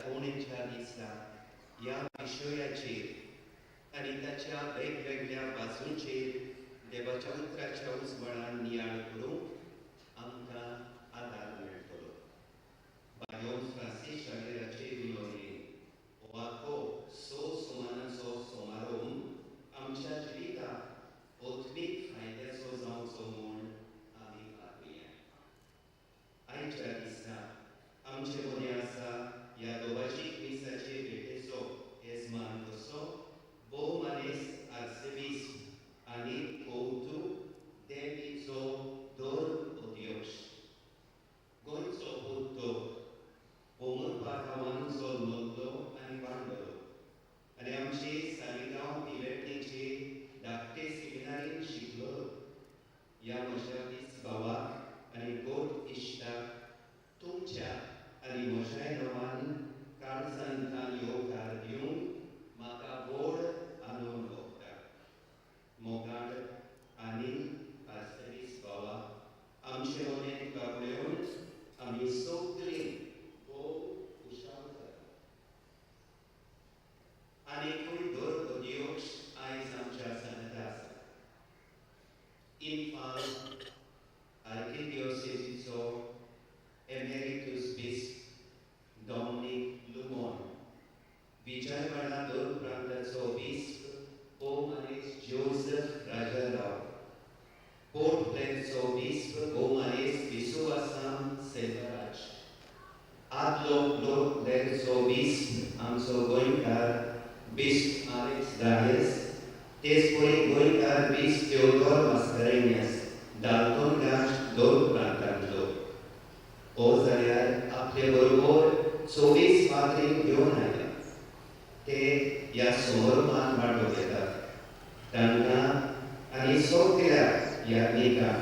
दाखोवणेच्या दिसा ह्या विशयाचेर आनी ताच्या वेगवेगळ्या बाजूंचेर देवाच्या उतराच्या उजवाडान नियाळ करूंक आमकां आदार मेळटलो. बायोन फ्रांसीस शागेराचे विनोदीन हो आखो स सुमानाचो समारोह आमच्या जिविताक आत्मीक फायद्याचो जावचो म्हूण आमी मागुया. आयच्या दिसा आमचे मदीं आसा ह्या दोबाजीक मिसाचे भेटेचो येजमान कसो भोव मानेस्त आर्सेबिस्प अनील कोवतू, देवीचो धर्म अध्यक्ष. गोंयचो पोत्तो पोमुरपा गांवान जल्मल्लो आनी वाडलो आनी आमचे सालिगांव पिलेर्नेचे धाकटे सिमिनारीन शिकलो. ह्या म्हज्या बीस भावाक आनी गोड इश्टाक तुमच्या आनी म्हज्याय नांवान काळजांतल्यान येवकार दिवंक म्हाका व्हड आनंद भोगता. मोगाळ आनी आर्सेबीस भावा, आमचे मदें तुका पळोवन आमी सगळीं भोव खुशाल जाता. आनीकूय धर्म अध्यक्ष आयज आमच्या सांगाता आसा. इम्फाल आर्किडियोसेजीचो एमेरिटूस बिस्प डॉमनीक लुमोन, विजयवाडा दोन प्रांताचो बिस्प भोव मानेस्त जोजफ राजाराव, पोर्ट ब्लेअरचो बिस्प भोव मानेस्त विसुवासाम सेल्वराज, आदलो पोर्ट ब्लेअरचो बिस्प आमचो गोंयकार बिस्प आलेक्स डायस, तेच परी गोंयकार बिस्प तेओदोर मास्करेन्यस, डाल्टनगंज दोन प्रांतांतलो. हो जाल्यार आपले बरोबर 24 पाद्रींक घेवन आयला. ते ह्या समारोहान वांटो घेतात. तांकां आनी सगळ्या याज्ञिकांक,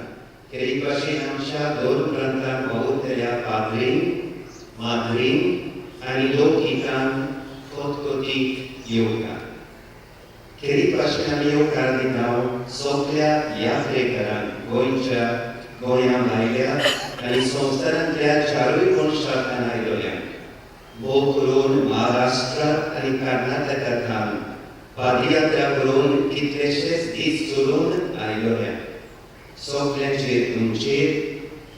खेरीत भाशेन आमच्या दोन प्रांतांत वावुरतल्या पाद्रींक, माद्रींक आनी लोकिकांक खतखतीक येवकार. खेरीत भाशेन आमी येवकार दिता सगळ्या यात्रेकरांक, गोंयच्या, गोंया भायल्या आनी संवसारांतल्या चारूय कोनशांतल्यान आयलोल्यांक, भोव करून महाराष्ट्र आनी कर्नाटकांतल्यान पादयात्रा करून कितलेशेच दीस चलून आयलोल्यांक. सगळ्यांचेर तुमचेर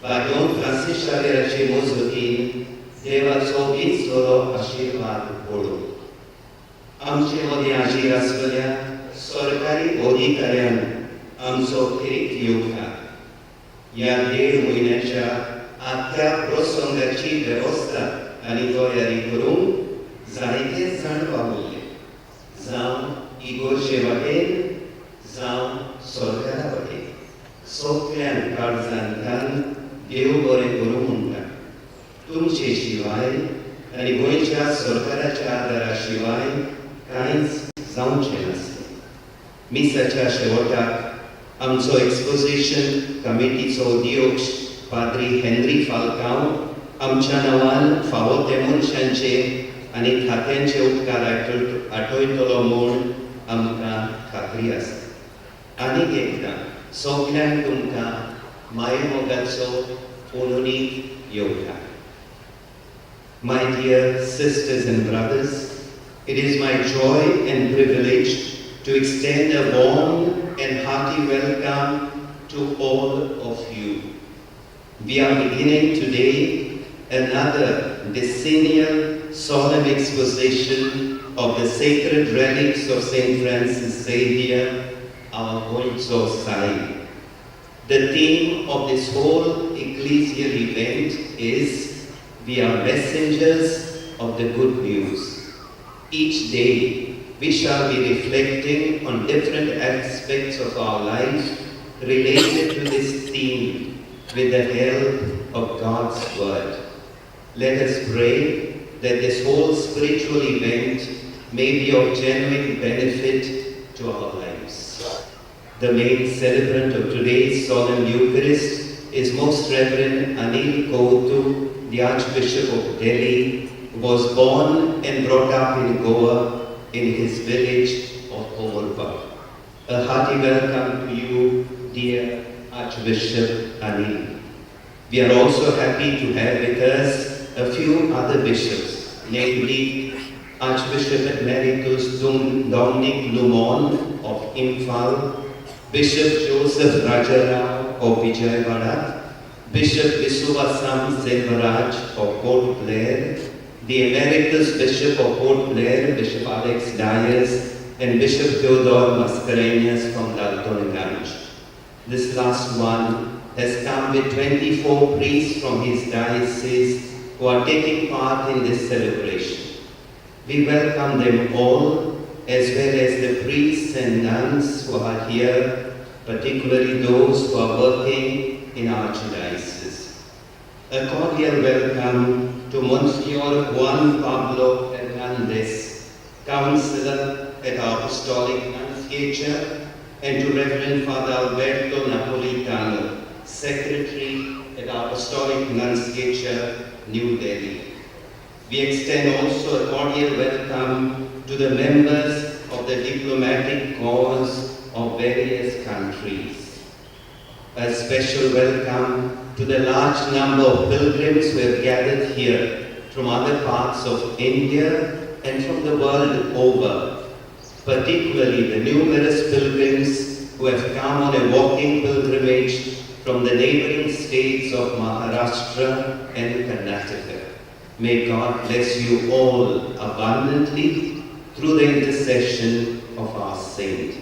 बायोन फ्रांसीस शावेराचे मजतीन देवाचो विंचलोलो आशिर्वाद पडूं. आमचे मदीं हाजीर आसलेल्या सरकारी अधिकाऱ्यांक आमचो खेरीत येवकार. ह्या देड म्हयन्याच्या आख्या प्रसंगाची वेवस्था आनी तयारी करूंक जायते जाण वावुरले, जावं इगोर्जे वाटेन, जावं सरकारा वाटेन. सगल्यांक काळजांतल्यान देव बरें करूं म्हणटा. तुमचे शिवाय आनी गोंयच्या सरकाराच्या आदारा शिवाय कांयच जावचें नासलें. मिसाच्या शेवटाक आमचो एक्सपोजिशन कमिटीचो अध्यक्ष पाद्री हेनरी फाल्कांव आमच्या नांवान फावो ते मनशांचे आनी खात्यांचे उपकार आठयतलो म्हूण आमकां खात्री आसा. आनीक एकदां सगल्यांक तुमकां मायेमोगाचो पुनूनीक येवकार. My dear sisters and brothers, it is my joy and privilege to extend a warm and hearty welcome to all of you. We are beginning today another decennial solemn exposition of the sacred relics of St. Francis Xavier, our Goencho Sai. The theme of this whole ecclesial event is "We are messengers of the good news." Each day we shall be reflecting on different aspects of our life related to this theme with the help of God's Word. Let us pray that this whole spiritual event may be of genuine benefit to our lives. The main celebrant of today's solemn Eucharist is Most Reverend Anil Couto, the Archbishop of Delhi, who was born and brought up in Goa in his village of Pomurpa. A hearty welcome to you, dear Archbishop Anil. We are also happy to have with us a few other bishops. namely Archbishop Emeritus Dominic Lumon of Imphal, Bishop Joseph Rajarao of Vijayawada, Bishop Visuvasam Selvaraj of Port Blair, the Emeritus Bishop of Port Blair, Bishop Alex Dias, and Bishop Theodore Mascarenhas from Daltonganj. This last one has come with 24 priests from his diocese who are taking part in this celebration. We welcome them all, as well as the priests and nuns who are here, particularly those who are working in our archdiocese. A cordial welcome to Monsignor Juan Pablo Hernandez, Counselor at our Apostolic Nunciature, and to Reverend Father Alberto Napolitano, Secretary at our Apostolic Nunciature, New Delhi. We extend also a cordial welcome to the members of the diplomatic corps of various countries. A special welcome to the large number of pilgrims who have gathered here from other parts of India and from the world over, particularly the numerous pilgrims who have come on a walking pilgrimage from the neighboring states of Maharashtra and Karnataka. May God bless you all abundantly through the intercession of our saint.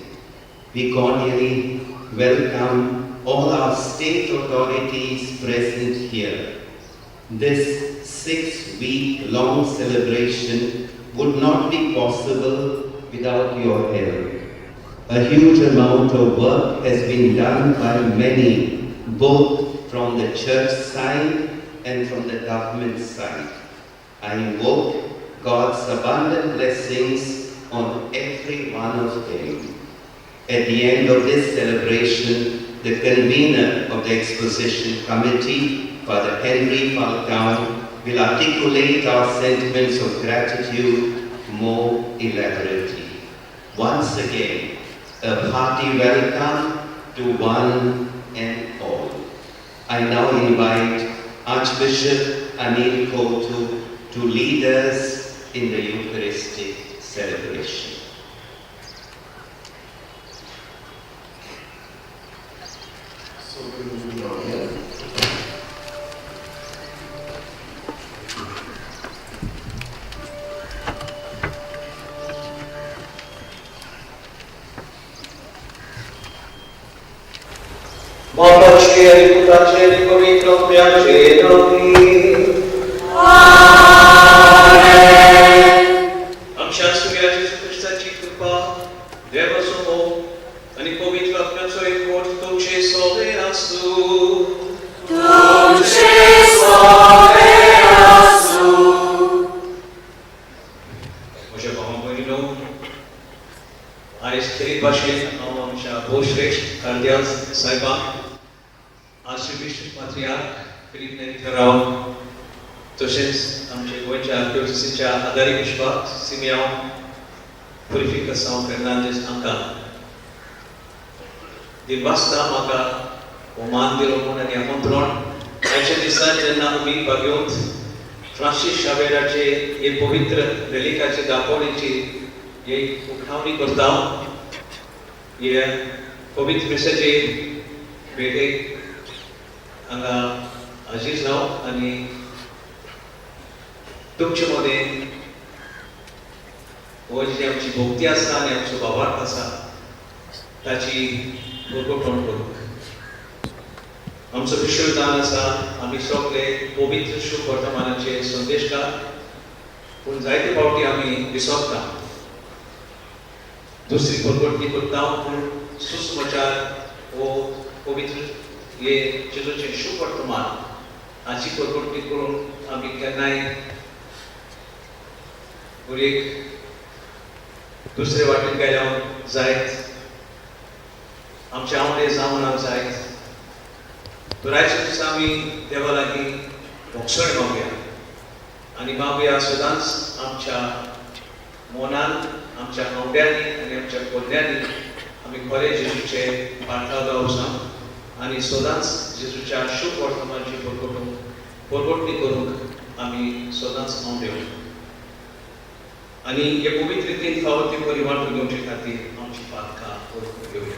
We cordially welcome all our state authorities present here. This 6-week-long celebration would not be possible without your help. A huge amount of work has been done by many, both from the church side and from the government side. I invoke God's abundant blessings on every one of them. At the end of this celebration, the convener of the exposition committee, Father Henry Falcao, will articulate our sentiments of gratitude more elaborately. Once again, a hearty welcome to one and all. I now invite Archbishop Anil Kotu to lead us in the Eucharistic celebration. बापाचे पुताचे पवित्र आत्म्याचे नांवी. आमच्या सुग्या जेजू क्रिस्ताची कृपा, देवाचो मोग आनी पवित्र आत्म्याचो एकवट तुमचे सगळे आसूं. तुमचे सगळे आसूं. म्हज्या भावा भयणीनो, आयज खेरीत भाशेन हांव आमच्या भोवश्रेश्ठ कार्द्याल साहेबाक, आर्चबिशप पात्रियार्क फिलीप नेरी फेराव, तशेंच आमचे गोंयच्या आर्किओसिच्या आदारी बिशपाक सिमियांव पुरिफिकासांव फेर्नांदीस हांकां दिनवासता म्हाका हो मान दिलो म्हूण आनी आमंत्रण. आयच्या दिसा जेन्ना आमी बागेवंत फ्रांसीस शावेराचे हे पवित्र रेलिकाचे दाखोवणेची एक उठावणी करता, हे पवित्र मिसाचे भेटेक हांगा हाजीर जावं आनी तुमचे मदें हो जी आमची भक्ती आसा आनी आमचो भावार्थ आसा ताची परगटवण करूंक. आमचो विशय जावन आसा आमी सगळे पवित्र शुभ वर्तमानाचे संदेशकार, पूण जायते फावटी आमी विसरता, दुसरी परगटणी करता, पूण सुसमाचार हो पवित्र हे जेजूचें शुभ वर्तमान हाची परगटणी करून आमी केन्नाय एक दुसरे वाटेन गेल्यार जायत, आमचे आवडे जावना जायत. तर आयच्या दिसा आमी देवा लागीं भोगसण मागया आनी मागया सदांच आमच्या मनान, आमच्या आवड्यांनी आनी आमच्या कोल्ल्यांनी आमी खरें जेजूचे पाठागाव जावं आनी सदांच जेजूच्या शुभ वर्तमानाची परगटणी करूंक आमी सदांच आवडेव. आनी हे पवित्र रितीन फावो ते परी वांटून घेवचे खातीर आमची पातकां वळखून घेवया.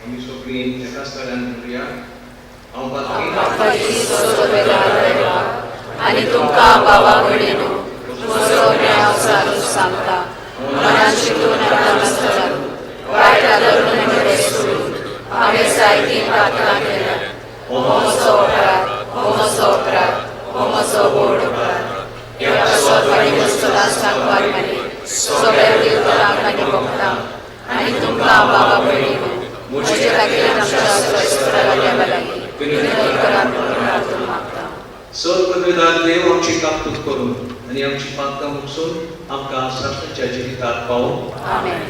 आमी सगळीं एका स्थळान म्हणुया, हांव पातकी आनी तुमकां बाबा भयणीनो म्हजो न्याय सारून सांगता, मनान चिंतून आनी वायट धरून आनी सोडून हांवें जायतीं पातकां केल्यात. हो म्हजो अपराध, हो म्हजो अपराध, हो म्हजो व्हड अपराध. ह्या पासत आनी सदांच सांगपाक आनी सगळ्या देवतांक आनी भक्तांक आनी तुमकां बाबा भयणीनो म्हजे खातीर आमच्या सर्वेस्परा देवा लागीं विनंती करात म्हणून प्रार्थना मागता. सर्वप्रभुदार देव आमची काकूत करून आनी आमची पातकां मुकसून आमकां शाश्वतच्या जिविताक पावो. आमेन.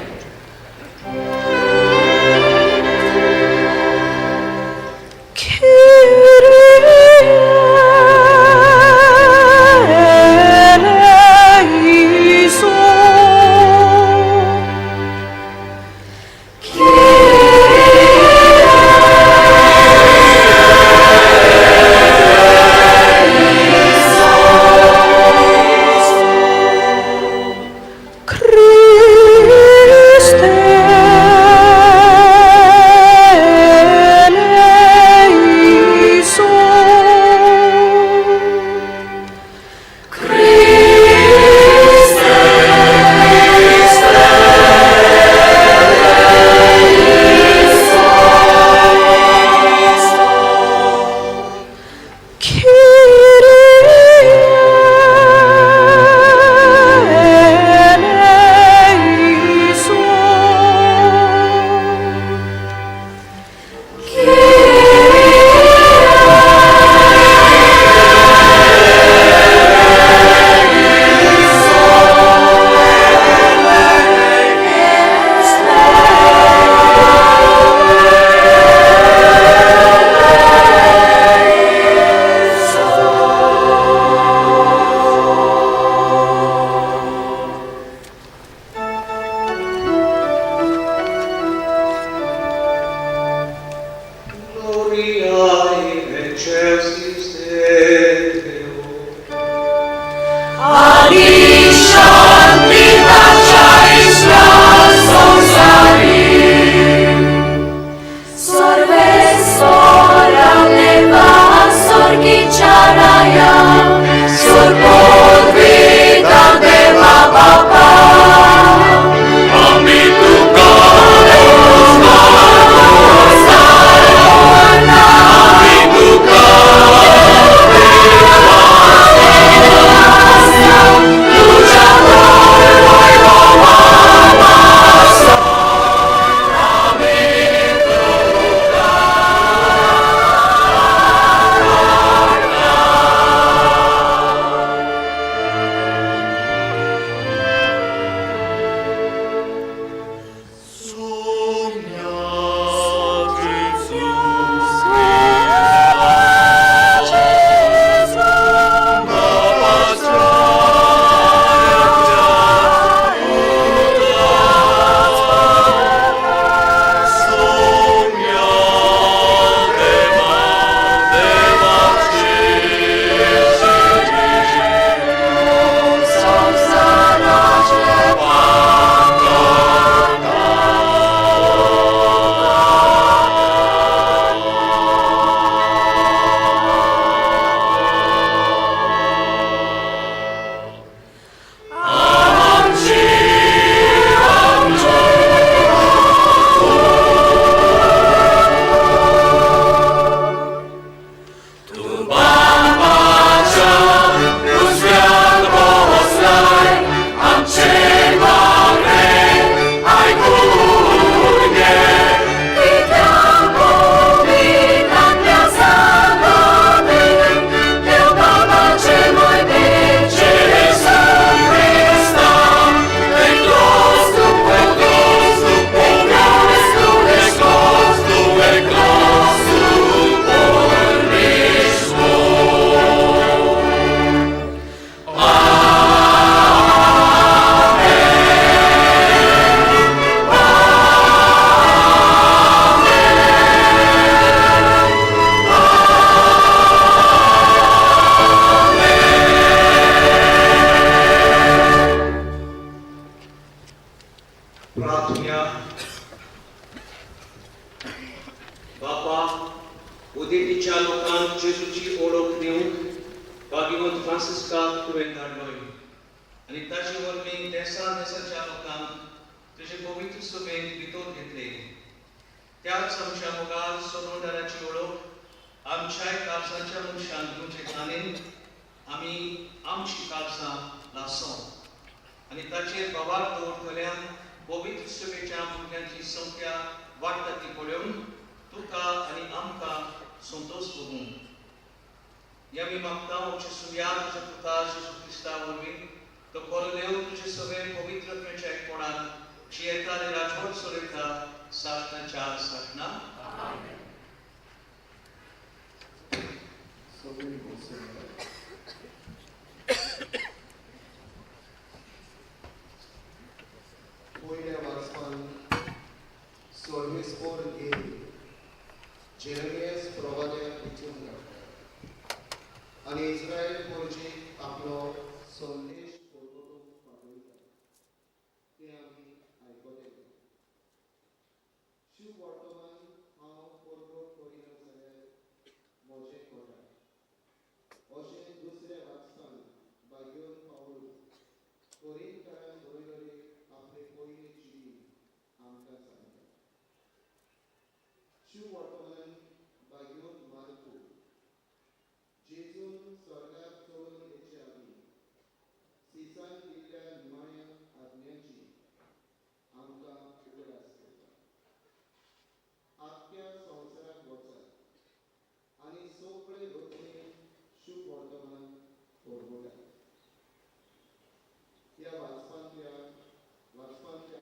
Christe. प्रार्थुया. बापा, उदेंतीच्या लोकांक जेजूची ओळख दिवंक भाग्यवंत फ्रांसिस्काक तुवें धाडलोय आनी ताचे वरवीं देसा देसाच्या लोकांक तुजे पवित्र सभेंत भितर घेतले. त्याच आमच्या मुखार सोनोदाराची ओळख आमच्याय काळजाच्या मनशांक दिवचे खाणीन आमी आमची काळजां लासो आनी ताचेर भावार दवरतल्यान पवित्र सभेच्या भुरग्यांची संख्या वाडटा ती पळोवन तुका आनी आमकां संतोश भोगूं. हे आमी मागता आमच्या सुर्या तुज्या पुता जेजू क्रिस्ता वरवीं, तो खरो देव तुजे सगळे पवित्र आत्म्याच्या एकपणान जियेता आनी राजवट चलयता सासणाच्या सासणा. सगळीं बसून पयल्या वाचपान सर्वेस्पोर घेवन जेरेमियास प्रवाद्याक विचून काडटा आनी इस्रायल पोरजेक आपलो संदेश परगटूंक पाठयता तें आमी आयकले. शुभ वर्तमान हांव परगट करिना जाल्यार म्हजें कोटा अशें दुसऱ्या वाचपान भाग्योन पावलू कोरिंथकारांक बरयल्ले आपले पयले चिटी आमकां सांगता. शुभ वर्तमान भाग्योन मार्कू जेजून स्वर्गार चडून येचे आदीं सिसान दिल्ल्या निमाण्या आज्ञाची आमकां उगडास करता. आख्ख्या संवसाराक वचात आनी सगळे रचणेक शुभ वर्तमान परगटात. ह्या वाचपांतल्या वाचपांतल्या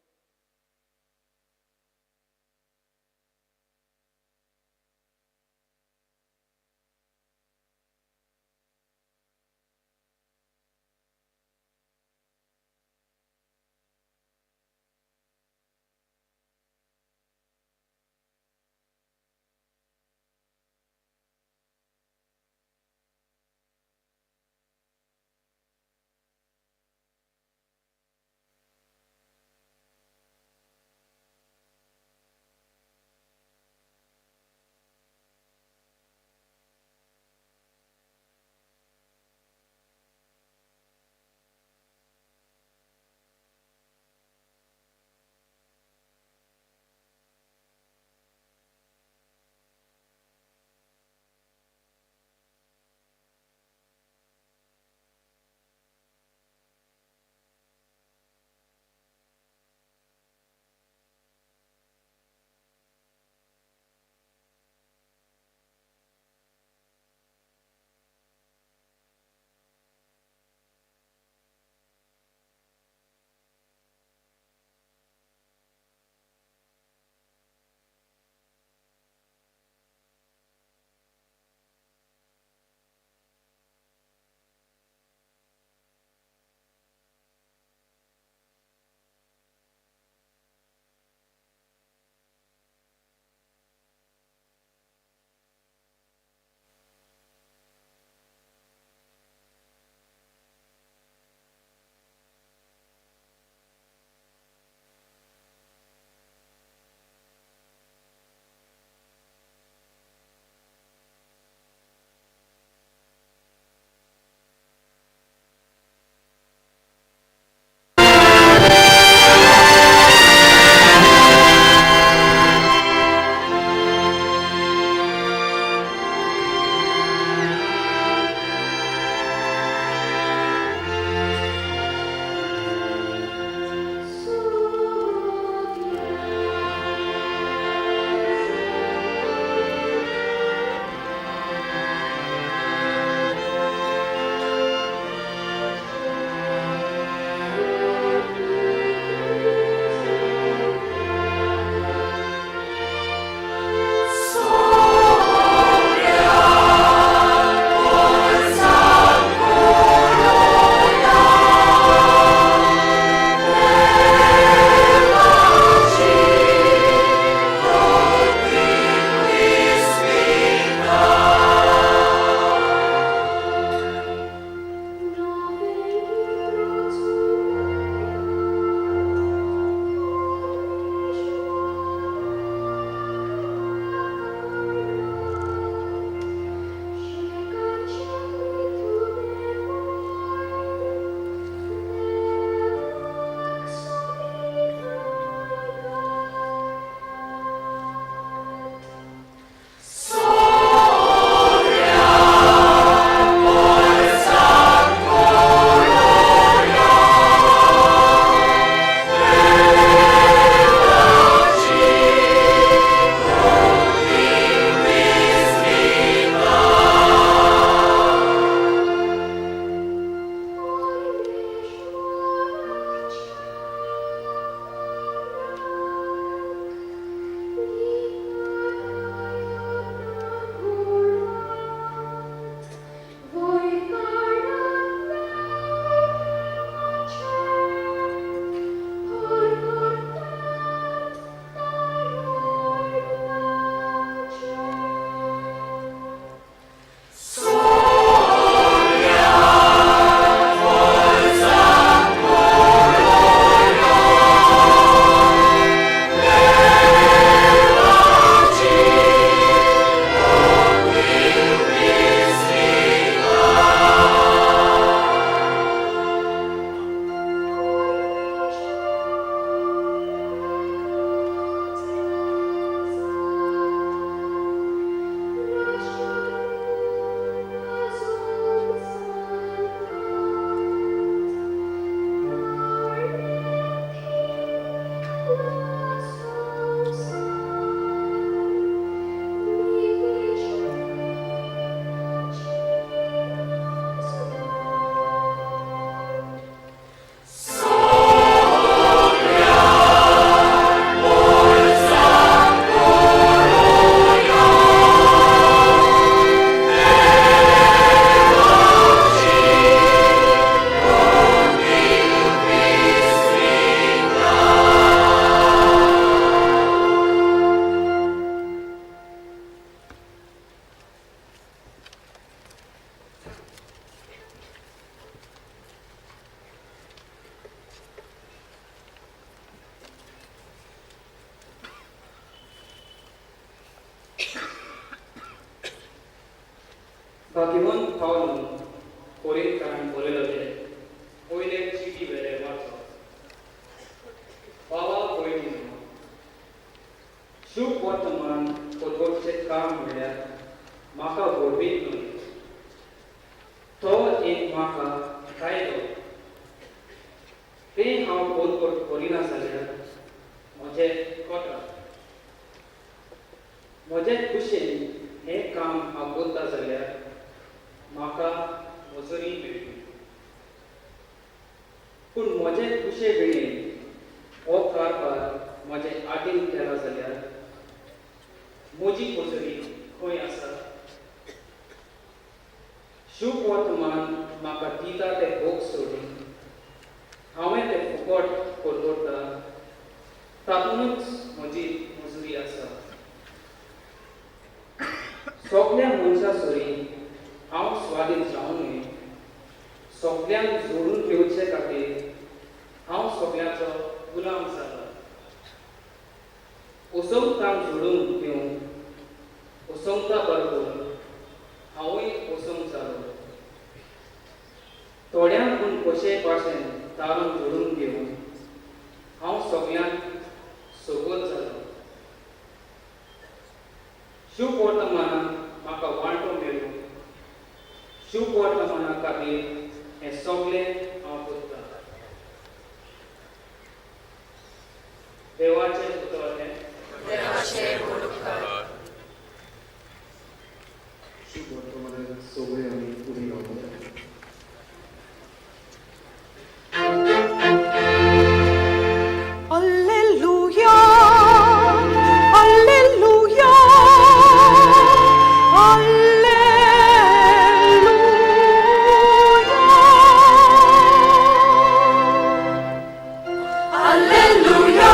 काम म्हणल्यार म्हाका व्हडवीक न्हय, तो एक म्हाका कायदो. तें हांव बरोबर करिना जाल्यार म्हजें कोटा. म्हजे खुशेन हें काम हांव करता जाल्यार म्हाका मजुरी मेळटली. पूण म्हजे खुशे विणें हो कारभार म्हजे आदीन केला जाल्यार म्हजी मजुरी खंय आसा? शुभ वर्तमान म्हाका दिता ते भोग सोडून हांवें ते फुकट परवडटा, तातूंतच म्हजी मजुरी आसा. सगल्या मनशां सरी हांव स्वादीन जावनूय सगल्यांक जोडून घेवचे खातीर हांव सगल्यांचो गुलाम जाला. असंगतांक जोडून घेवंक असंगता बरोबर हांवूय असंग जालो. थोड्यांक पूण कशेय भाशेन तारून जोडून घेवन हांव सगल्यांक सोबत जालो. शुभ वर्तमानाक म्हाका वांटो मेळूं, शुभ वर्तमाना खातीर हें सगळें हांव करतां. देवाचें उतर हें. शुभ वर्तमानाक सगळे आमी फुडें रावया. Alleluia, Alleluia, Alleluia. Alleluia,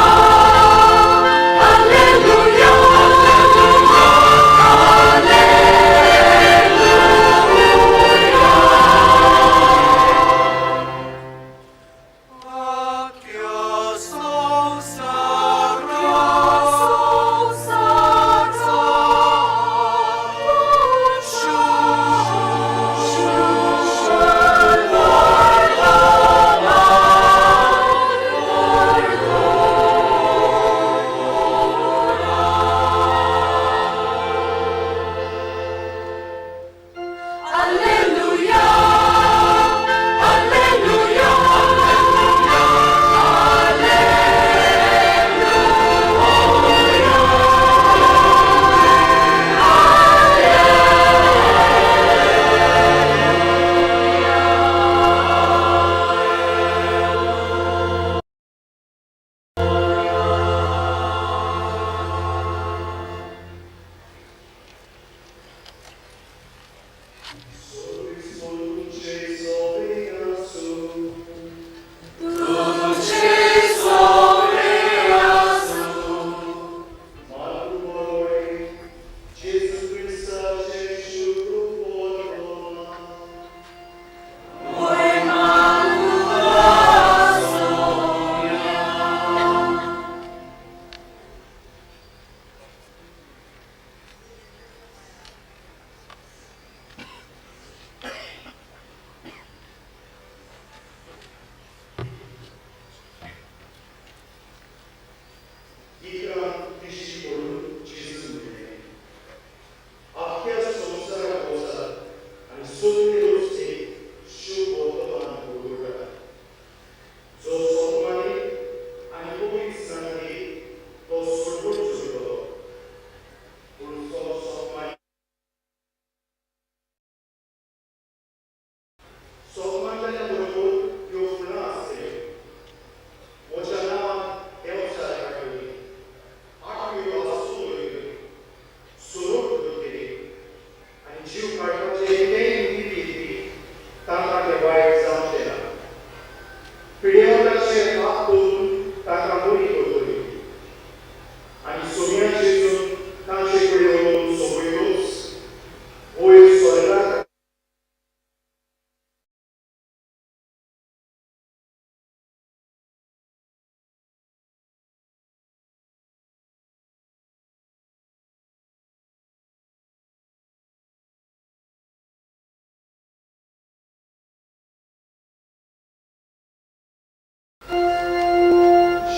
Alleluia, Alleluia, Alleluia,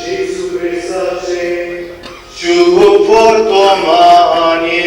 Gesù Cristo, शुभ वर्तमाने.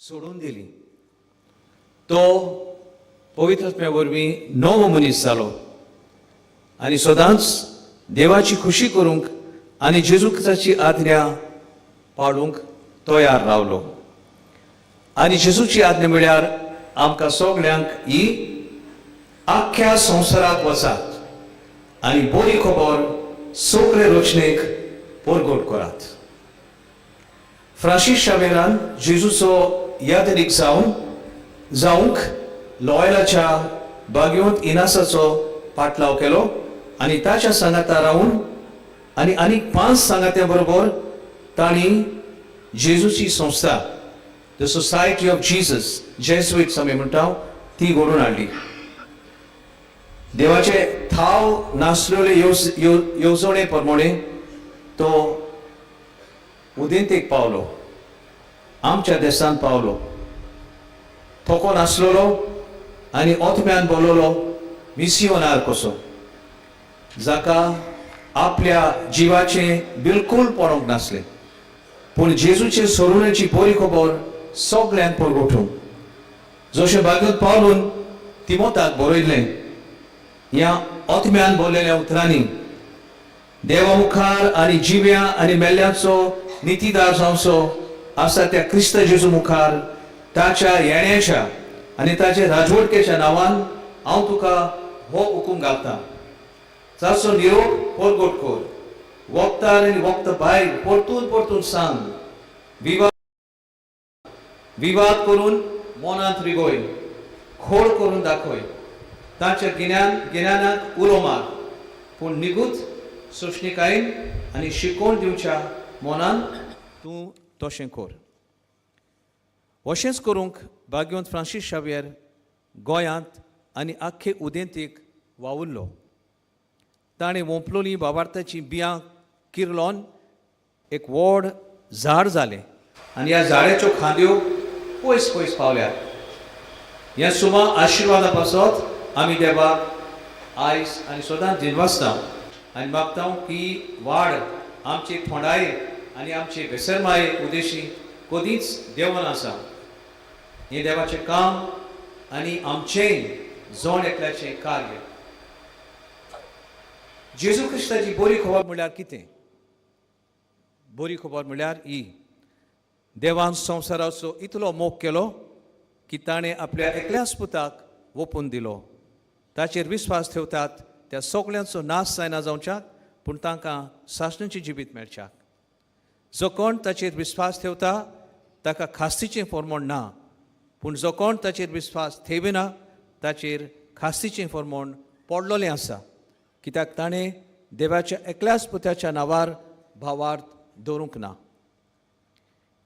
सोडून दिली. तो पवित्र आत्म्या वरवीं नवो मनीस जालो आनी सदांच देवाची खुशी करूंक आनी जेजू क्रिस्ताची आज्ञा पाळूंक तयार रावलो. आनी जेजूची आज्ञा म्हळ्यार आमकां सगल्यांक ही, आख्ख्या संवसाराक वचात आनी बरी खबर सगळे रचणेक परगट करात. फ्रांसीस शावेरान जेजूचो यादरीक जावन जावंक लॉयलाच्या बागयोंत इनासाचो पाटलाव केलो आनी ताच्या सांगाता रावून आनी आनीक पांच सांगात्या बरोबर तांणी जेजूची संस्था, the society of Jesus, Jesuits आमी म्हणटा, ती घडोवन हाडली. देवाचे थाव नासलेले येवजणे प्रमाणे तो उदेंतेक पावलो, आमच्या देशांत पावलो. थको नासलेलो आनी ओतम्यान बोललो मिसियोनार कसो, जाका आपल्या जिवाचें बिलकूल पडोंक नासलें, पूण जेजूचे सोडवणेची बरी खबर सगल्यांक परगटूंक. जशें बागेंत पावलून तिमोताक बरयल्लें ह्या ओतम्यान बोल्लेल्या उतरांनी, देवा मुखार आनी जिव्या आनी मेल्ल्याचो नितीदार जावचो आसा त्या क्रिस्त जेजू मुखार, ताच्या येण्याच्या आनी ताच्या राजवटकेच्या नांवान हांव तुका हो हुकूम घालता, ताचो निरोप परगट कर, वखदार आनी वखद भायर परतून परतून सांग, विवाद विवाद करून मनांत रिगोय, खोड करून दाखय, ताच्या गिन्यानाक उलो मार, पूण निगूत सोंसणीकायेन आनी शिकोवन दिवच्या मनान तूं तशें कर. अशेंच करूंक भाग्यवंत फ्रांसीस शावियर गोंयांत आनी आख्खे उदेंतीक वावुरलो. ताणें वोंपलोली बाबार्थाचीं बियां किर्लोन एक व्हड झाड जालें आनी ह्या झाडाच्यो खांद्यो पयस पयस पावल्यात. ह्या सुमा आशिर्वादा पासत आमी देवाक आयज आनी सदांच दिनवासता आनी मागता की वाड आमची थोंडाये आनी आमचे बेसरमाये उदेशी कदींच देंवोन आसा. हें देवाचें काम आनी आमचेंय जण एकल्याचें कार्य. जेजू क्रिस्ताची बरी खबर म्हळ्यार कितें? बरी खबर म्हळ्यार ही, देवान संवसाराचो इतलो मोग केलो की ताणें आपल्या एकल्याच पुताक ओपून दिलो, ताचेर विस्वास ठेवतात त्या सगळ्यांचो नाश जायना जावच्याक, पूण तांकां सासणाचें जिवीत मेळच्याक. जो कोण ताचेर विस्वास ठेवता ताका खास्तीचें फॉर्मोण ना, पूण जो कोण ताचेर विस्वास ठेविना ताचेर खास्तीचें फॉर्मोण पडलोलें आसा, कित्याक ताणें देवाच्या एकल्याच पुताच्या नांवार भावार्थ दवरूंक ना.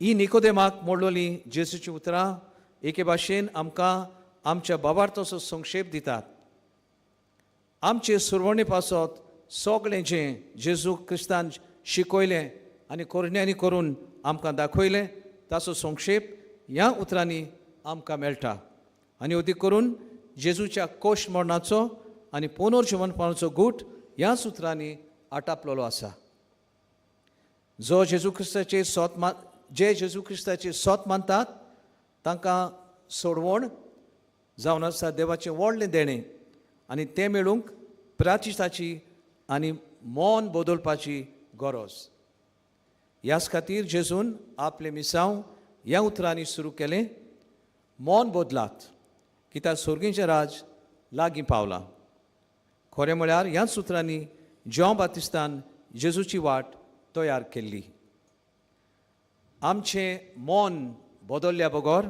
ही निकोदेमाक मोडलोली जेजूची उतरां एके भाशेन आमकां आमच्या बाबार्थाचो संक्षेप दितात. आमचे सुरवणे पासत सगळें जें जेजू क्रिस्तान शिकयलें आनी करण्यांनी करून आमकां दाखयलें ताचो संक्षेप ह्या उतरांनी आमकां मेळटा. आनी अदीक करून जेजूच्या कोश मरणाचो आनी पुनर्जिवनपणाचो गूट ह्याच उतरांनी आटापलेलो आसा. जो जेजू क्रिस्ताचे सोत मा जे जेजू क्रिस्ताचे सोत मानतात तांकां सोडवण जावन आसा देवाचें व्हडलें देणें, आनी तें मेळूंक प्राचिताची आनी मन बदलपाची गरज. ह्याच खातीर जेजून आपलें मिसांव ह्या उतरांनी सुरू केलें, मन बदलात कित्याक सोर्गींचें राज लागीं पावलां. खरें म्हळ्यार ह्याच उतरांनी ज्यों बातिस्तान जेजूची वाट तयार केल्ली. आमचें मन बदल्ल्या बगर,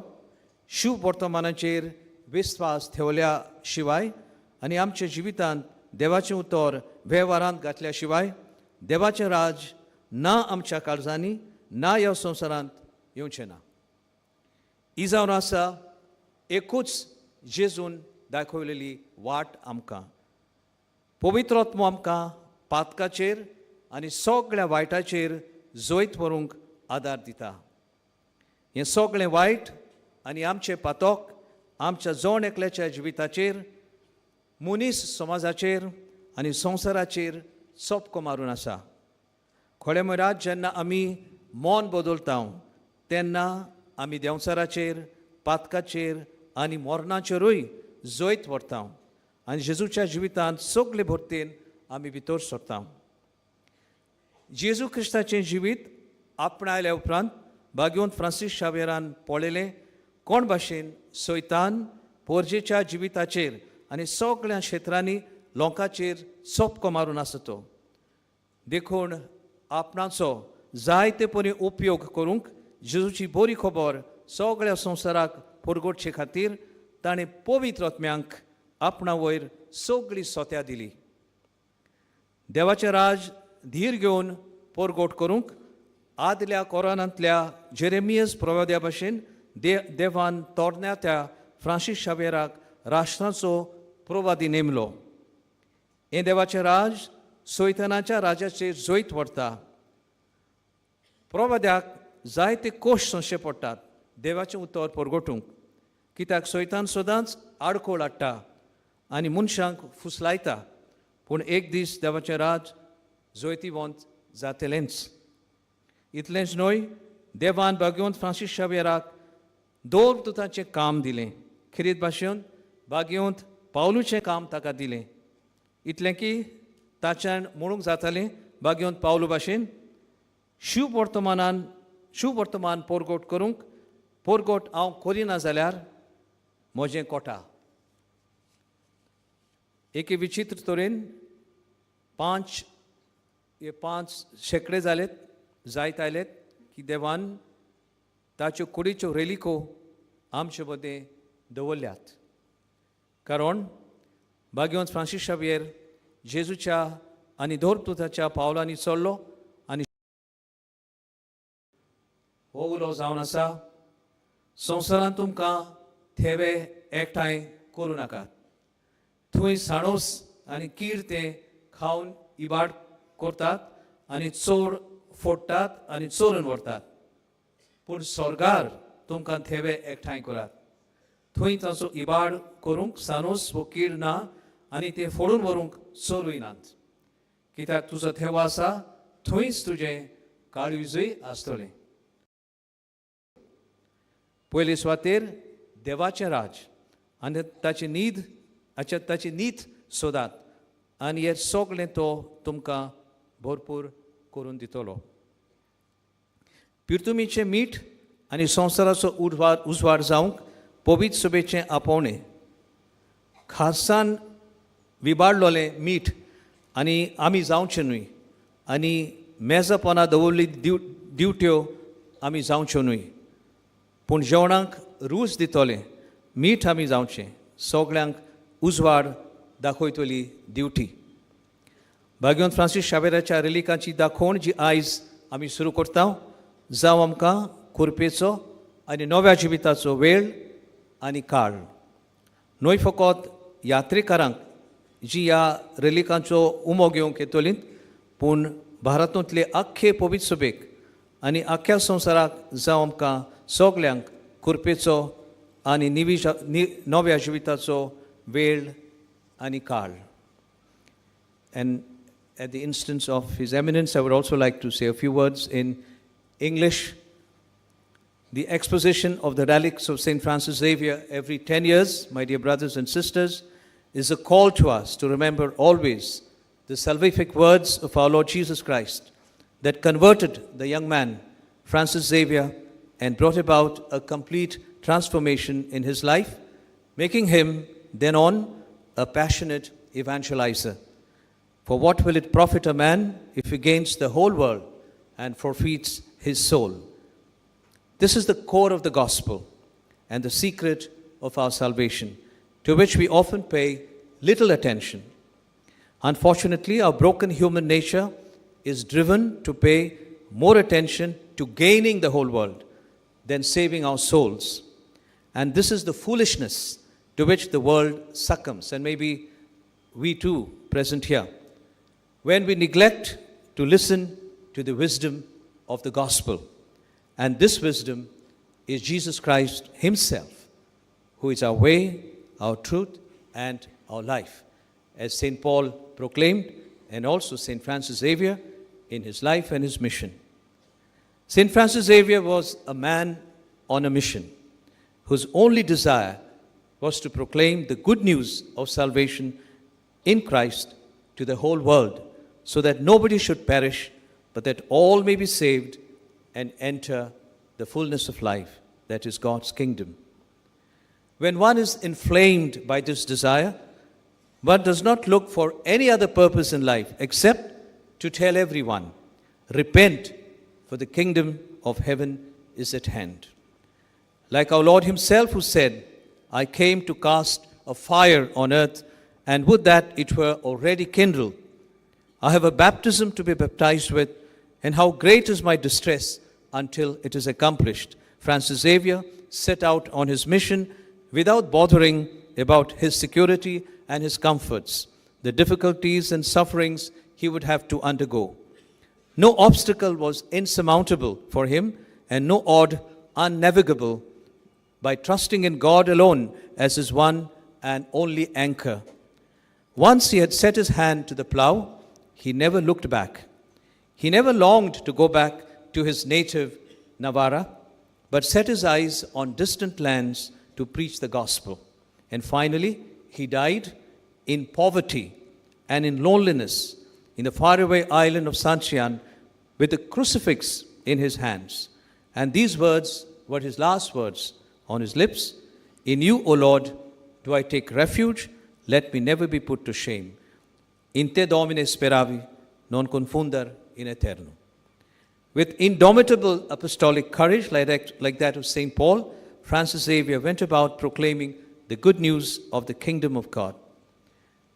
शिव वर्तमानाचेर विस्वास ठेवल्या शिवाय आनी आमच्या जिवितांत देवाचें उतर वेव्हारांत घातल्या शिवाय देवाचें राज ना आमच्या काळजांनी ना ह्या संवसारांत येवचें ना. ही जावन आसा एकूच जेजून दाखयलेली वाट आमकां. पवित्र आत्मो आमकां पातकाचेर आनी सगळ्या वायटाचेर जैत व्हरूंक आदार दिता. हें सगळें वायट आनी आमचें पातक आमच्या जण एकल्याच्या जिविताचेर, मनीस समाजाचेर आनी संवसाराचेर चपको मारून आसा. खरें म्हळ्यार जेन्ना आमी मन बदलता तेन्ना आमी देंवचाराचेर, पातकाचेर आनी मोरणाचेरूय जैत व्हरता आनी जेजूच्या जिवितांत सगळे भरतेन आमी भितर सरता. जेजू क्रिस्ताचें जिवीत आपणायल्या उपरांत भाग्यवंत फ्रांसीस शावेरान पळयलें कोण भाशेन सैतान पोरजेच्या जिविताचेर आनी सगळ्या क्षेत्रांनी लोकांचेर सोपको मारून आसा तो. देखून आपणाचो जायते परी उपयोग करूंक जेजूची बरी खबर सगळ्या संवसाराक परगटचे खातीर ताणें पवित्र आत्म्यांक आपणा वयर सगळी सोत्या दिली. देवाचें राज धीर घेवन परगट करूंक आदल्या कोरानांतल्या जेरेमियस प्रवाद्या भाशेन देवान तरण्या त्या फ्रांसीस शावेराक राष्ट्राचो प्रवादी नेमलो. हें देवाचें राज सैतानाच्या राजाचेर जैत व्हरता. प्रवाद्याक जायते कोश सोंसचे पडटात देवाचें उतर परगटूंक, कित्याक सैतान सदांच आडखळ हाडटा आनी मनशांक फुसलायता. पूण एक दीस देवाचें राज जैतिवंत जातलेंच. इतलेंच न्हय, देवान भाग्यवंत फ्रांसीस शावेराक दोन दुताचें काम दिलें. खेरीत भाशेन भाग्यवंत पावलूचें काम ताका दिलें, इतलें की ताच्यान म्हणूंक जातालें भाग्यवंत पावलू भाशेन शिव वर्तमान पोरगोट करूंक पोरगोट हांव करिना जाल्यार म्हजें कोटा. एके विचित्र तरेन 5 शेंकडे जालेत, जायत आयलेत की देवान ताच्यो कुडीच्यो रेलिको आमचे मदें दवरल्यात, कारण भाग्यवंत फ्रांसीस शावियर जेजूच्या आनी धोरतुताच्या पावलांनी चल्लो आनी हो उलो जावन आसा, संवसारांत तुमकां थेवे एकठांय करूं नाकात. थंय साणोस आनी कीर ते खावन इबाड करतात आनी चोर फोडटात आनी चोरून व्हरतात. पूण स्वर्गार तुमकां थेवे एकठांय करात. थंय ताचो इबाड करूंक सानोस वो कीड ना आनी ते फोडून व्हरूंक चोरूय नात. कित्याक तुजो थेवो आसा थंयच तुजें काळीजूय आसतलें. पयले सुवातेर देवाचें राज आनी ताची नीद आच्या ताची नीत सोदात आनी हें सगळें तो तुमकां भरपूर करून दितलो. पिर्तुमीचें मीठ आनी संवसाराचो उजवाड जावंक पवित्र सभेचें आपोवणें. खासान विबाडलोलें मीठ आनी आमी जावचें न्हय आनी मेजापना दवरली दिवट्यो आमी जावच्यो न्हय, पूण जेवणाक रूच दितलें मीठ आमी जावचें, सगळ्यांक उजवाड दाखयतली दिवटी. भाग्यवंत फ्रांसीस शावेराच्या रेलिकांची दाखोवण जी आयज आमी सुरू करता, जावं आमकां कुरपेचो आनी नव्या जिविताचो वेळ आनी काळ. न्हय फकत यात्रेकारांक जी ह्या रेलिकांचो उमो घेवंक येतलीं, पूण भारतांतले आख्खे पवित्र सभेक आनी आख्ख्या संवसाराक जावं आमकां सगल्यांक कुरपेचो आनी निवी नव्या जिविताचो वेळ आनी काळ. And at the instance of His Eminence, I would also like to say a few words in English. The exposition of the relics of St. Francis Xavier every 10 years, my dear brothers and sisters, is a call to us to remember always the salvific words of our Lord Jesus Christ that converted the young man, Francis Xavier, and brought about a complete transformation in his life, making him then on a passionate evangelizer. For what will it profit a man if he gains the whole world and forfeits his soul? This is the core of the gospel and the secret of our salvation, to which we often pay little attention. Unfortunately, our broken human nature is driven to pay more attention to gaining the whole world than saving our souls. And this is the foolishness to which the world succumbs, and maybe we too present here, when we neglect to listen to the wisdom of the gospel. And this wisdom is Jesus Christ Himself, who is our way, our truth, and our life, as St. Paul proclaimed, and also St. Francis Xavier in his life and his mission. St. Francis Xavier was a man on a mission, whose only desire was to proclaim the good news of salvation in Christ to the whole world, so that nobody should perish, but that all may be saved and enter the fullness of life, that is God's kingdom. When one is inflamed by this desire, one does not look for any other purpose in life except to tell everyone, repent, for the kingdom of heaven is at hand. Like our Lord himself, who said, I came to cast a fire on earth, and would that it were already kindled. I have a baptism to be baptized with, and how great is my distress until it is accomplished. Francis Xavier set out on his mission without bothering about his security and his comforts, the difficulties and sufferings he would have to undergo. No obstacle was insurmountable for him, and no odd unnavigable, by trusting in God alone as his one and only anchor. Once he had set his hand to the plow, he never looked back. He never longed to go back to his native Navarra, but set his eyes on distant lands to preach the gospel. And finally, he died in poverty and in loneliness in the faraway island of Sancian with a crucifix in his hands. And these words were his last words on his lips. In you, O Lord, do I take refuge. Let me never be put to shame. In te Domine speravi, non confundar in aeterno. With indomitable apostolic courage like that of St. Paul, Francis Xavier went about proclaiming the good news of the kingdom of God.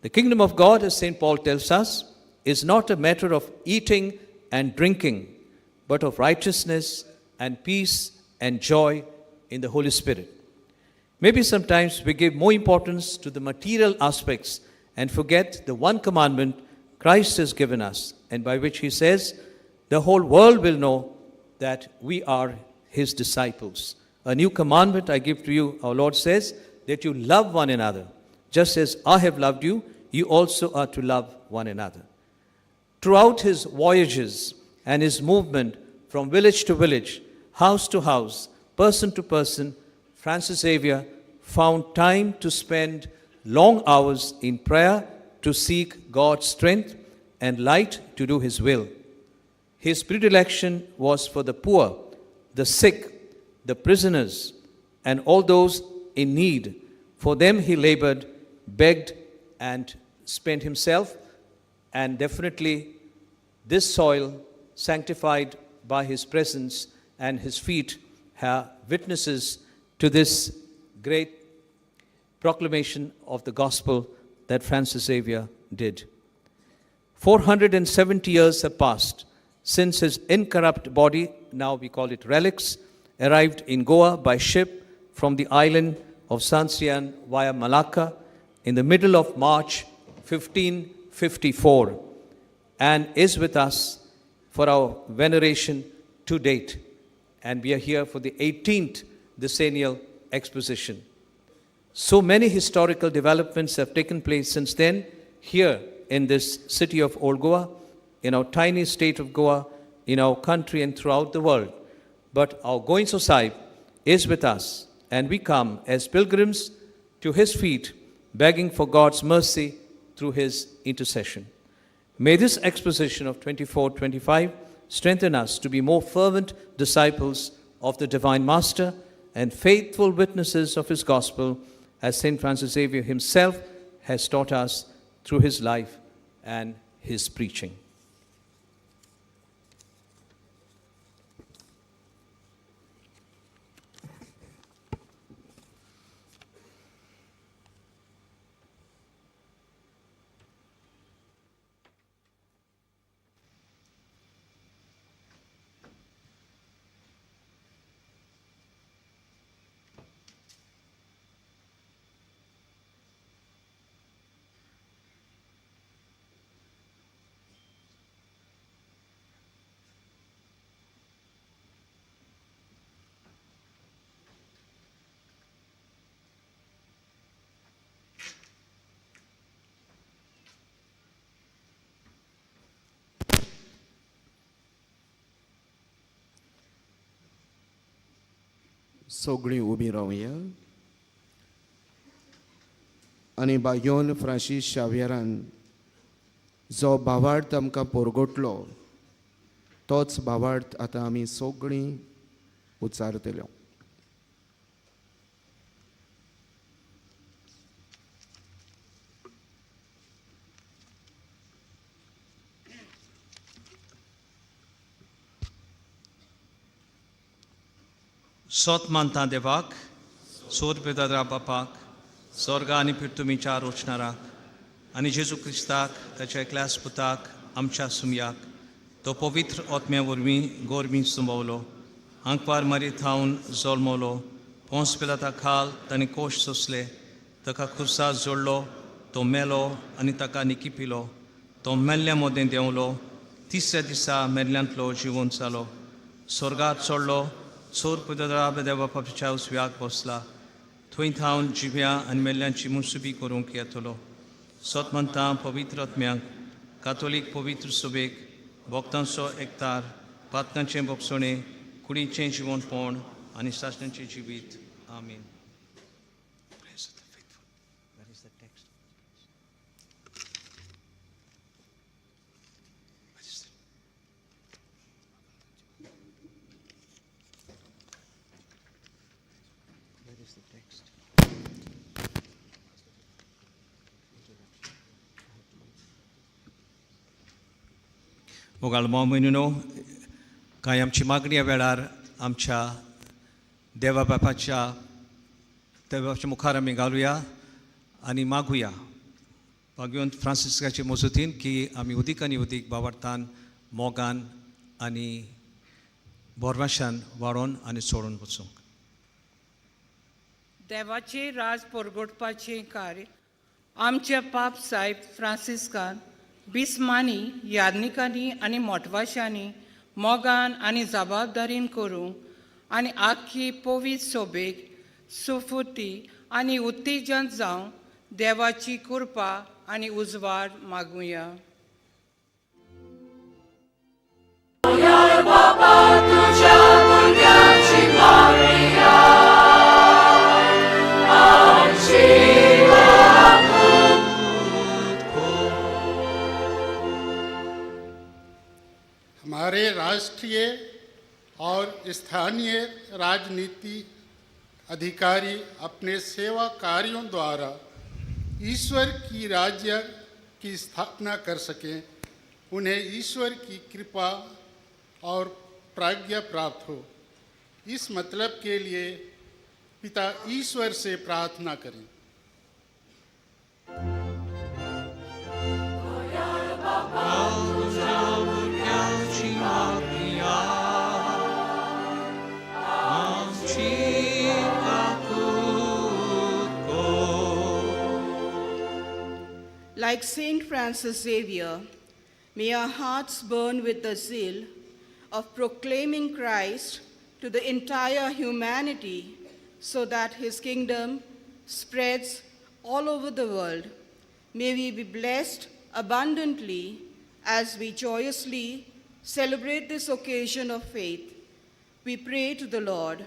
The kingdom of God, as St. Paul tells us, is not a matter of eating and drinking, but of righteousness and peace and joy in the Holy Spirit. Maybe sometimes we give more importance to the material aspects and forget the one commandment Christ has given us, and by which he says, the whole world will know that we are his disciples. A new commandment I give to you, our Lord says, that you love one another. Just as I have loved you, you also are to love one another. Throughout his voyages and his movement from village to village, house to house, person to person, Francis Xavier found time to spend long hours in prayer to seek God's strength and light to do his will. His predilection was for the poor, the sick, the prisoners, and all those in need. For them he labored, begged, and spent himself, and definitely this soil, sanctified by his presence and his feet, are witnesses to this great proclamation of the gospel that Francis Xavier did. 470 years have passed since his incorrupt body, now we call it relics, arrived in Goa by ship from the island of Sancian via Malacca in the middle of March 1554, and is with us for our veneration to date. And we are here for the 18th decennial exposition. So many historical developments have taken place since then here in this city of Old Goa, in our tiny state of Goa, in our country and throughout the world. But our Goencho Saib is with us, and we come as pilgrims to his feet, begging for God's mercy through his intercession. May this exposition of 24-25 strengthen us to be more fervent disciples of the Divine Master and faithful witnesses of his gospel, as St. Francis Xavier himself has taught us through his life and his preaching. सगळीं उबीं रावया आनी बायोन Francis शाव्येरान जो भावार्थ आमकां पोरगोटलो तोच भावार्थ आतां आमी सगळीं उच्चारतल्यो. सोत मानता देवाक, सोद पिता बापाक, स्वर्गा आनी पिर्तुमीच्या रोचणाराक आनी जेजू क्रिस्ताक ताच्या एकल्यास पुताक आमच्या सुमयाक तो पवित्र आत्म्या वरवीं गोरवीं सुंबवलो, आंकवार मारी थावन जल्मलो, पोंस पिलाता खाल ताणें कोश सोंसले, ताका खुर्सा जोडलो, तो मेलो आनी ताका निकी पिलो, तो मेल्ल्या मदें देंवलो, तिसऱ्या दिसा मेल्ल्यांतलो जिवन जालो, स्वर्गार चडलो, सोर पुदरा देवा बापाच्या उजव्याक बसला, थंय थावन जिव्या आनी मेल्ल्यांची मुसुबी करूंक येतलो. सत म्हणटा पवित्र आत्म्यांक, कातोलीक पवित्र सुबेक, भक्तांचो एकतार, पातकांचें भोगसणें, कुडीचें जिवनपण आनी सासणाचें जिवीत. आमीन. मोगाळ भाव भयणीनो, कांय आमची मागणी वेळार आमच्या देवा बापाच्या देवाच्या मुखार आमी घालुया आनी मागुया भाग्यवंत फ्रांसिस्काचे मजतीन की आमी उदीक आनी उदीक बाबार्थान मोगान आनी बोरवाशान वाडोवन आनी सोडून वचूंक. देवाचें राज परगटपाचें कार्य आमच्या पाप सायब फ्रांसिस्कान बिस्मानी यादनिकांनी आनी मोटवाशांनी मोगान आनी जबाबदारीन करूंक आनी आख्खी पवित्र सोबेक सुफुर्ती आनी उत्तेजन जावं देवाची कृपा आनी उजवाड मागुया. हमारे राष्ट्रीय और स्थानीय राजनीति अधिकारी अपने सेवा कार्यों द्वारा ईश्वर की राज्य की स्थापना कर सकें, उन्हें ईश्वर की कृपा और प्रज्ञा प्राप्त हो। इस मतलब के लिए पिता ईश्वर से प्रार्थना करें। Like Saint Francis Xavier, may our hearts burn with the zeal of proclaiming Christ to the entire humanity so that his kingdom spreads all over the world. May we be blessed abundantly as we joyously celebrate this occasion of faith. We pray to the Lord.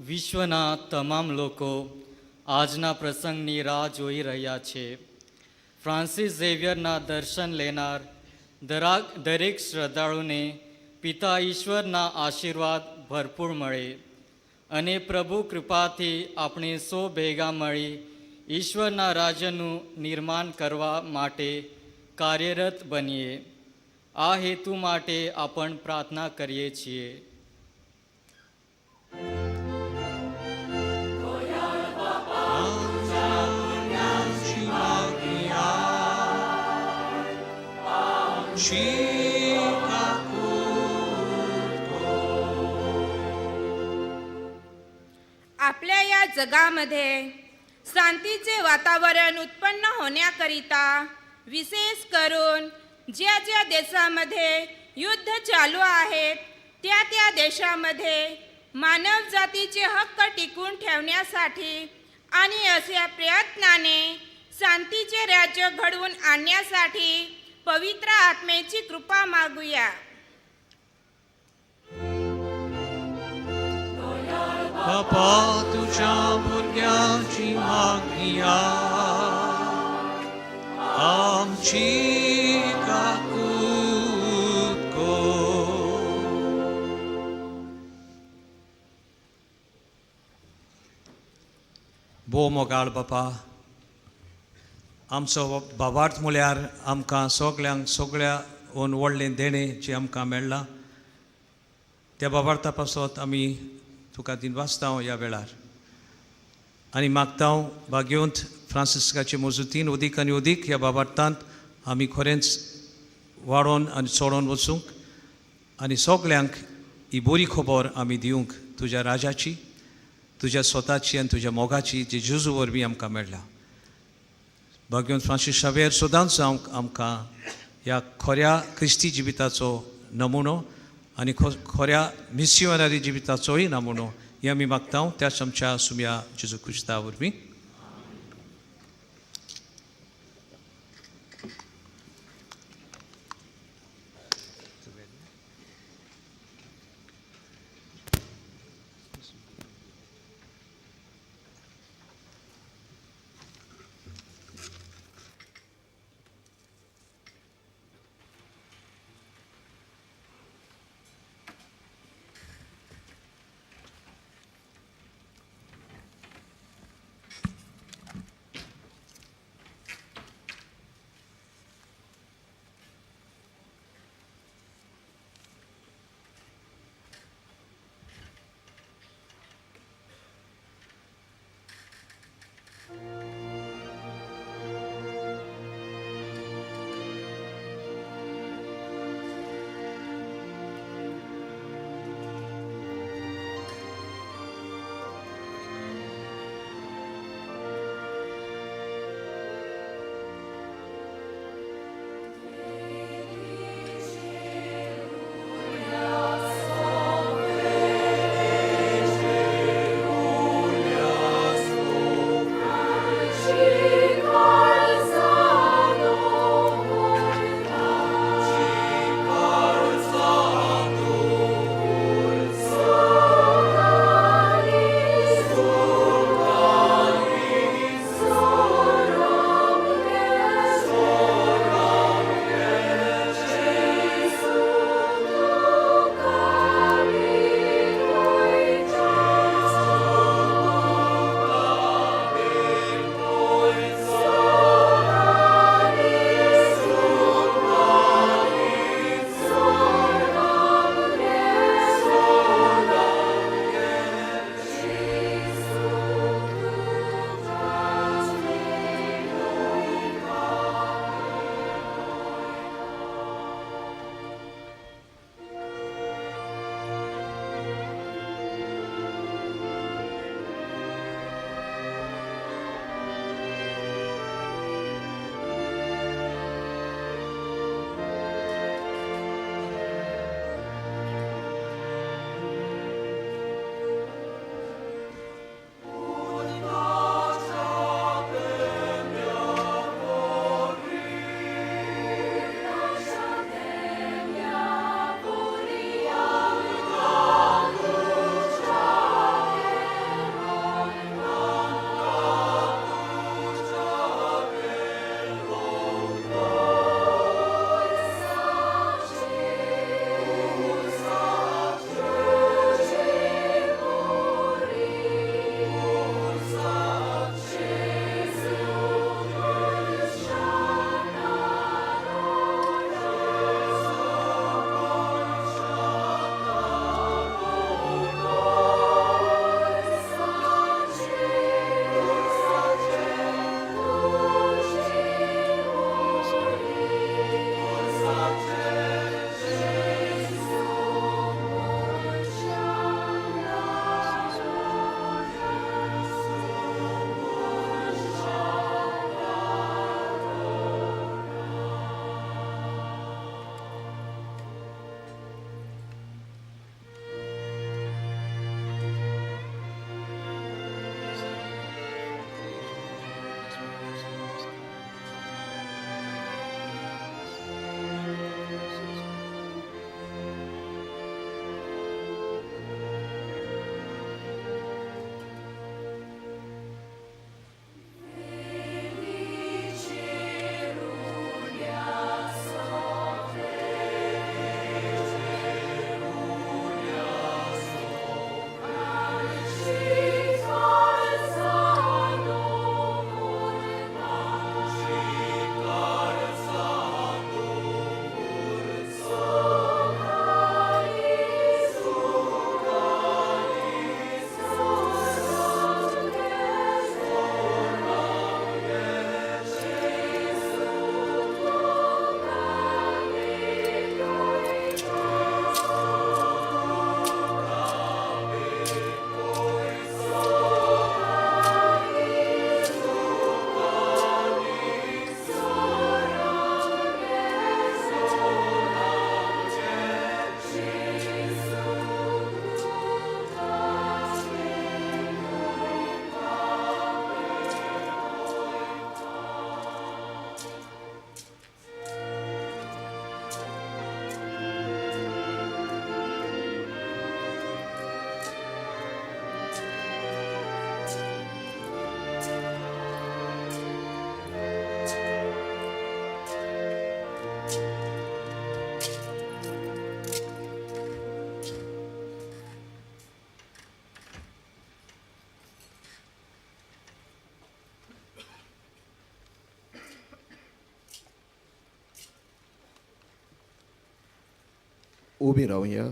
વિશ્વના તમામ લોકો આજના પ્રસંગની રાહ જોઈ રહ્યા છે. Francis ઝેવિયરના દર્શન લેનાર દરેક શ્રદ્ધાળુને પિતા ઈશ્વરના આશીર્વાદ ભરપૂર મળે અને પ્રભુ કૃપાથી આપણે સૌ ભેગા મળી ઈશ્વરના રાજ્યનું નિર્માણ કરવા માટે કાર્યરત બનીએ. આ હેતુ માટે આપણ પ્રાર્થના કરીએ છીએ. आपल्या या जगामध्ये शांतीचे वातावरण उत्पन्न होण्याकरिता विशेष करून ज्या ज्या देशामध्ये युद्ध चालू आहेत त्या त्या देशामध्ये मानवजातीचे हक्क टिकून ठेवण्यासाठी आणि अशा प्रयत्नाने शांतीचे राज्य घडवून आणण्यासाठी पवित्र आत्मेची कृपा मागूया. बापा तुझ्या भुरग्याची मागणी आमची काकूत कर. भोव मोगाळ बापा, आमचो बाबार्थ म्हळ्यार आमकां सगल्यांक सगळ्या व्हडलें देणें जें आमकां मेळ्ळां त्या बाबार्था पासत आमी तुका दिनवासता ह्या वेळार आनी मागता भाग्यवंत फ्रांसिस्काचे मजुतीन अदीक आनी अदीक ह्या बाबार्थांत आमी खरेंच वाडोवन आनी चडोवन वचूंक आनी सगल्यांक ही बरी खबर आमी दिवंक तुज्या राजाची, तुज्या स्वताची आनी तुज्या मोगाची जी जेजू वरवीं आमकां मेळ्ळा. भाग्यवंत फ्रांसीस शावेर सदांच जावंक आमकां ह्या खऱ्या क्रिस्ती जिविताचो नमुनो आनी खऱ्या मिसियोनारी जिविताचोय नमुनो हे आमी मागता त्याच आमच्या सुम्या जेजू क्रिस्ता वरवीं. उबी रावया.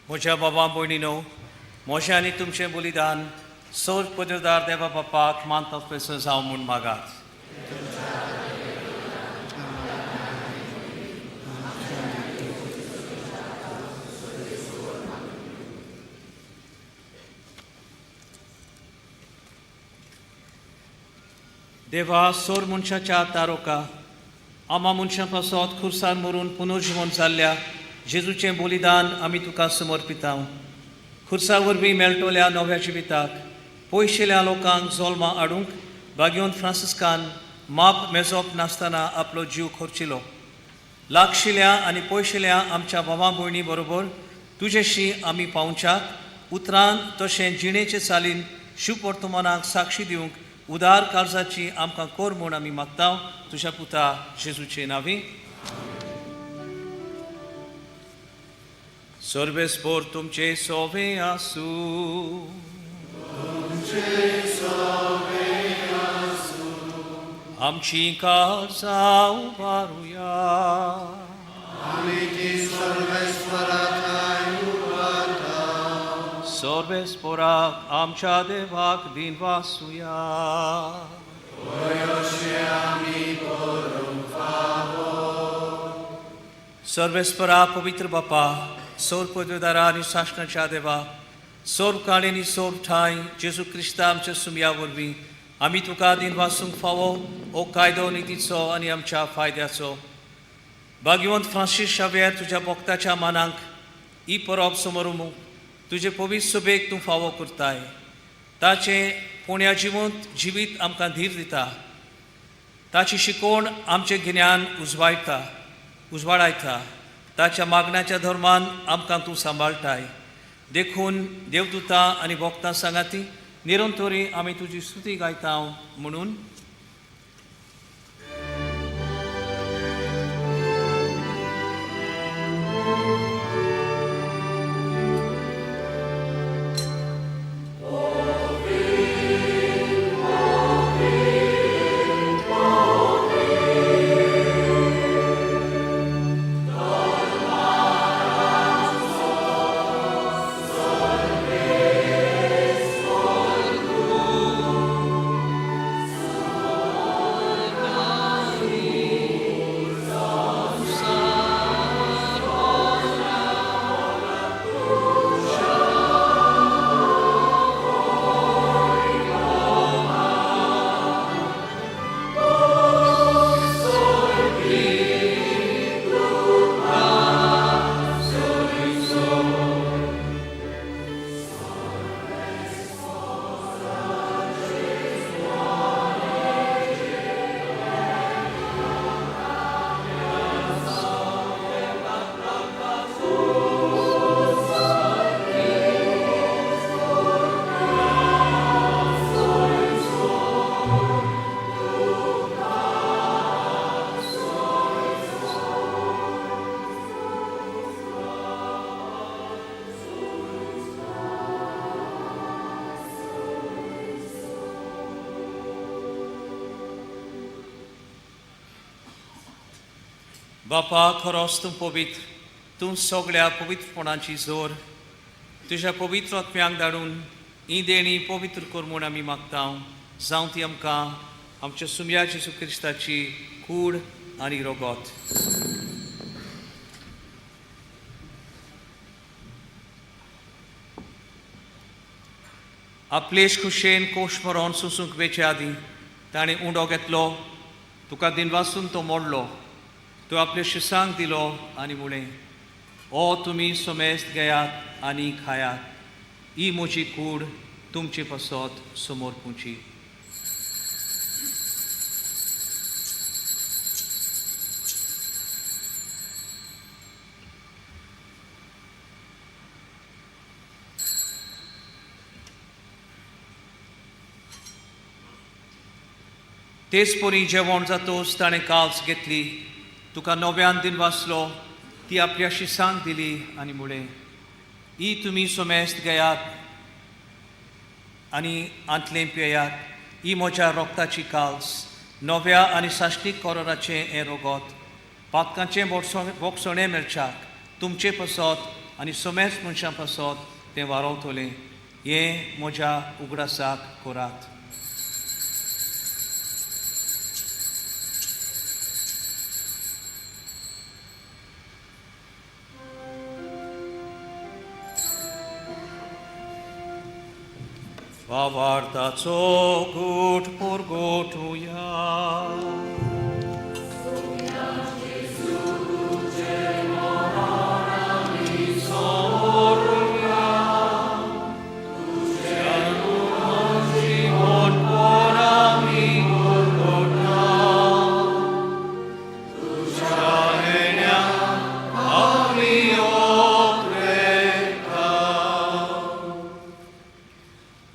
म्हज्या बाबा भयणीनो, म्हजें आनी तुमचें बलिदान सोर पदरदार देवा बापाक मानता पेसो जावं म्हूण मागात. देवा सोर मनशाच्या तारोका आमा मनशां पासत खुर्सान मरून पुनर्जिवन जाल्ल्या जेजूचें बलिदान आमी तुका समर्पिता. खुर्सा वरवीं मेळटल्या नव्या जिविताक पयशिल्या लोकांक जल्मा हाडूंक भाग्योन फ्रांसिस्कान माप मेजप नासतना आपलो जीव खर्चिलो. लागशिल्या आनी पयशिल्या आमच्या भावा भयणी बरोबर तुजेशी आमी पावच्याक उतरान तशें जिणेचे चालीन शुभवर्तमानाक साक्षी दिवंक उदार काळजाची आमकां कोर म्हूण आमी मागता तुज्या पुता जेजूचे नांवी. सर्वेस्पोर तुमचे सोवे आसूं. आमची काळजां उबारुया. सर्वेस्पोराक आमच्या देवाक दिनवासुया. सर्वेस्परा पवित्र बापा, सोर पदवेदारा आनी सासणाच्या देवा, सोर काळ आनी सोर ठांय जेजू क्रिस्ता आमच्या सुमया वरवीं आमी तुका दिनवासूंक फावो हो कायदो नितीचो आनी आमच्या फायद्याचो. भाग्यवंत फ्रांसीस शाव्यर तुज्या भक्ताच्या मानांक ही परब समरूंक तुजे पवित्र सभेक तूं फावो करताय. ताचें पुण्या जिवंत जिवीत आमकां धीर दिता. ताची शिकवण आमचें गिन्यान उजवाडायता. ताच्या मागण्याच्या धर्मान आमकां तूं सांबाळटाय. देखून देवदूतां आनी भक्तां सांगाती निरंतरी आमी तुजी स्तुती गायता म्हणून. बापा खरोच तूं पवित्र, तूं सगळ्या पवित्रपणाची जोर. तुज्या पवित्र आत्म्यांक धाडून ही देणी पवित्र कर म्हूण आमी मागता. जावं ती आमकां आमच्या सुमया जेजू क्रिस्ताची कूड आनी रगत. आपलेश खुशेन कोश मरोन सोसूंक वेचे आदीं ताणें उंडो घेतलो, तुका दिनवासून तो मोडलो, तो आपल्या शिसांक दिलो आनी म्हळें, ओ तुमी समेस्त घेयात आनी खायात, ही म्हजी कूड तुमचे पासत समोर पुची. तेच परी जेवण जातोच ताणें काल्स घेतली, तुका नव्यान दिन वाचलो, ती आपल्या शिसांक दिली आनी म्हळें, ही तुमी सोमेस्त घेयात आनी आंतलें पियात, ही म्हज्या रोगताची काल्स, नव्या आनी साश्टीक कोरोराचें हें रोगत, पातकांचें बोगसणें मेळच्याक तुमचे पासत आनी सोमेस्त मनशां पासत तें वारोवतलें, हें म्हज्या उगडासाक करात. भावार्थाचो गूट पुरगोटुया.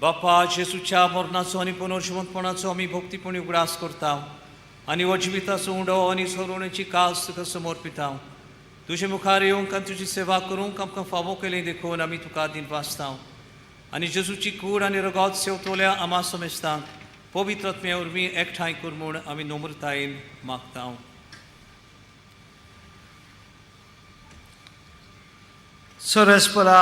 बापा, जेजूच्या मरणाचो आनी पुनर्जिवंतपणाचो आमी भक्तीपणी उगडास करता आनी हो जिविताचो उंडो आनी सोरोवणेची कास तुका समर्पिता. तुजे मुखार येवंक आनी तुजी सेवा करूंक आमकां फावो केली देखून आमी तुका दिनवासता आनी जेजूची कूड आनी रगत सेवतोल्या आमा समेस्तांक पवित्र आत्म्या वरवीं एकठांय कर म्हूण आमी नम्रतायेन मागता. सरस्परा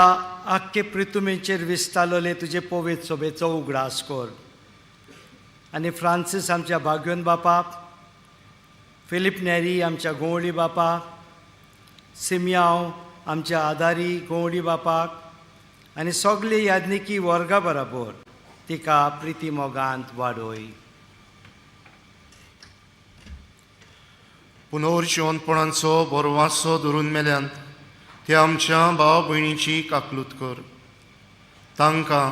आख्खे प्रितुमेचेर विस्तारलेले तुजे पवित्र सोबेचो उगडास कर आनी फ्रांसीस आमच्या भाग्योन बापाक, फिलीप नेरी आमच्या गोवळी बापाक, सिमयांव आमच्या आदारी गोवळी बापाक आनी सगळे याज्ञिकी वर्गा बराबर तिका प्रिती मोगांत वाडोय. पुनर्जिवंतपणाचो बरो धरून मेल्यान ते आमच्या भाव भयणीची काकलूत कर, तांकां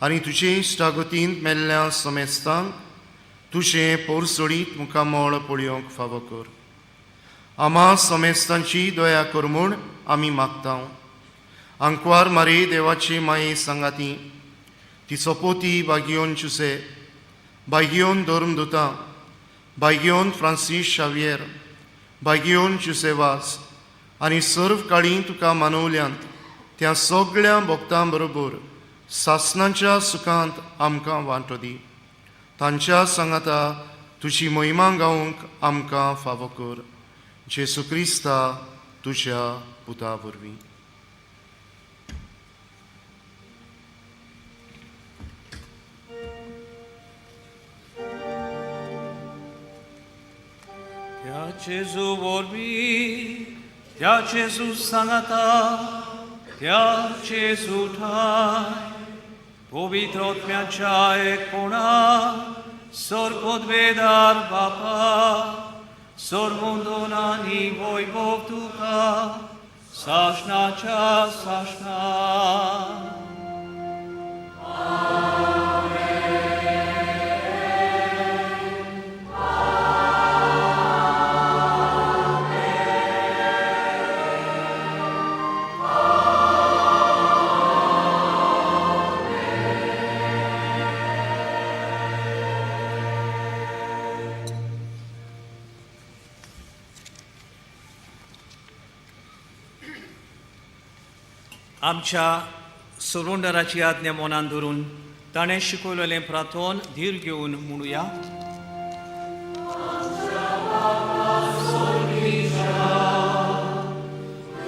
आनी तुजे इश्टागतींत मेल्ल्या समेस्तांक तुजें पोरसोडीत मुखामळ पळोवंक फावो कर. आमा समेस्तांची दया कर म्हूण आमी मागता. आंकवार मारी देवाची माये सांगाती तिचो पोती बागियोन चुसे, बागियोन धर्मदुता, बागियोन फ्रांसीस शावियर, बागियोन चुसेवास आनी सर्व काळी तुका मानवल्यांत त्या सगळ्या भक्तां बरोबर सासनाच्या सुखांत आमकां वांटो दी. तांच्या सांगाता तुजी महिमा गावंक आमकां फावो कर. जेसू क्रिस्ता तुज्या पुता वरवीं. त्या जेजू वरवीं, त्या जेजू सांगाता, त्या जेजू ठाय पवित्र आत्म्याच्या एकपणा सर्वोद्वेदार बापा, सर्वंदोन आनी वैभव तुका सासणाच्या सासणा. आमच्या सरोंडराची आज्ञा मनान धरून ताणें शिकवलेलें प्रार्थन धीर घेवन म्हणुया.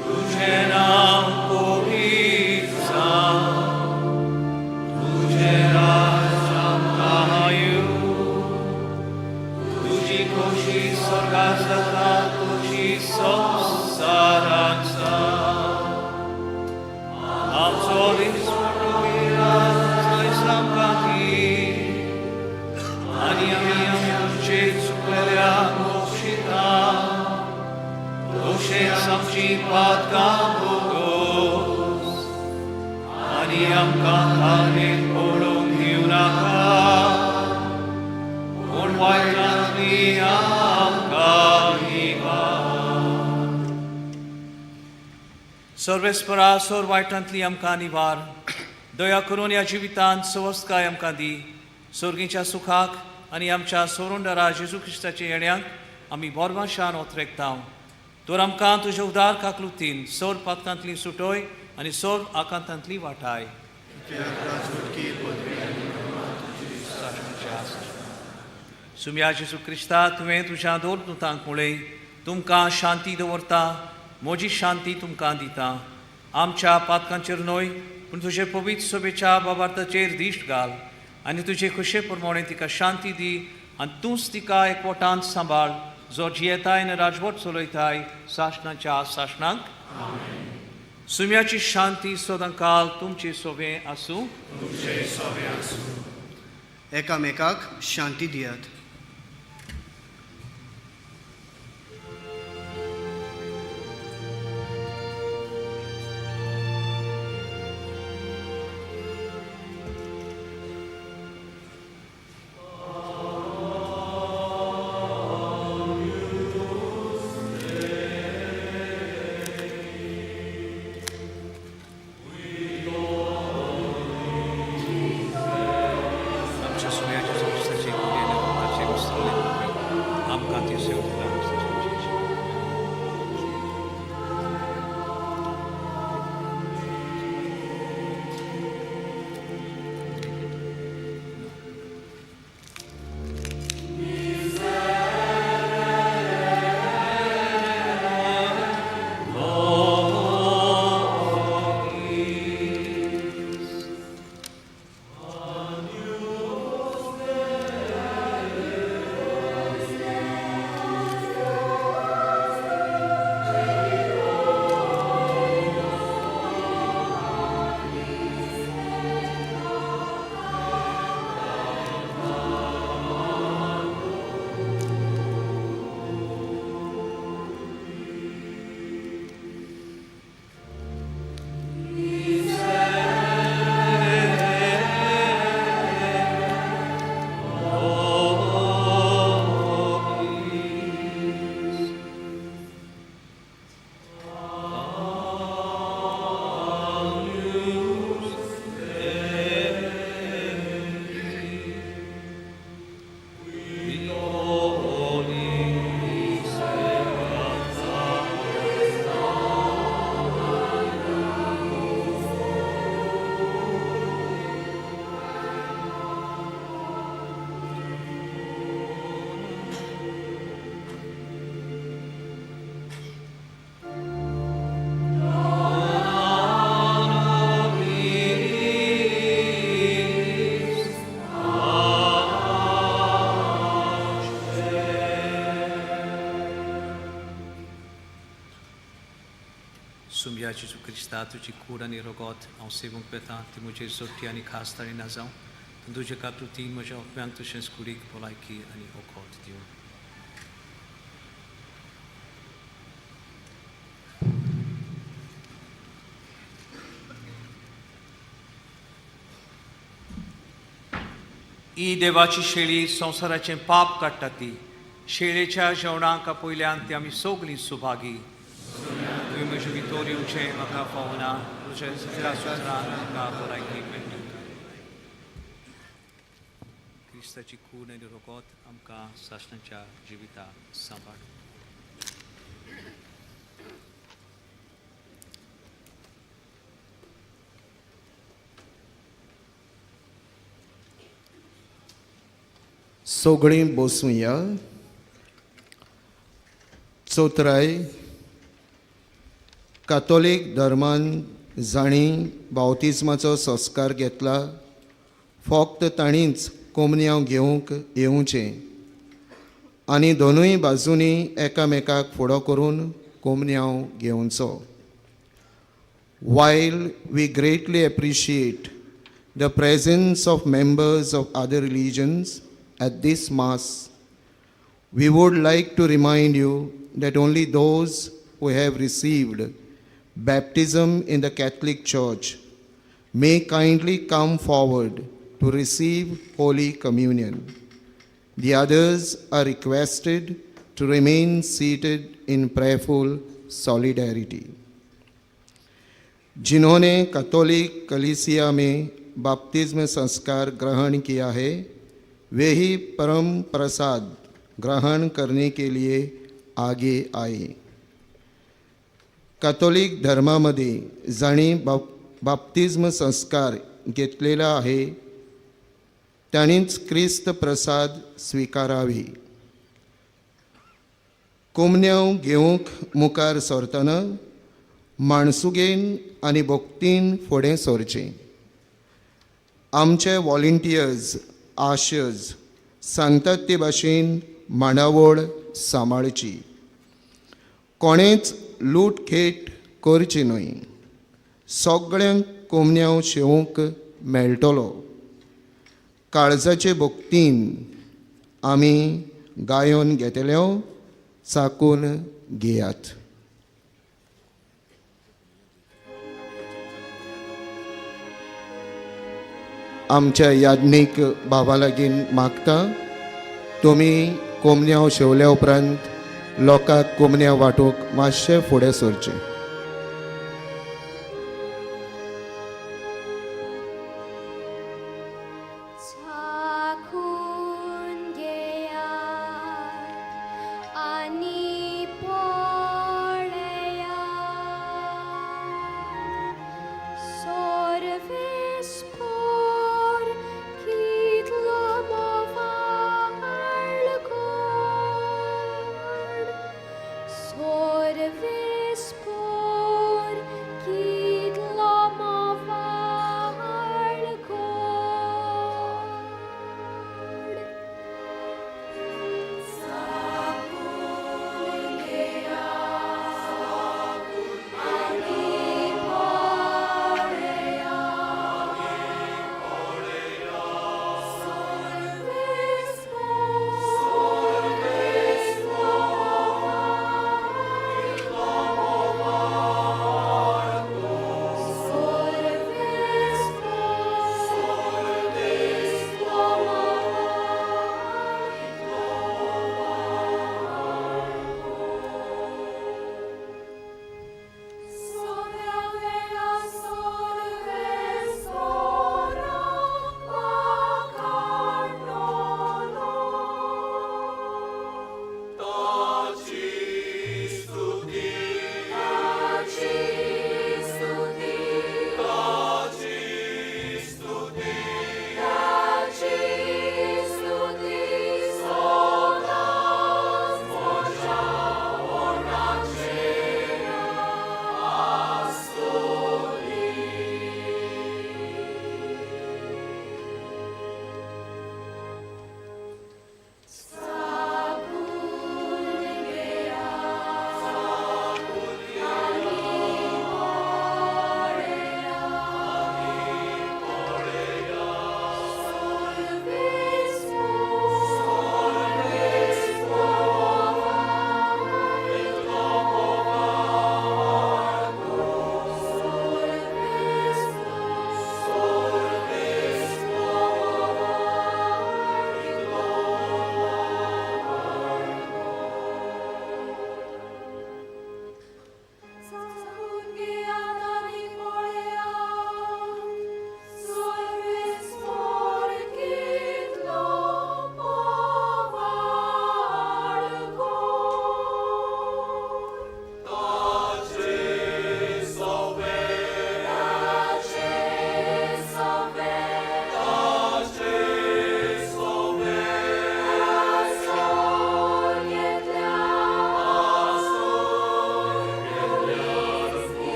तुजें नांव पवित्र जावं, तुजें राज आमकां येवं, तुजी खोशी स्वर्गांत जाता तशी संवसारांत जावं. आमचो दिसपडो आनी आमी आमचे चुकलेल्या मोक्षिता तशेंच आमची पातकां भोगोस आनी आमकां तारेन पडोवंक दिवं नाका, पूण वायटांतली आमकां निवार. सर्वेस्परा सोर वायटांतली आमकां निवार, दया करून ह्या जिवितांत सवस्तकाय आमकां दी, सर्गीच्या सुखाक आनी आमच्या सोरोंडरा जेजू क्रिस्ताच्या येण्याक आमी बोरवाशान ओथरेकता. तर आमकां तुज्या उदार काकलुतीन सोर पातकांतली सुटोय आनी सोर आकांतांतली वाटाय. सुम्या जेजू क्रिस्ता, तुवें तुज्या दोन दुतांक म्हळें, तुमकां शांती दवरता, म्हजी शांती तुमकां दिता. आमच्या पातकांचेर न्हय पूण तुजे पवित्र सभेच्या बाबार्थाचेर दिश्ट घाल आनी तुजे खुशे प्रमाणे तिका शांती दी आनी तूंच तिका एकवटान सांबाळ, जो जियेताय आनी राजवट चलयताय सासणाच्या सासणाक. सुम्याची शांती सदांकाल तुमचे सोबें आसूं. एकामेकाक शांती दियात. आमच्या सुम्या जेजू क्रिस्ताचे कुडीन ताचे विसरले आमकां ती सेवता. सुम्या जेजू क्रिस्ता, तुजी कूड आनी रगत हांव सेवूंक वेता, ती म्हजेर सोडटी आनी खास ताणी ना जावं, पूण तुजे काकृतीन म्हज्या आत्म्यांक तशेंच कुडीक भलायकी आनी ओखद दिवं. ही देवाची शेळी संवसाराचें पाप काडटा ती शेळेच्या जेवणाक आपयल्यान ती आमी सगळीं सुभागी. तुवें म्हजे भितर येवचें म्हाका फावना, तुज्या एका सुत्रान म्हाका भलायकी मेळटा. क्रिस्ताची खून आनी रगत आमकां सासणाच्या जिविताक सांबाळ. सगळीं बसुया. चौथराय कातोलीक धर्मान जांणी बावतिज्माचो संस्कार घेतला फक्त तांणीच कोमन्यांव घेवंक येवचें आनी दोनूय बाजूंनी एकामेकाक फुडो करून कोमन्यांव घेवचो. While we greatly appreciate the presence of members of other religions at this Mass, we would like to remind you that only those who have received baptism in the Catholic Church may kindly come forward to receive Holy Communion. The others are requested to remain seated in prayerful solidarity. जिन्होंने Catholic कलीसिया में बाप्तिज्म संस्कार ग्रहण किया है, वे ही परम प्रसाद ग्रहण करने K लिए आगे आए. कातोलीक धर्मामध्ये जांणी बाप्तिज्म संस्कार घेतलेला आहे तांणीच क्रिस्त प्रसाद स्विकारावी. कोमन्यांव घेवंक मुखार सरतना माणसुगेन आनी भक्तीन फुडें सरचें. आमचे वॉलंटियर्स आशर्स सांगतात ते भाशेन मांडावळ सांबाळची. कोणेच लूट खेट करची न्हय. सगळ्यांक कोमन्यांव शेवंक मेळटलो. काळजाचे भक्तीन आमी गायोन घेतल्यो चाकून घेयात. आमच्या याज्ञीक बाबा लागीं मागता तुमी कोमन्यांव शेवल्या उपरांत लोकांक कोमन्यांव वांटूंक मातशें फुडें सरचें. चाखून घेयात आनी पळयात सर्वेस्पर कितलो मोवाळ गोड, सर्वेस्पर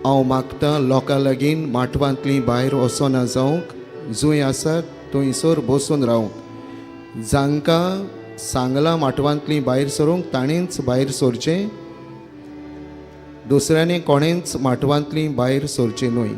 हांव मागतां लोकां लागीं माटवांतलीं भायर वचना जावंक, जंय आसात थंयसर बसून रावंक. जांकां सांगलां माटवांतलीं भायर सरूंक ताणेंच भायर सरचें, दुसऱ्यांनी कोणेंच माटवांतलीं भायर सरचें न्हय.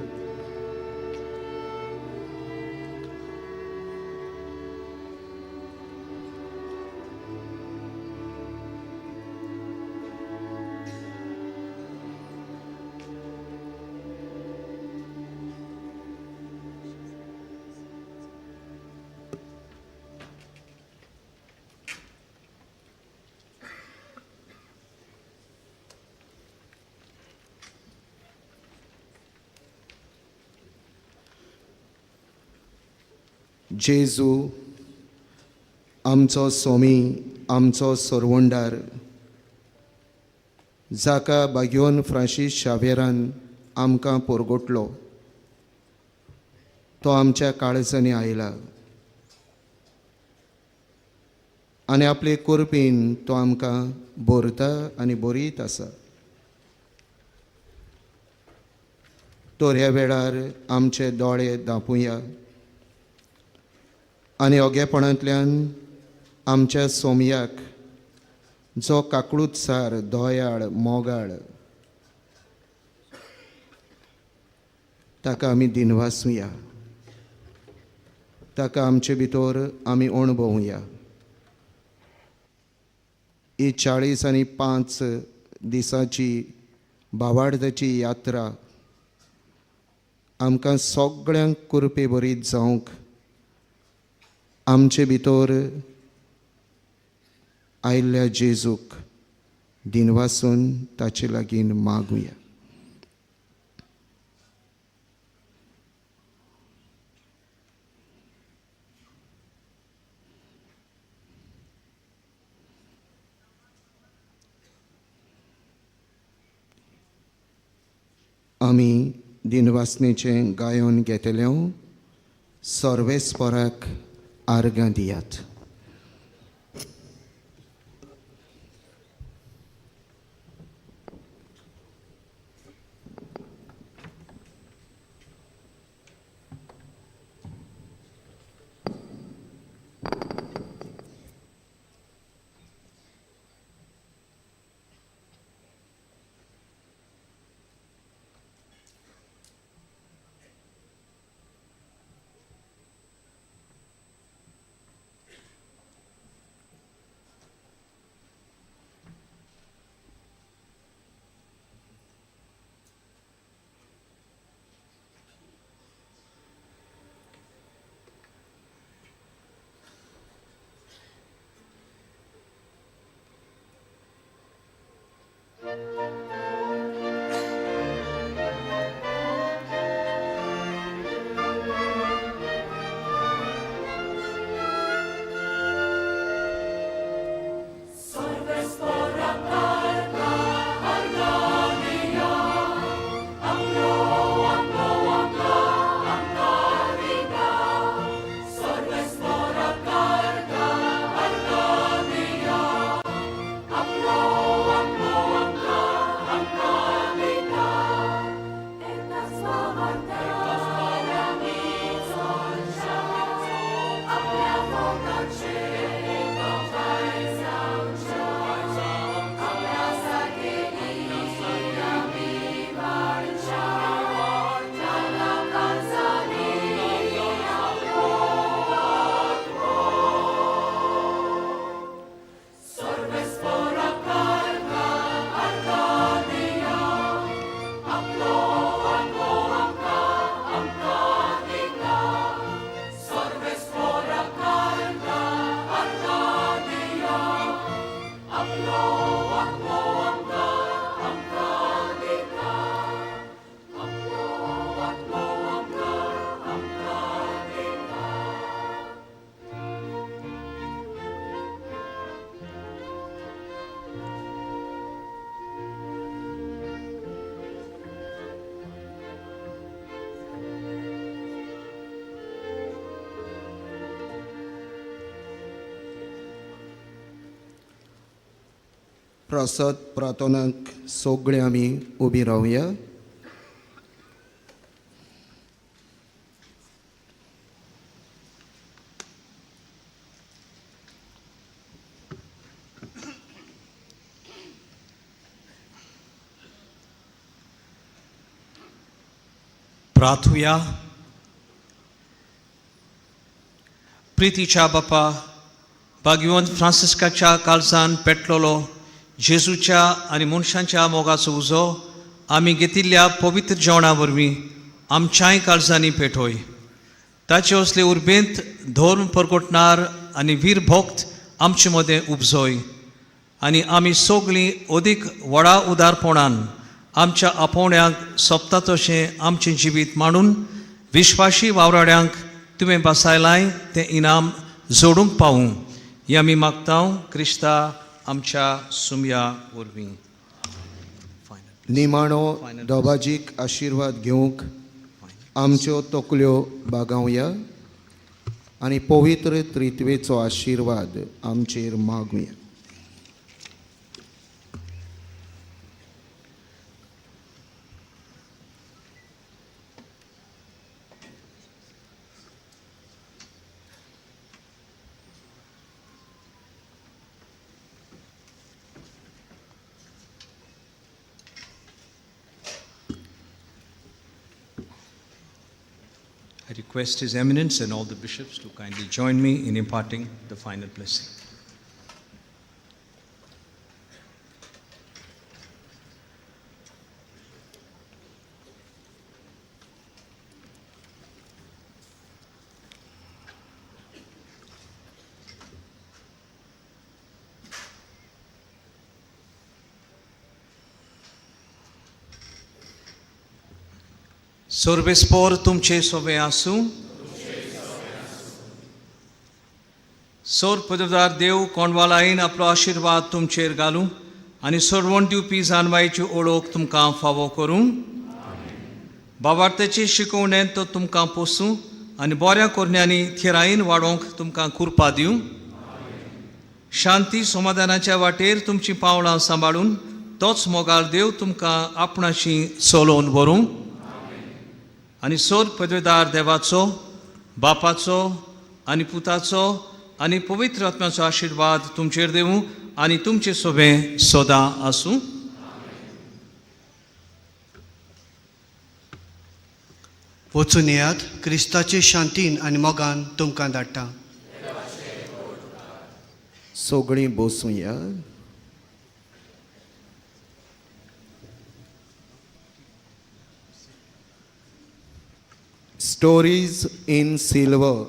जेजू आमचो स्वामी, आमचो सरवंडार, जाका बाग्योन फ्रांसीस शावेरान आमकां पोरगोटलो, तो आमच्या काळजांनी आयला आनी आपले कुरपीन तो आमकां भरता आनी बरीत आसा. तर ह्या वेळार आमचे दोळे धांपुया आनी ओगेपणांतल्यान आमच्या सोमयाक, जो काकळूतसार, दयाळ, मोगाळ, ताका आमी दिनवासुया, ताका आमचे भितर आमी अणभवुया. ही 45 दिसांची भावार्थाची यात्रा आमकां सगळ्यांक कुरपे बरीत जावंक, आमचे भितर आयिल्ल्या जेजूक दिनवासून ताचे लागीं मागुया. आमी दिनवासनेचें गायन घेतले, सर्वेस्पराक आर्गां दियात. प्रसाद प्रार्थनाक सगळे आमी उबी रावया. प्रार्थुया. प्रितीच्या बापा, भाग्यवंत फ्रांसिस्काच्या काळजान पेटलेलो जेजूच्या आनी मनशांच्या मोगाचो उजो आमी घेतिल्ल्या पवित्र जेवणा वरवीं आमच्याय काळजांनी पेटोय. ताचे असले उर्बेंत धर्म परगटणार आनी वीर भक्त आमचे मदें उपजोय आनी आमी सगळीं अदीक व्हडा उदारपणान आमच्या आपोवण्यांक सोंपता तशें आमचें जिवीत मांडून विश्वाशी वावराड्यांक तुवें बसायलाय तें इनाम जोडूंक पावूं हें आमी मागता क्रिस्ता आमच्या सुमया वरवीं. निमाणो दोबाजीक आशिर्वाद घेवंक आमच्यो तकल्यो बागावया आनी पवित्र त्रित्वेचो आशिर्वाद आमचेर मागुया. I request His Eminence and all the bishops to kindly join me in imparting the final blessing. सर्वेस्पोर तुमचे सोबे आसूं. सोर पदवदार देव कोंडवालायन आपलो आशिर्वाद तुमचेर घालूं आनी सोडवण दिवपी जानवायची ओळख तुमकां फावो करूं. बाबार्थाचे शिकोवणेन तो तुमकां पोसूं आनी बऱ्या कोरण्यांनी थिरायेन वाडोवंक तुमकां कृपा दिवं. शांती समाधानाच्या वाटेर तुमचीं पावलां सांबाळून तोच मोगाळ देव तुमकां आपणाशी चलोवन व्हरूं. आनी सोर पदवेदार देवाचो, बापाचो आनी पुताचो आनी पवित्र आत्म्याचो आशिर्वाद तुमचेर दिवं आनी तुमचे सोबें सदां आसूं. वचून येयात, क्रिस्ताचे शांतीन आनी मोगान तुमकां धाडटा. सगळीं बसूया. Stories in Silver,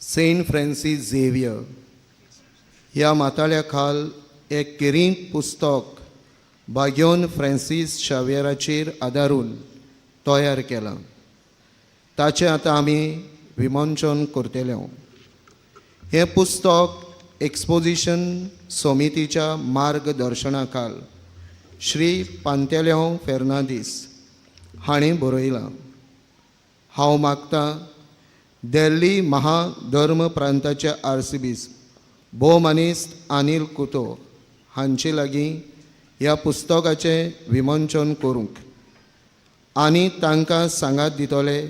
Saint Francis Xavier ह्या माताळ्या खाल एक किरींत पुस्तक भाग्योन फ्रांसीस शाव्यराचेर आदारून तयार केलां. ताचें आतां आमी विमोचन करतले. हें पुस्तक एक्सपोजिशन समितीच्या मार्गदर्शना खाल श्री पांतेल्यांव फेर्नांदीस हाणें बरयलां. हांव मागतां दिल्ली महाधर्म प्रांताचे आर्सिबीस भोवमानेस्त अनिल कुतो हांचे लागीं ह्या पुस्तकाचें विमोचन करूंक आनी तांकां सांगात दितले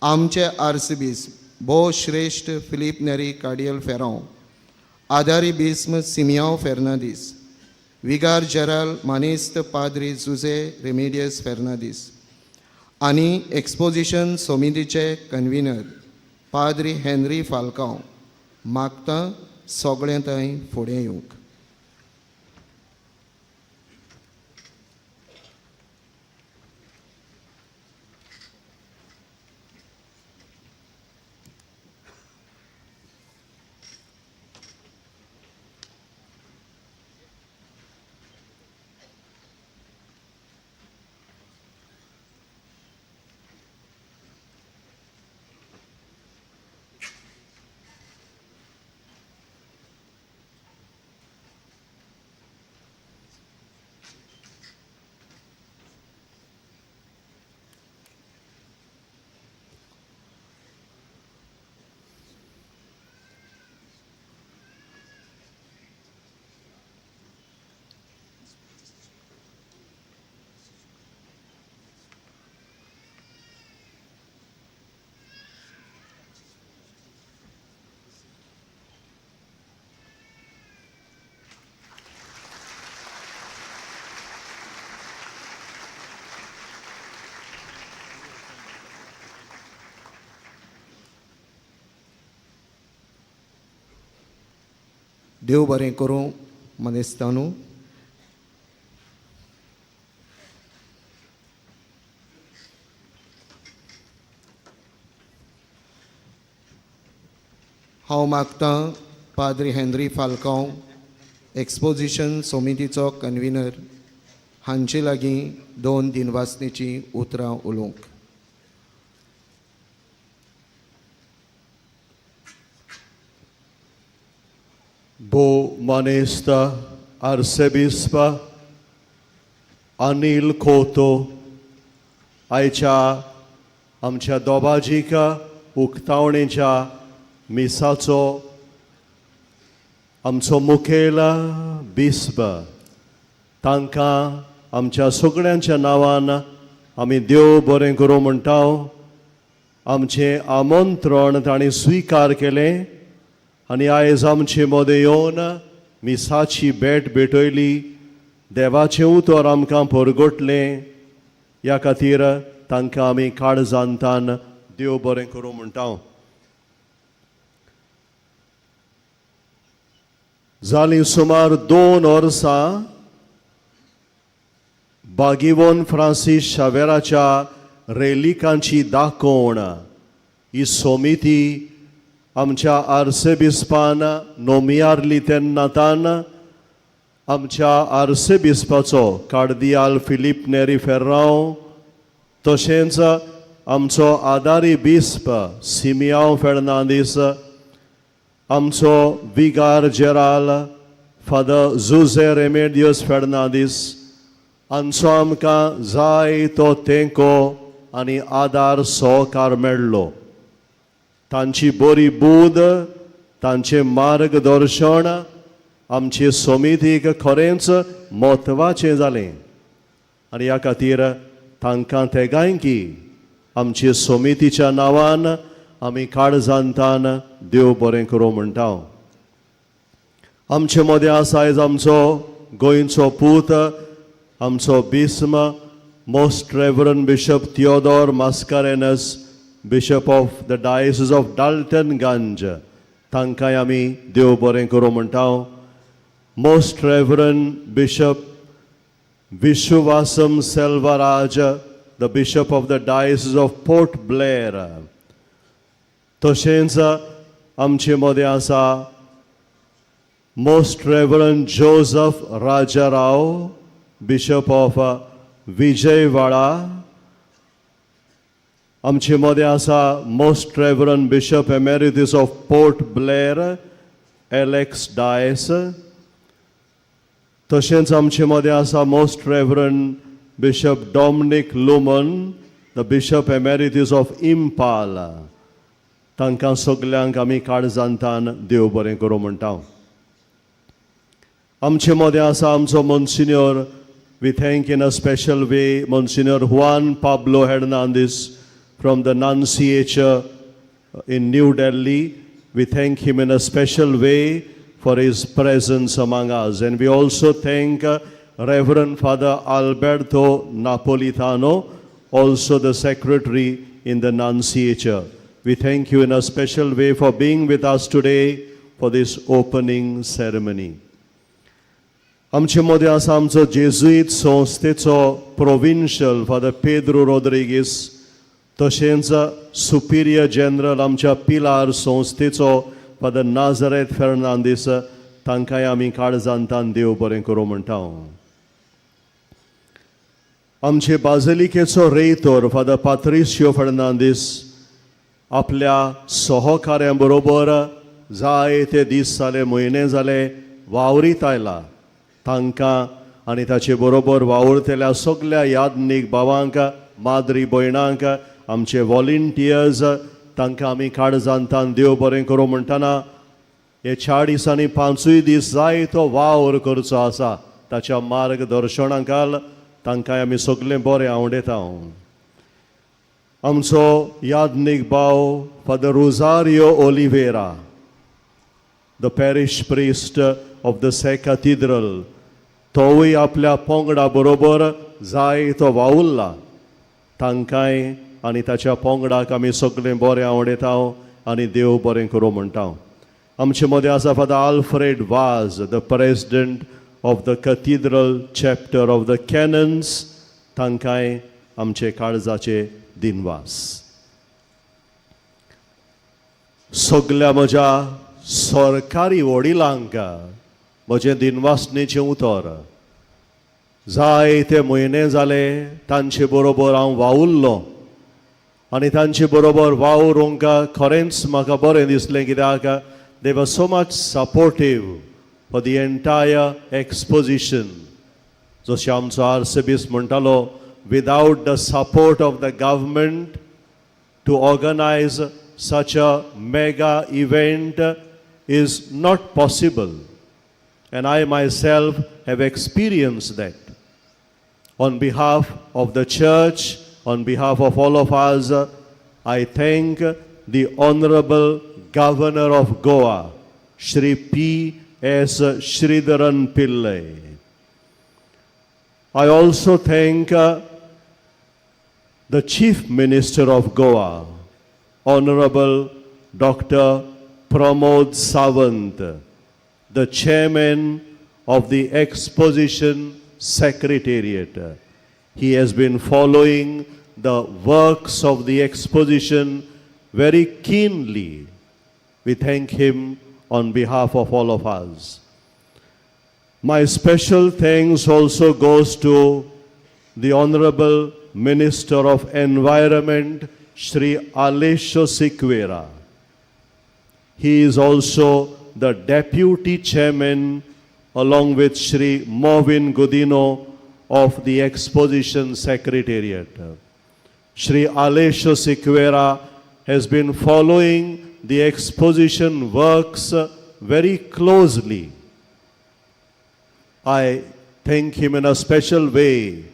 आमचे आर्सिबीस भोव श्रेश्ठ फिलीप नेरी कार्डियल फेरांव, आदारी बिस्म सिमियांव फेर्नांदीस, विगार जेराल मानेस्त पाद्री जुझे रेमिडियस फेर्नांदीस आनी एक्सपोजिशन समितीचे कन्व्हिनर पाद्री हेनरी फाल्कांव मागता सगळें थंय फुडें येवंक. देव बरें करूं मानेस्तांनो. हांव मागतां पाद्री हेनरी फाल्कांव, एक्सपोजिशन समितीचो कन्विनर, हांचे लागीं दोन दिनवासनेचीं उतरां उलोवंक. भोव मानेस्त आर्सेबिस्प अनील खोतो, आयच्या आमच्या दोबाजीक उक्तावणेच्या मिसाचो आमचो मुखेल बिस्प, तांकां आमच्या सगळ्यांच्या नांवान आमी देव बरें करूं म्हणटा. आमचें आमंत्रण तांणी स्विकार केलें आनी आयज आमचे मदें येवन मिसाची भेट भेटयली, देवाचें उतर आमकां परगटलें. ह्या खातीर तांकां आमी काळजांतान देव बरें करूं म्हणटा. जालीं सुमार 2 वर्सां बागीवोन फ्रांसीस शावेराच्या रेलिकांची दाखोवण ही समिती आमच्या आर्सेबिस्पान नोमियारली तेन्ना तान आमच्या आर्सेबिस्पाचो कार्दियाल फिलीप नेरी फेर्रांव, तशेंच आमचो आदारी बिस्प सिमियांव फेर्नांदीस, आमचो विगार जेराल फादर जुझे रेमेडियस फेर्नांदीस हांचो आमकां जाय तो तेंको आनी आदार सहकार मेळ्ळो. तांची बरी बूद, तांचें मार्गदर्शन आमचे समितीक खरेंच म्हत्वाचें जालें आनी ह्या खातीर तांकां तेगांयकी आमचे समितीच्या नांवान आमी काळजांतान देव बरें करूं म्हणटा. आमचे मदें आसा आयज आमचो गोंयचो पूत, आमचो बिस्म most reverend bishop Theodore Mascarenhas, bishop of the diocese of Daltonganj, तांकांय आमी देव बरें करूं म्हणटा. Most reverend bishop Vishwasam Selvaraj, the bishop of the diocese of Port Blair, तशेंच आमचे मदें आसा most reverend Joseph Rajarao, bishop of Vijayawada. आमचे मदें आसा most reverend bishop emeritus of Port Blair Alex Dias, तशेंच आमचे मदें आसा most reverend bishop Dominic Luman, the bishop emeritus of Imphal. तांकां सगल्यांक आमी काळजांतान देव बरें करूं म्हणटा. आमचे मदें आसा आमचो monsignor, we thank in a special way monsignor Juan Pablo Hernandez from the Nunciature in New Delhi. We thank him in a special way for his presence among us. And we also thank Reverend Father Alberto Napolitano, also the secretary in the Nunciature. We thank you in a special way for being with us today for this opening ceremony. आमचे मदें आसा आमचो जेजुईत संस्थेचो provincial father Pedro रोद्रिगीस, तशेंच Superior general आमच्या पिलार संस्थेचो father Nazareth Fernandes, तांकांय आमी काळजांतान देव बरें करूं म्हणटा. आमचे बाजलिकेचो रेयतोर फादर पात्रिसियो फेर्नांदीस आपल्या सहकार्या बरोबर जायते दीस जाले, म्हयने जाले वावरीत आयला. तांकां आनी ताचे बरोबर वावुरतल्या सगल्या यादनीक भावांक, माद्री भयणांक, आमचे वॉलंटियर्स, तांकां आमी काळजांतान देव बरें करूं म्हणटना हे 4 दिसांनी 5 दीस जाय तो वावर करचो आसा ताच्या मार्गदर्शनाखाल तांकां आमी सगळें बरें आवडयता. आमचो यादनीक भाव father Rosario Oliveira, the parish priest of the Se cathedral, तोवूय आपल्या पोंगडा बरोबर जाय तो वावुरला. तांकांय आनी ताच्या पोंगडाक आमी सगळें बरें आवडयता आनी देव बरें करूं म्हणटा. आमचे मदें आसा Father Alfred Vaz, the president of the cathedral chapter of the canons, तांकांय आमचे काळजाचे दिनवास. सगल्या म्हज्या सरकारी वडिलांक म्हजें दिनवासणेचें उतर. जायते म्हयने जाले तांचे बरोबर हांव वावुरलो आनी तांचे बरोबर वावरूंक खरेंच म्हाका बरें दिसलें, कित्याक they were so much supportive for the entire exposition. जशें आमचो आर्सेबीस म्हणटालो, without the support of the government to organize such a mega event is not possible. And I myself have experienced that. On behalf of the church, on behalf of all of us, I thank the Honorable Governor of Goa, Shri P. S. Sridharan Pillai. I also thank the Chief Minister of Goa, Honorable Dr. Pramod Sawant, the Chairman of the Exposition Secretariat. He has been following the works of the exposition very keenly. We thank him on behalf of all of us. My special thanks also goes to the Honorable Minister of Environment, Shri Aleixo Sequeira. He is also the Deputy Chairman, along with Shri Mauvin Godinho of the Exposition Secretariat. Shri Aleixo Sequeira has been following the exposition works very closely. I thank him in a special way.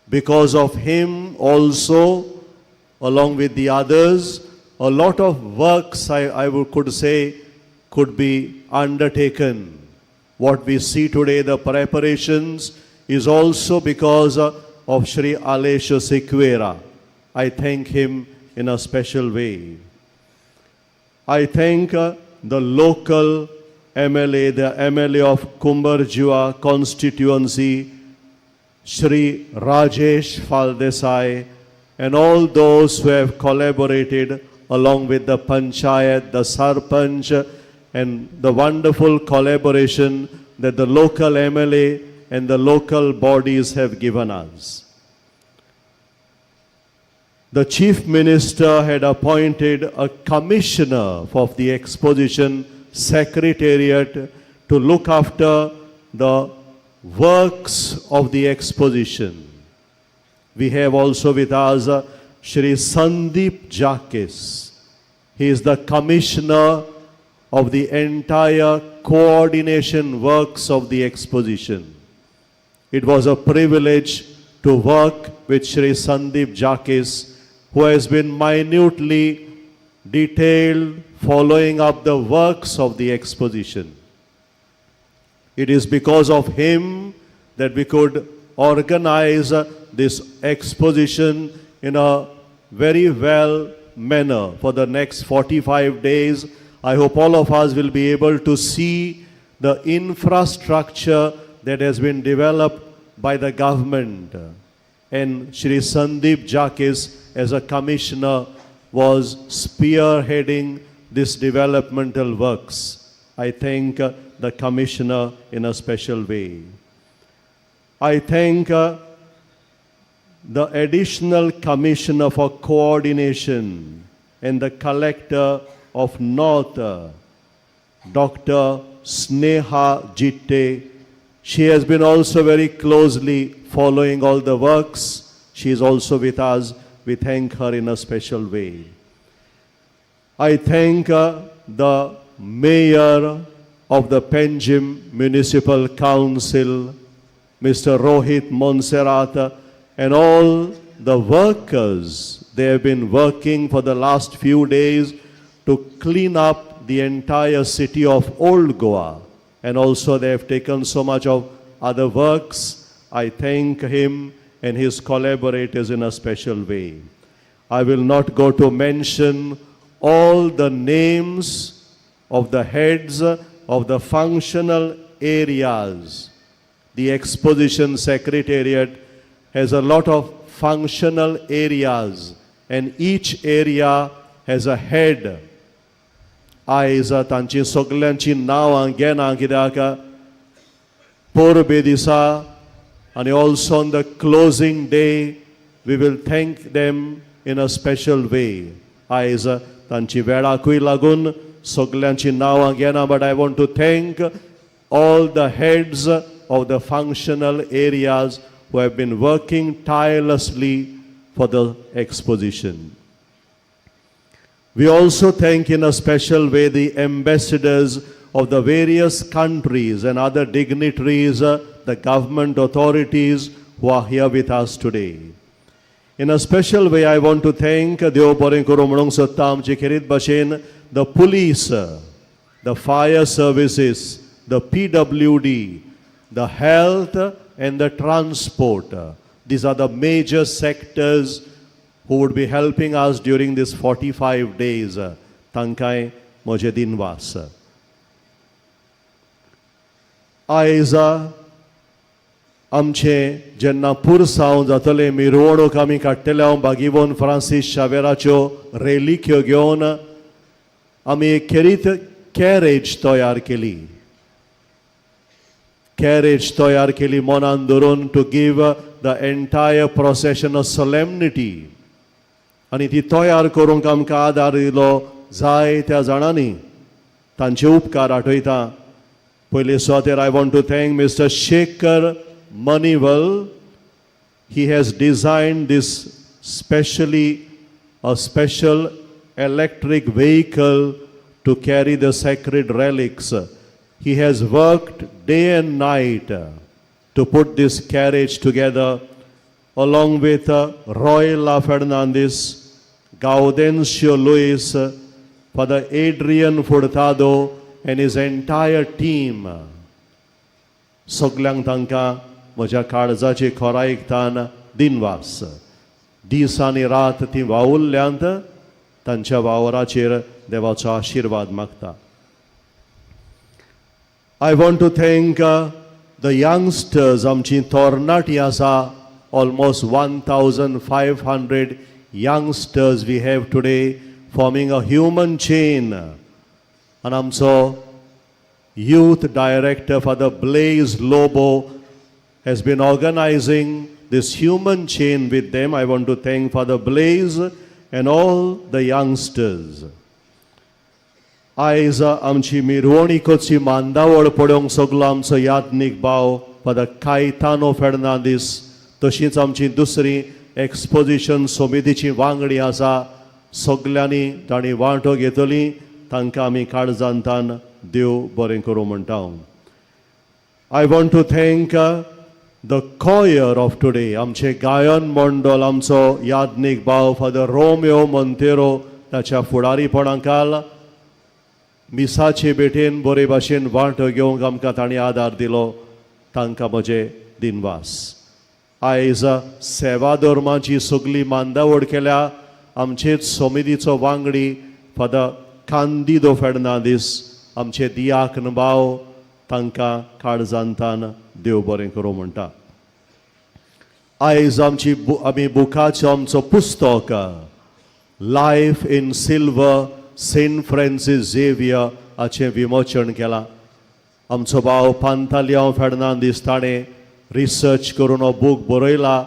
Because of him also, along with the others, a lot of works, I could say, could be undertaken. What we see today, the preparations, is also because of Shri Aleixo Sequeira. I thank him in a special way. I thank the local MLA, the MLA of Cumbarjua constituency, Shri Rajesh Faldesai, and all those who have collaborated along with the Panchayat, the Sarpanch, and the wonderful collaboration that the local MLA and the local bodies have given us. The Chief Minister had appointed a commissioner of the Exposition Secretariat to look after the works of the exposition. We have also with us Shri Sandeep Jakis. He is the commissioner of the entire coordination works of the exposition. It was a privilege to work with Shri Sandeep Jakis, who has been minutely detailed following up the works of the exposition. It is because of him that we could organize this exposition in a very well manner for the next 45 days. I hope all of us will be able to see the infrastructure that has been developed by the government. And Shri Sandeep Jakis, as a commissioner, was spearheading this developmental works. I thank the commissioner in a special way. I thank the additional commissioner for coordination and the collector of North, Dr. Sneha Jitte. She has been also very closely following all the works. She is also with us. We thank her in a special way. I thank the mayor of the Panjim Municipal Council, Mr. Rohit Monserrat, and all the workers. They have been working for the last few days to clean up the entire city of Old Goa. And also they have taken so much of other works. I thank him and his collaborators in a special way. I will not go to mention all the names of the heads of the functional areas. The Exposition Secretariat has a lot of functional areas and each area has a head. आयज तांची सगल्यांची नांवां घेना कित्याक परबे दिसा आनी also on the closing day we will thank them in a special way. आयज तांची वेळाकूय लागून सगल्यांची नांवां घेना, but I want to thank all the heads of the functional areas who have been working tirelessly for the exposition. We also thank in a special way the ambassadors of the various countries and other dignitaries, the government authorities who are here with us today. In a special way, I want to thank देव बरें करूं म्हणूंक सोदता आमचे खेरीत भाशेन the police, the fire services, the PWD, the health and the transport. These are the major sectors who would be helping us during these 45 days. तांकांय म्हजे दिनवास. आयज आमचें जेन्ना पुरसांव जातलें, मिरवणूक आमी काडटले, हांव बागीवन फ्रांसीस शावेराच्यो रेलिक्यो घेवन आमी एक खेरीत कॅरेज तयार केली. कॅरेज तयार केली मनान धरून to give the entire procession a solemnity. आनी ती तयार करूंक आमकां आदार दिलो जायत्या जाणांनी, तांचे उपकार आठयता. पयले सुवातेर I want to thank Mister Shekhar Manival. He has designed this specially a special electric vehicle to carry the sacred relics. He has worked day and night to put this carriage together along with Royla Fernandez, Gaudencio Luis, Father Adrian Furtado and his entire team. सगल्यांक तांकां म्हज्या काळजाची खोरायकतान दिनवास. दीस आनी रात ती वावुरल्यांत, तांच्या वावराचेर देवाचो आशिर्वाद मागता. I want to thank the youngsters, आमची तरणाटी आसा, almost 1,500 youngsters we have today forming a human chain. आनी आमचो youth director Father Blaise Lobo has been organizing this human chain with them. I want to thank Father Blaise and all the youngsters. आयज आमची मिरवणीकोची मांदावळ पळोवंक सगलो आमचो याज्ञीक भाव father Caetano Fernandes, तशीच आमची दुसरी एक्सपोजिशन समितीची वांगडी आसा, सगल्यांनी तांणी वांटो घेतली, तांकां आमी काळजांतान देव बरें करूं म्हणटा. I want to thank the choir of today, आमचें गायन मंडळ, आमचो याज्ञीक भाव फादर रोमियो मोंतेरो ताच्या फुडारीपणाखाल मिसाचे भेटेन बरे भाशेन वांटो घेवंक आमकां तांणी आदार दिलो, तांकां म्हजे दिनवास. आयज सेवा धर्माची सगली मांदावड केल्या आमचेच समितीचो वांगडी फादर कांदिदो फेर्नांदीस, आमचे दियाकन भाव, तांकां काळजांतान देव बरें करूं म्हणटा. आयज आमची आमी बुकाचो आमचो पुस्तक life in silver Saint Francis Xavier हाचें विमोचन केलां. आमचो भाव पांतालियांव फेर्नांदीस ताणें रिसर्च करून हो बूक बरयला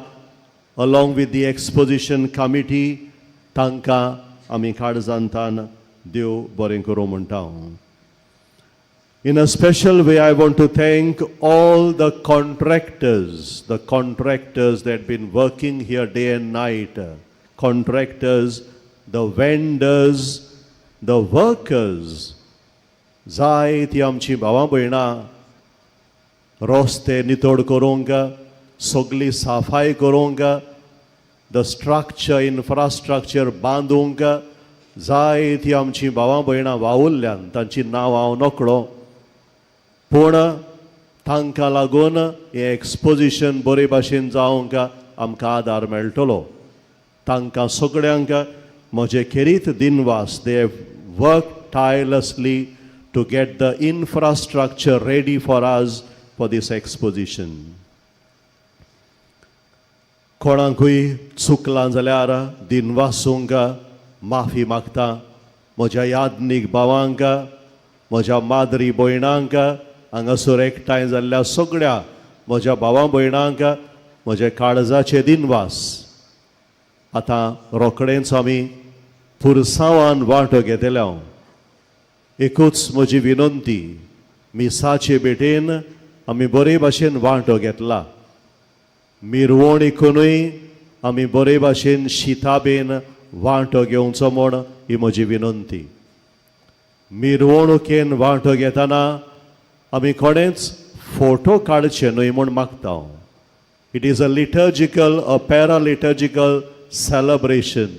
along with the exposition committee. तांकां आमी काळजांतान देव बरें करूं म्हणटा. In a special way, I want to thank all the contractors that have been working here day and night, contractors, the vendors, the workers. जायती आमची भावां भयणां रस्ते नितळ करूंक, सगली साफाय करूंक, the structure, infrastructure बांदूंक जायती आमची भावां भयणां वावुरल्यान, तांची नांव हांव नकळो, पूण तांकां लागून हें एक्सपोजिशन बरे भाशेन जावंक आमकां आदार मेळटलो. तांकां सगळ्यांक म्हजे खेरीत दिनवास. They have work tirelessly to get the infrastructure ready for us for this exposition. कोणाकूय चुकलां जाल्यार दिनवासूंक माफी मागता. म्हज्या याज्ञीक भावांक, म्हज्या माद्री भयणांक, हांगासर एकठांय जाल्ल्या सगळ्या म्हज्या भावां भयणांक म्हज्या काळजाचे दिनवास. आतां रोखडेंच आमी पुरसांवान वांटो घेतले. हांव एकूच म्हजी विनंती, मिसाचे भेटेन आमी बरे भाशेन वांटो घेतला, मिरवणिकूनय आमी बरे भाशेन शिताबेन वांटो घेवचो म्हूण ही म्हजी विनंती. मिरवणुकेन वांटो घेतना आमी कोणेच फोटो काडचे न्हय म्हूण मागता. It is a liturgical, a paraliturgical celebration.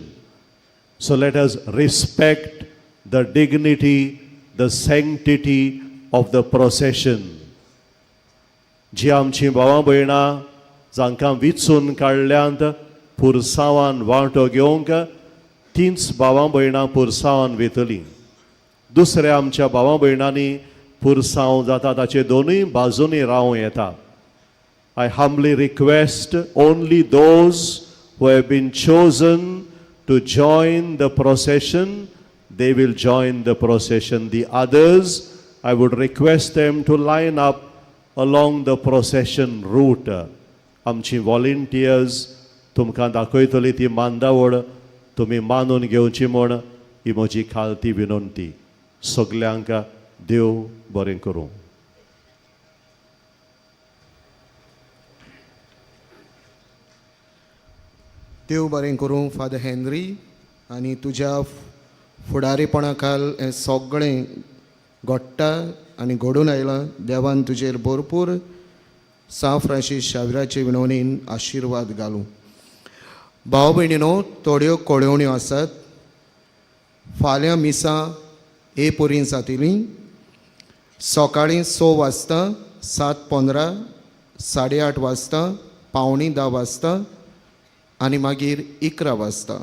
So let us respect the dignity, the sanctity of the procession. जी आमची भावां भयणां जांकां विचून काडल्यांत पुरसांवान वांटो घेवंक, तींच भावां भयणां पुरसांवान वयतलीं. दुसऱ्या आमच्या भावां भयणांनी पुरसांव जाता ताचे दोनूय बाजूंनी रावं येता. I humbly request only those who have been chosen to join the procession, they will join the procession. The others, I would request them to line up along the procession route. आमची volunteers तुमकां दाखयतली ती मांदावळ तुमी मानून घेवची म्हूण ही म्हजी खालती विनंती. सगल्यांक देव बरें करूं. देव बरें करूं फादर हेनरी, आनी तुज्या फुडारीपणा खाल हें सगळें घडटा आनी घडून आयलां. देवान तुजेर भरपूर सांत फ्रांसीस शाविराचे विनवणीन आशिर्वाद घालूं. भाव भयणीनो, थोड्यो कळोवण्यो आसात. फाल्यां मिसां हे परीन जातलीं. सकाळीं 6 वाजता, 7:15, 8:30 वाजता, 9:45 वाजता आनी मागीर 11 वाजता.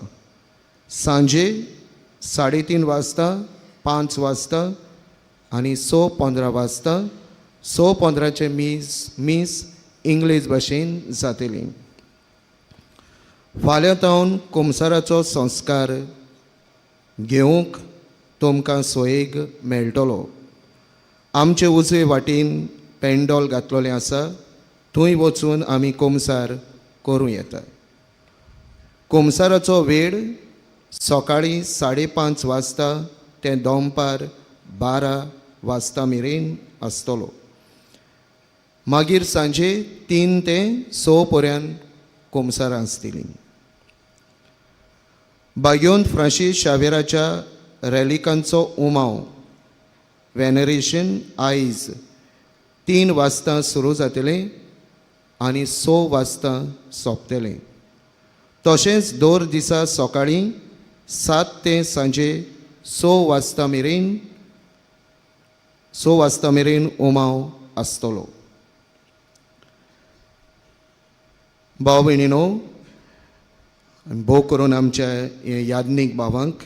सांजे 3:30 वाजता, 5 वाजता आनी 6:15 वाजता. 6:15 मीस इंग्लीश भाशेन जातली. फाल्यां तावन कुमसाराचो संस्कार घेवंक तुमकां सोयेग मेळटलो. आमचे उजवे वाटेन पेंडोल घातलेलें आसा, थंय वचून आमी कुमसार करूं येता. कुमसाराचो वेळ सकाळीं 5:30 वाजता ते दनपार 12 वाजता मेरेन आसतलो. मागीर सांजे 3 ते 6 पर्यंत कुमसारां आसतलीं. बाग्योन फ्रांसीस शावेराच्या रॅलिकांचो उमाव वेनरेशन आयज 3 वाजता सुरू जातलें आनी 6 वाजता सोंपतलें. तशेंच दर दिसा सकाळीं 7 ते सांजे 6 वाजता मेरेन 6 वाजता मेरेन उमाव आसतलो. भाव भयणीनो, भोव करून आमच्या याज्ञीक भावांक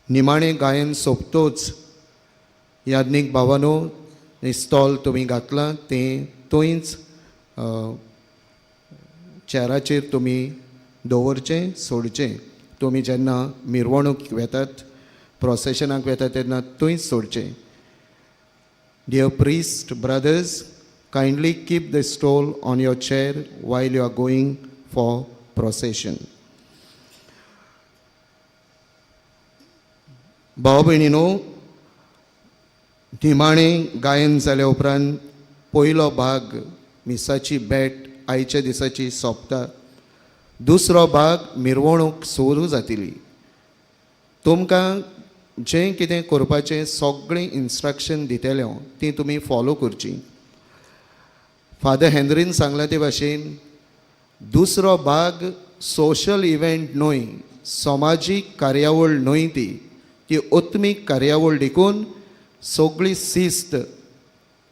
निमाणें गायन सोंपतोच याज्ञीक भावानो स्टॉल तुमी घातलां तें थंयच चेराचेर तुमी दवरचें, सोडचें. तुमी जेन्ना मिरवणूक वेतात, प्रोसेशनाक वेतात तेन्ना थंयच सोडचें. Dear priest brothers, kindly keep the stole on your chair while you are going for procession. भाव भयणीनो, निमाणें गायन जाल्या उपरांत पयलो भाग मिसाची भेट आयच्या दिसाची सोंपता. दुसरो भाग मिरवणूक सुरू जातली. तुमकां जें कितें करपाचें सगळीं इन्स्ट्रक्शन दितले हांव, ती तुमी फॉलो करची. फादर हेनरीन सांगलां ते भाशेन दुसरो भाग सोशल इव्हेंट न्हय, समाजीक कार्यावळ न्हय, ती ती आत्मीक कार्यावळ देखून सगळी शिस्त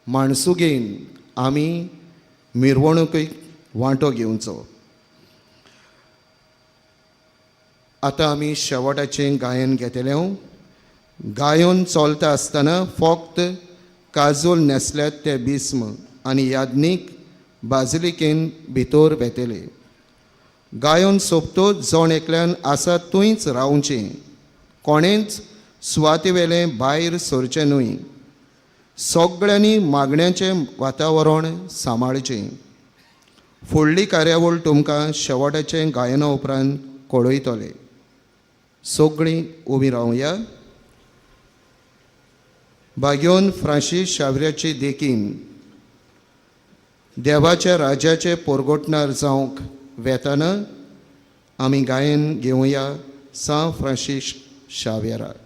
माणसुगेन आमी मिरवणुकेक वांटो घेवचो. आतां आमी शेवटाचें गायन घेतले. हांव गायोन चलता आसतना फक्त काजूल न्हेसल्यात ते बिस्म आनी याज्ञीक बाजिलिकेन भितर वेतले. गायोन सोंपतच जण एकल्यान आसा थंयच रावचें, कोणेंच सुवातेवेलें भायर सरचें न्हय. सगळ्यांनी मागण्याचें वातावरण सांबाळचें. फुडली कार्यावळ तुमकां शेवटाचें गायना उपरांत कळयतले. सगळीं उबीं रावया. भाग्योन फ्रांसीस शाव्र्याची देखीन देवाच्या राज्याचे पोरगोटणार जावंक वेताना आमी गायन घेवया सां फ्रांसीस शाव्येराक.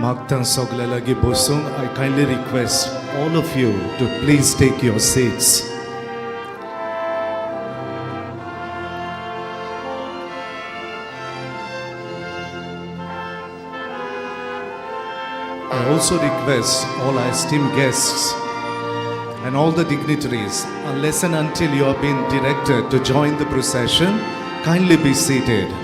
मागतां सगल्या लागीं बसूंक. I kindly request all of you to please take your seats. I also request all our esteemed guests and all the dignitaries, unless and until you have been directed to join the procession, kindly be seated.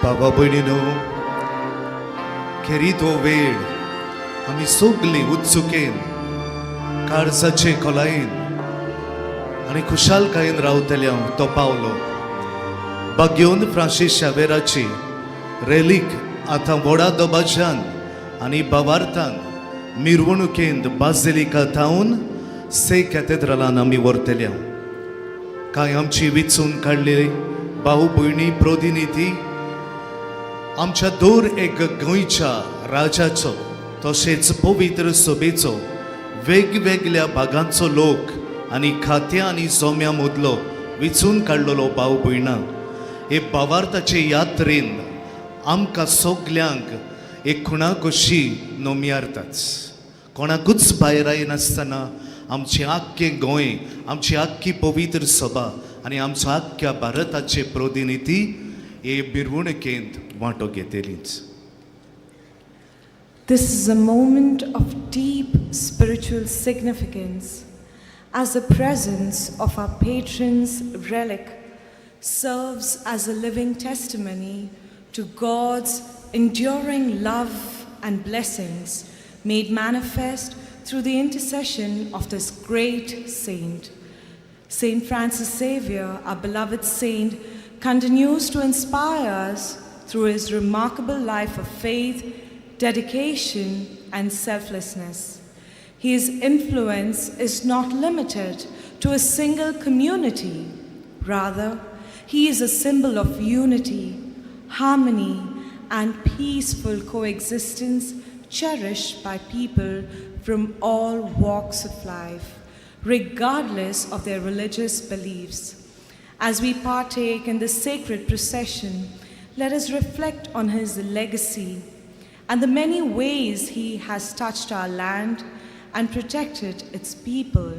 बाबा भयणीनो, खेरीत हो वेळ आमी सगलीं उत्सुकेन, काळजाचे खोलायेन आनी खुशालकायेन रावतले हांव तो पावलो. बाग्योन फ्रांसीस शावेराची रेलीक आतां व्हडा दबाज्यान आनी बावार्थान मिरवणुकेंत बाजिलिका थावन से कॅथेड्रलान आमी व्हरतले हांव. कांय आमची विचून काडलेली भाव भयणी प्रतिनिधी आमच्या दर एक गोंयच्या राजाचो तशेंच पवित्र सभेचो वेगवेगळ्या भागांचो लोक आनी खात्या आनी जोम्या मदलो विचून काडलेलो भाव भयणां हे भावार्थाचे यात्रेन आमकां सगल्यांक एक खुणा कशी नोमियारताच. कोणाकूच भायर येनासतना आमचें आख्खें गोंय, आमची आख्खी पवित्र सभा आनी आमचो आख्ख्या भारताचे प्रतिनिधी हे मिरवणुकेंत वांटो घेतलीच. This is a moment of deep spiritual significance, as the presence of our patron's relic serves as a living testimony to God's enduring love and blessings made manifest through the intercession of this great saint. Saint Francis Xavier, our beloved saint, continues to inspire us through his remarkable life of faith, dedication, and selflessness. His influence is not limited to a single community. Rather, he is a symbol of unity, harmony, and peaceful coexistence cherished by people from all walks of life, regardless of their religious beliefs. As we partake in this sacred procession, let us reflect on his legacy and the many ways he has touched our land and protected its people.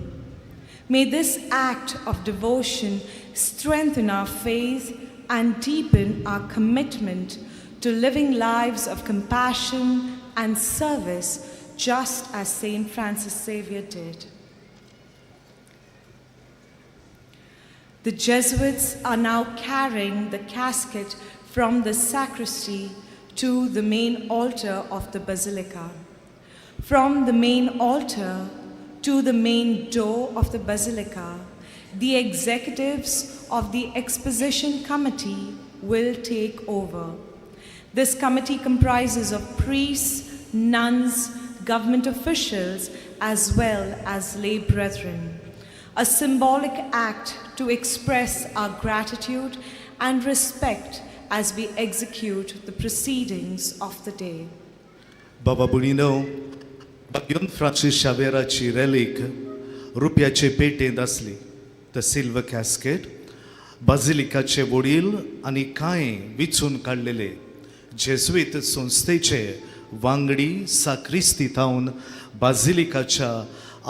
May this act of devotion strengthen our faith and deepen our commitment to living lives of compassion and service, just as Saint Francis Xavier did. The Jesuits are now carrying the casket from the sacristy to the main altar of the basilica. From the main altar to the main door of the basilica, the executives of the exposition committee will take over. This committee comprises of priests, nuns, government officials, as well as lay brethren. A symbolic act to express our gratitude and respect as we execute the proceedings of the day. बाबा भयणीनो, बाग्योन Francis शावेराची रेलीक रुपयाचे पेटेंत आसली, the silver casket. बाजिलिकाचे वडील आनी कांय विचून काडलेले जेजुईत संस्थेचे वांगडी साक्रिस्ती थावन बाजिलिकाच्या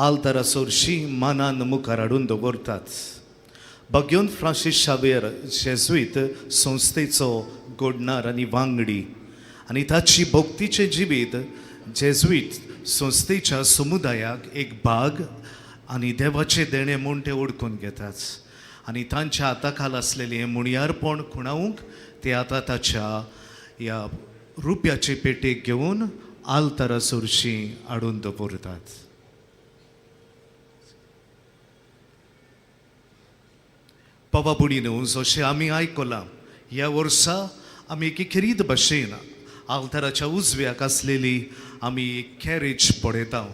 आल्तारा सरशी मानान मुखार हाडून दवरतात. बाग्योन फ्रांसीस शावेर जेजुईत संस्थेचो घडणार आनी वांगडी आनी ताची भक्तीचें जिवीत जेजुईत संस्थेच्या समुदायाक एक भाग आनी देवाचें देणें म्हूण ते ओळखून घेतात आनी तांच्या हाता खाल आसलेलें मुणयारपण खुणावंक ते आतां ताच्या ह्या रुपयाचे पेटेक घेवन आल्तारा सरशी हाडून दवरतात. बाबा भयणीनो, जशें आमी आयकलां, ह्या वर्सा आमी एके खेरीत भशेन आल्ताराच्या उजव्याक आसलेली आमी एक कॅरेज पळयता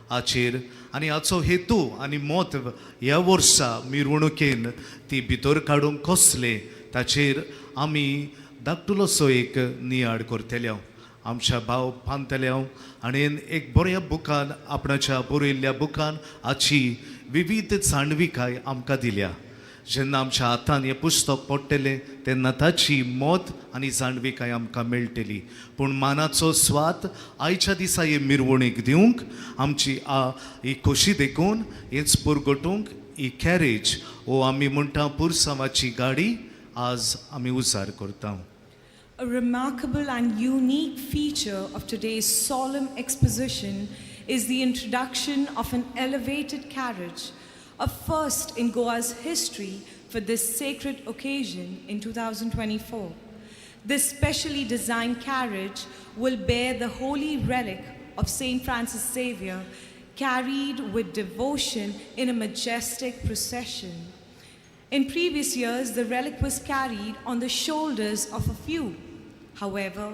हाचेर आनी हाचो हेतू आनी मत ह्या वर्सा मिरवणुकेन ती भितर काडूंक कसले ताचेर आमी धाकटुलोसो एक नियाळ करतले. आमच्या भाव पांतले आनी एक बऱ्या बुकान आपणाच्या बरयल्ल्या बुकान हाची विविध जाणविकाय आमकां दिल्या. जेन्ना आमच्या हातान हें पुस्तक पडटलें तेन्ना ताची मत आनी जाणविकाय आमकां मेळटली. पूण मानाचो स्वाद आयच्या दिसा हे मिरवणीक दिवंक आमची ही खोशी देखून हेच पुरगटूंक ही कॅरेज वो आमी म्हणटा पुरसांवाची गाडी आज आमी उजार करता. A remarkable and unique feature of today's solemn exposition is the introduction of an elevated carriage, a first in Goa's history for this sacred occasion in 2024. This specially designed carriage will bear the holy relic of St. Francis Xavier, carried with devotion in a majestic procession. In previous years, the relic was carried on the shoulders of a few. However,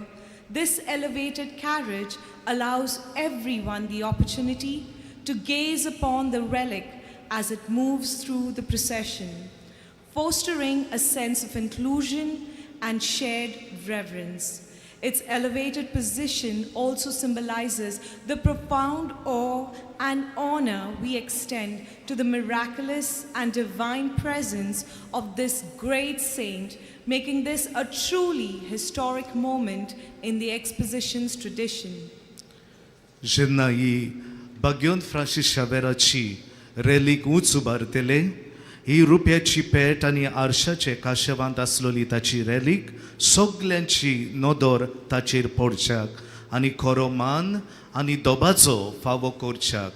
this elevated carriage allows everyone the opportunity to gaze upon the relic as it moves through the procession, fostering a sense of inclusion and shared reverence. Its elevated position also symbolizes the profound awe and honor we extend to the miraculous and divine presence of this great saint, making this a truly historic moment in the exposition's tradition. जेन्ना ही भाग्यवंत Francis शावेराची रॅलीक ऊंच उबारतले, ही रुप्याची पेट आनी आरशाचे काशेवांत आसलोली ताची रॅलीक सगल्यांची नदर ताचेर पडच्याक आनी खरो मान आनी दोबाचो फावो करच्याक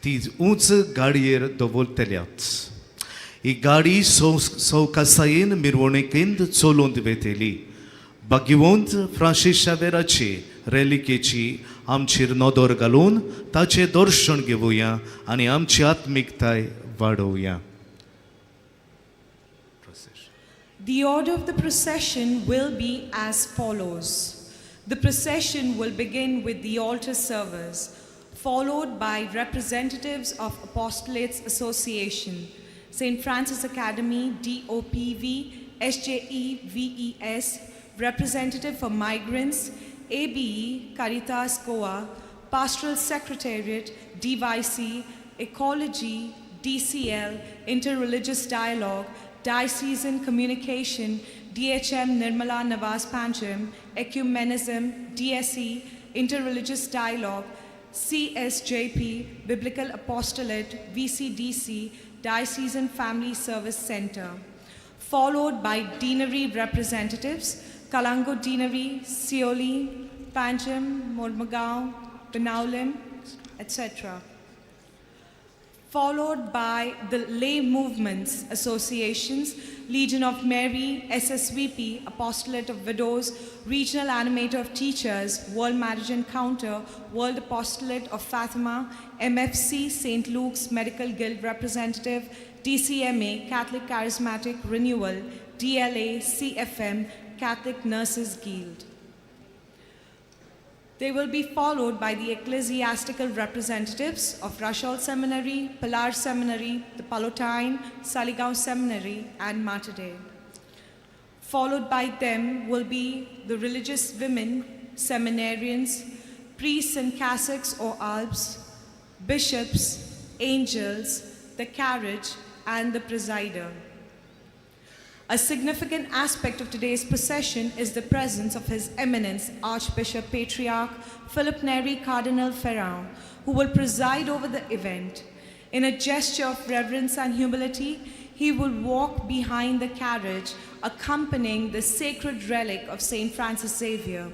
ती ऊंच गाडयेर दवरतल्यात. ही गाडी सवकासायेन मिरवणुकेंत चलोवन वेतली. भाग्यवंत फ्रांसीस शावेराचे रेलिकेची आमचेर नदर घालून ताचें दर्शन घेवया आनी आमची आत्मिकताय वाडोवया. The order of the procession will be as follows. The procession will begin with the altar servers, followed by representatives of Apostolates Association, St. Francis Academy, DOPV, SJE, VES, representative for migrants, ABE, Caritas Goa, Pastoral Secretariat, DYC, Ecology, DCL, Interreligious Dialogue, Diocesan Communication, DHM Nirmala Navas Pancham, Ecumenism, DSE, Interreligious Dialogue, CSJP, Biblical Apostolate, VCDC, Diocesan Family Service Center, followed by deanery representatives, Kalango Deanery, Sioli, Pancham, Mormugao, Benaulim, etc., followed by the lay movements, associations, Legion of Mary, SSVP, Apostolate of Widows, Regional Animator of Teachers, World Marriage Encounter, World Apostolate of Fatima, MFC, St. Luke's Medical Guild Representative, DCMA, Catholic Charismatic Renewal, DLA, CFM, Catholic Nurses Guild. They will be followed by the ecclesiastical representatives of Rachol Seminary, Pilar Seminary, the Pallottine, Saligao Seminary, and Mater Dei. Followed by them will be the religious women, seminarians, priests in cassocks or albs, bishops, angels, the carriage, and the presider. A significant aspect of today's procession is the presence of His Eminence Archbishop Patriarch Philip Neri Cardinal Ferrao, who will preside over the event. In a gesture of reverence and humility, he will walk behind the carriage, accompanying the sacred relic of St. Francis Xavier.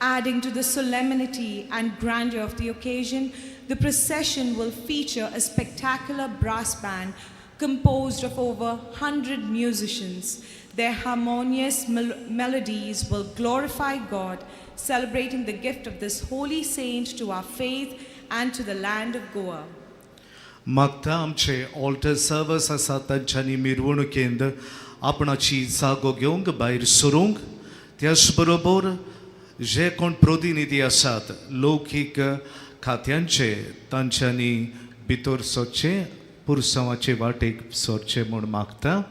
Adding to the solemnity and grandeur of the occasion, the procession will feature a spectacular brass band composed of over 100 musicians. Their harmonious melodies will glorify God, celebrating the gift of this holy saint to our faith and to the land of Goa. मागता आमचे alter सर्वस आसा तांच्यांनी मिरवणुकेंत आपणाची जागो घेवंक भायर सरूंक, त्याच बरोबर जे कोण प्रतिनिधी आसात लौकीक खात्यांचे तांच्यांनी भितर सरचें, पुरसांवाचे वाटेक सरचें म्हूण मागता.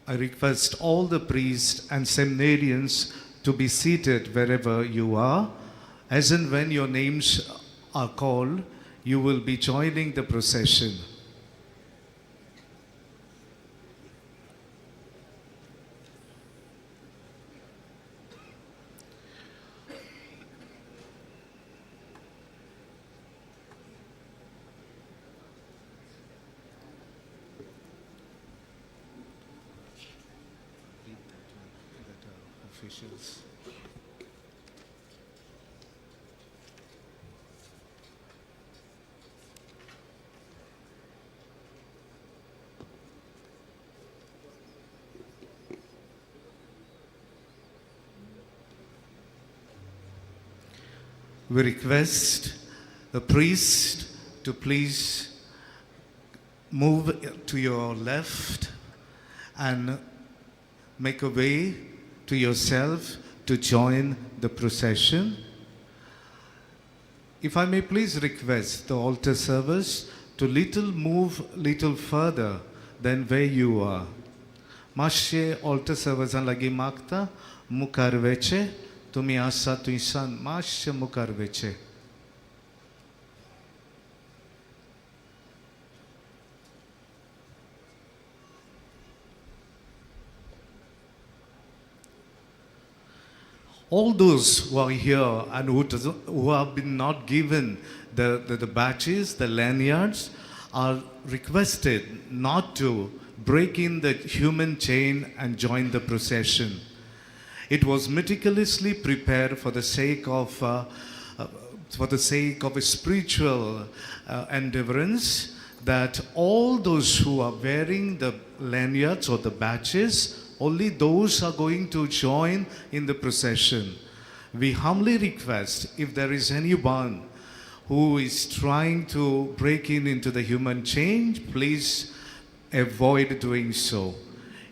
I request all the priests and seminarians to be seated wherever you are. As and when your names are called, you will be joining the procession. Officials. We request the priest to please move to your left and make a way to yourself to join the procession. If I may please request the altar servers to little move little further than where you are. मातशे altar servers लागीं मागता मुखार वेचे, तुमी आसा थंयसान मातशे मुखार वेचे. All those who are here and who have been not given the badges, the lanyards, are requested not to break in the human chain and join the procession. It was meticulously prepared for the sake of a spiritual endeavorance, that all those who are wearing the lanyards or the badges, only those are going to join in the procession. We humbly request, if there is anyone who is trying to break into the human chain, please avoid doing so.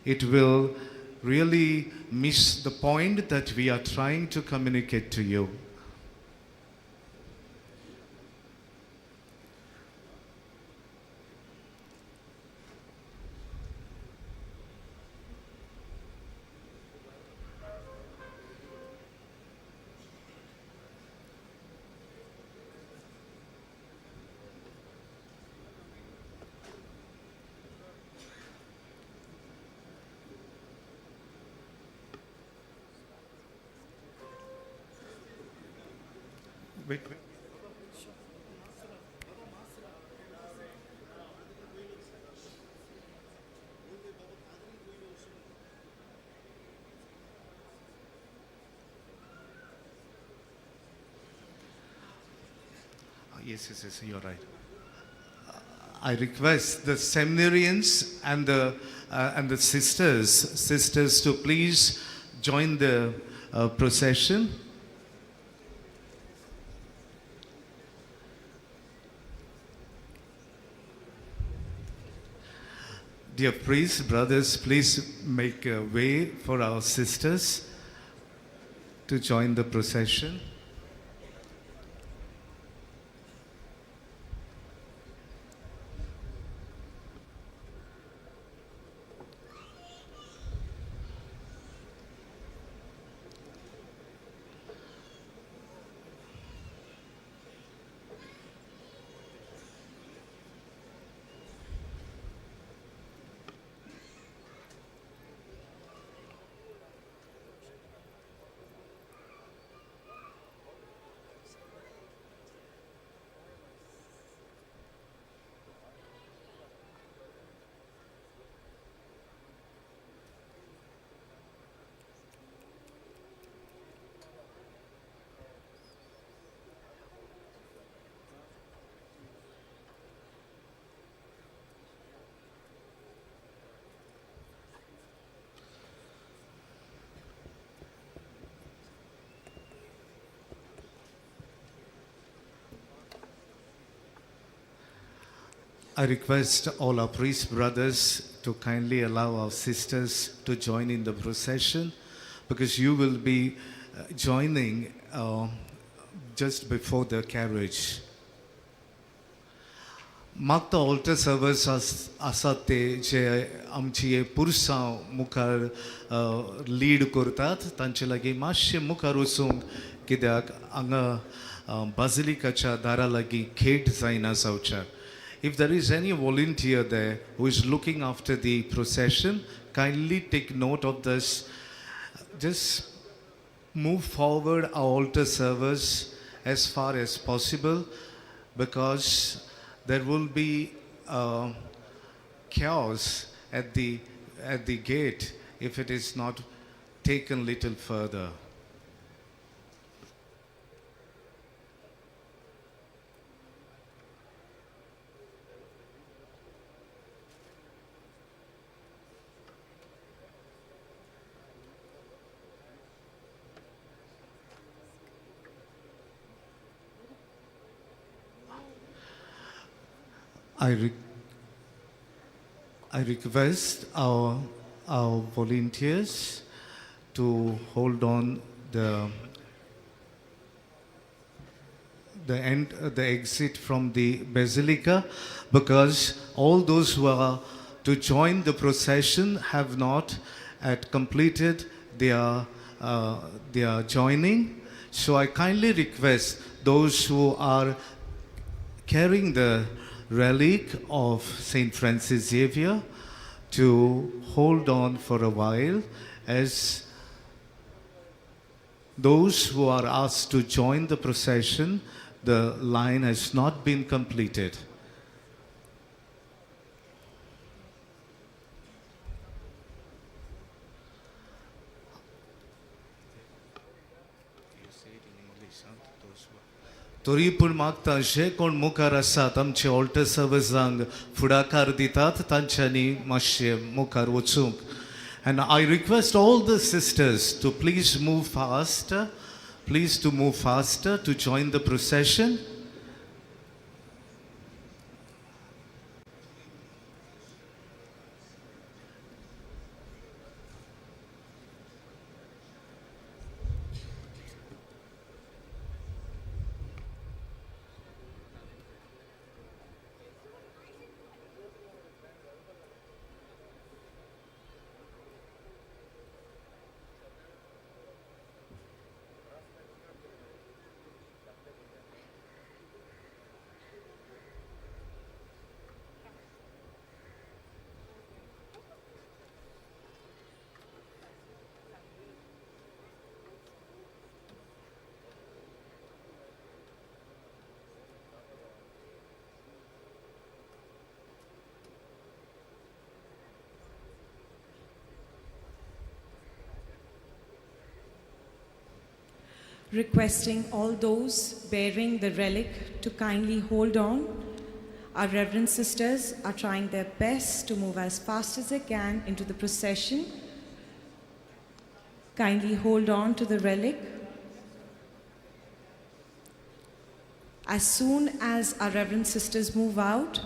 It will really miss the point that we are trying to communicate to you. Wait, wait. Yes, you're right. I request the seminarians and the sisters to please join the procession. Dear priests, brothers, please make a way for our sisters to join the procession. I request all our priest brothers to kindly allow our sisters to join in the procession, because you will be joining just before the carriage. मागता alter सर्वस आसात ते जे आमची पुरसां मुखार lead करतात तांचे लागीं मातशें मुखार वचूंक, कित्याक हांगा बाजिलिकाच्या दारा लागीं खेट जायना जावच्याक. If there is any volunteer there who is looking after the procession, kindly take note of this. Just move forward our altar servers as far as possible, because there will be chaos at the gate if it is not taken little further. I request our volunteers to hold on the exit from the basilica, because all those who are to join the procession have not completed their joining. So I kindly request those who are carrying the relic of Saint Francis Xavier to hold on for a while, as those who are asked to join the procession, the line has not been completed. तरी पूण मागता जे कोण मुखार आसात आमचे alter सर्विसांक फुडाकार दितात तांच्यांनी मातशें मुखार वचूंक. And I request all the sisters to please move faster, please to move faster to join the procession. Requesting all those bearing the relic to kindly hold on. Our reverend sisters are trying their best to move as fast as they can into the procession. Kindly hold on to the relic. As soon as our reverend sisters move out,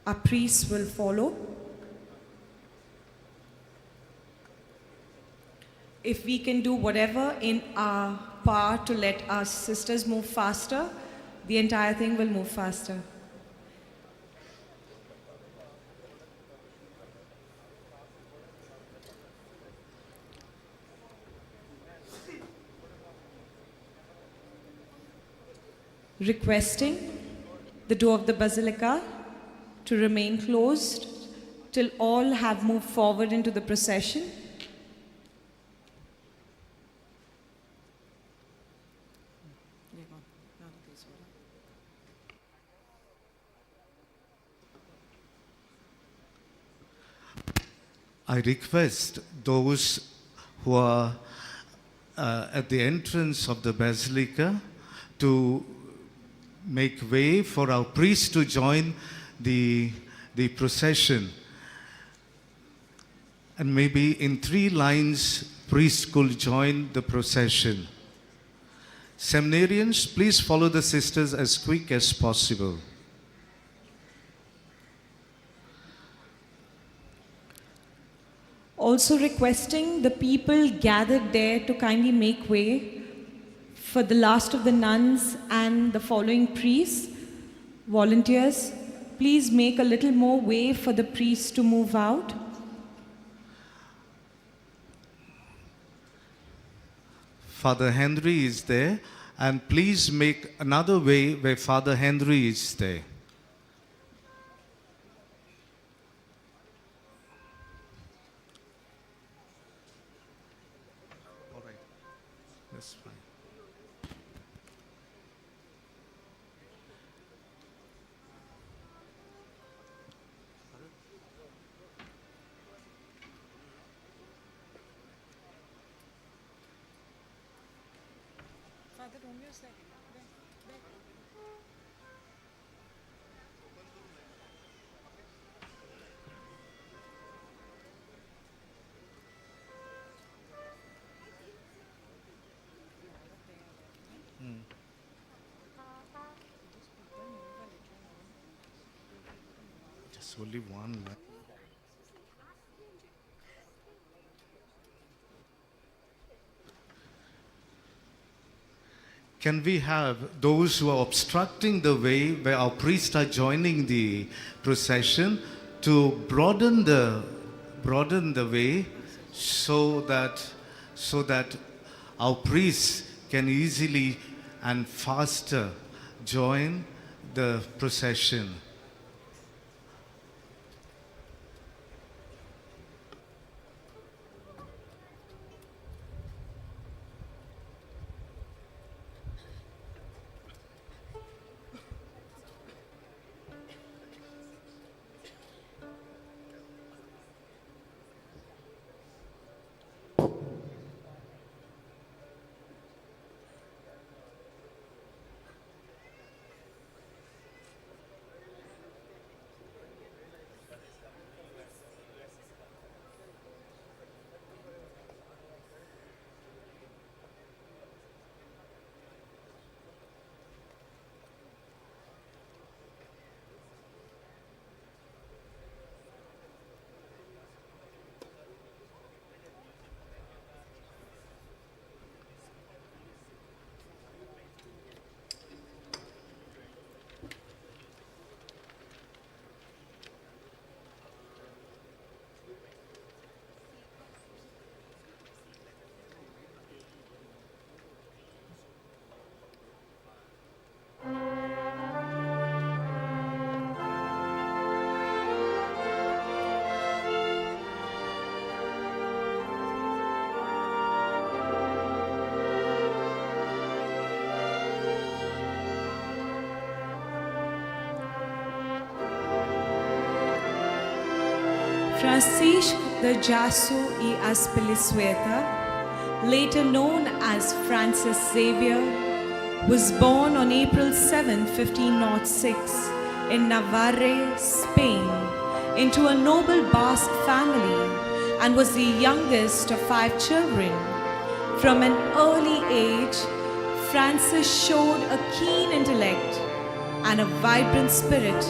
our priests will follow. If we can do whatever in our power to let our sisters move faster, the entire thing will move faster. Requesting the door of the basilica to remain closed till all have moved forward into the procession. I request those who are at the entrance of the basilica to make way for our priests to join the procession. And maybe in 3 lines, priests could join the procession. Seminarians, please follow the sisters as quick as possible. Also requesting the people gathered there to kindly make way for the last of the nuns and the following priests. Volunteers, please make a little more way for the priests to move out. Father Henry is there, and please make another way where Father Henry is there. All right, that's fine. Just only one line. Can we have those who are obstructing the way where our priests are joining the procession to broaden the way so that our priests can easily and faster join the procession? Francisco de Jasso y Azpilicueta, later known as Francis Xavier, was born on April 7, 1506, in Navarre, Spain, into a noble Basque family and was the youngest of 5 children. From an early age, Francis showed a keen intellect and a vibrant spirit,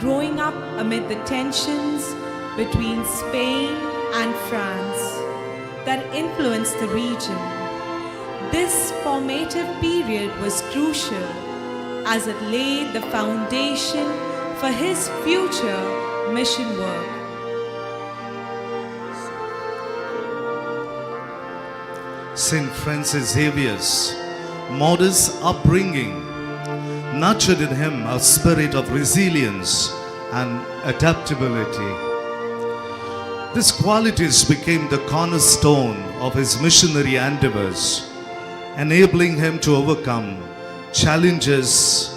growing up amid the tensions between Spain and France that influenced the region. This formative period was crucial as it laid the foundation for his future mission work. St. Francis Xavier's modest upbringing nurtured in him a spirit of resilience and adaptability. These qualities became the cornerstone of his missionary endeavors, enabling him to overcome challenges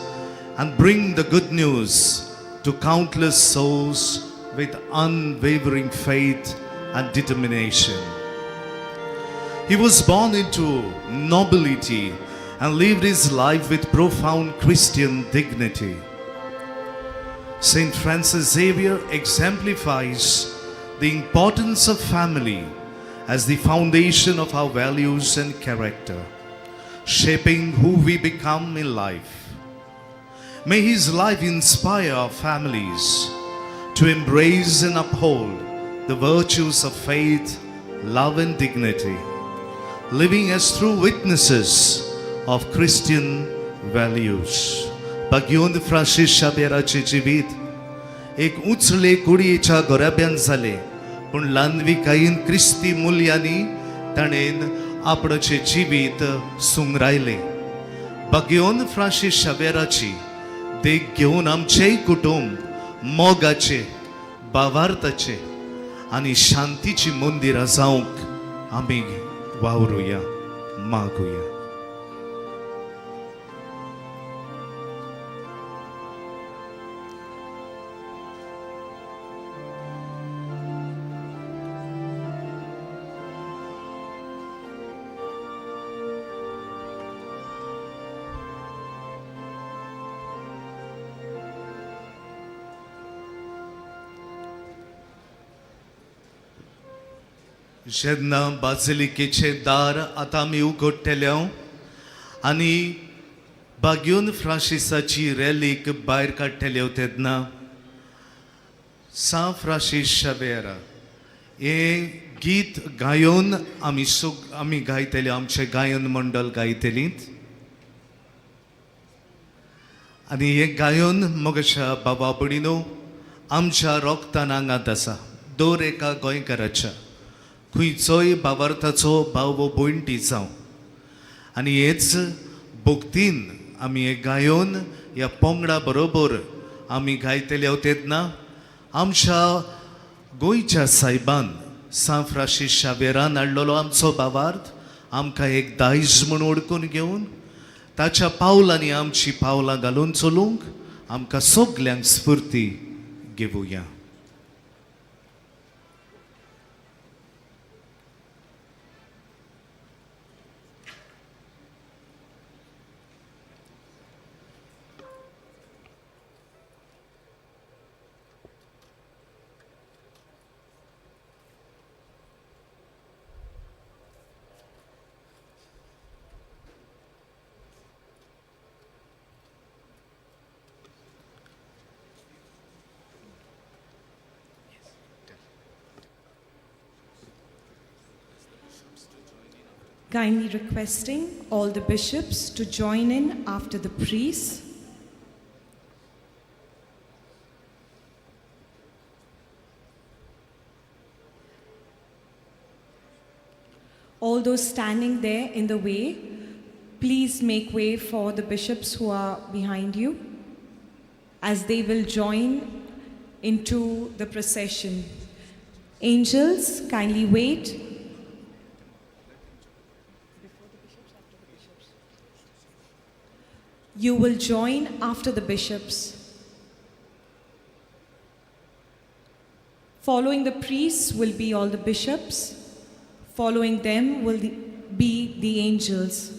and bring the good news to countless souls with unwavering faith and determination. He was born into nobility and lived his life with profound Christian dignity. St. Francis Xavier exemplifies the importance of family as the foundation of our values and character, shaping who we become in life. May his life inspire our families to embrace and uphold the virtues of faith, love, and dignity, living as true witnesses of Christian values. Bagyon Francis Xavierचे जिवीत एक उंचले कुडयेच्या घराब्यान जालें, पूण ल्हानविकायेन क्रिस्ती मुल्यांनी ताणें आपणाचें जिवीत सुंगरायलें. बाग्योन Francis शावेराची देख घेवन आमचेंय कुटुंब मोगाचें, भावार्थाचें आनी शांतीची मंदिरां जावंक आमी वावरुया, मागुया. जेन्ना बाजिलिकेचें दार आतां आमी उगडटले आनी बाग्यून फ्रांसिसाची रॅलीक भायर काडटल्यो तेन्ना सां फ्रांसीस शावेरा हें गीत गायोन आमी आमी गायतले, आमचें गायन मंडळ गायतलीं आनी हें गायोन म्हज्या बाबा भयणीनो आमच्या रोगतान आंगांत आसा. दर एका गोंयकाराच्या खंयचोय बाबार्थाचो भाव वो भयण जावं आनी हेच भक्तीन आमी हें गायोन ह्या पंगडा बरोबर आमी गायतले तेन्ना आमच्या गोंयच्या सायबान सां फ्रांसीस शावेरान हाडलेलो आमचो बाबार्थ आमकां एक दायज म्हूण ओडकून घेवन ताच्या पावलांनी आमची पावलां घालून चलूंक आमकां सगल्यांक स्फुर्ती घेवया. Kindly requesting all the bishops to join in after the priests. All those standing there in the way, please make way for the bishops who are behind you, as they will join into the procession. Angels, kindly wait. You will join after the bishops. Following the priests will be all the bishops. Following them will be the angels.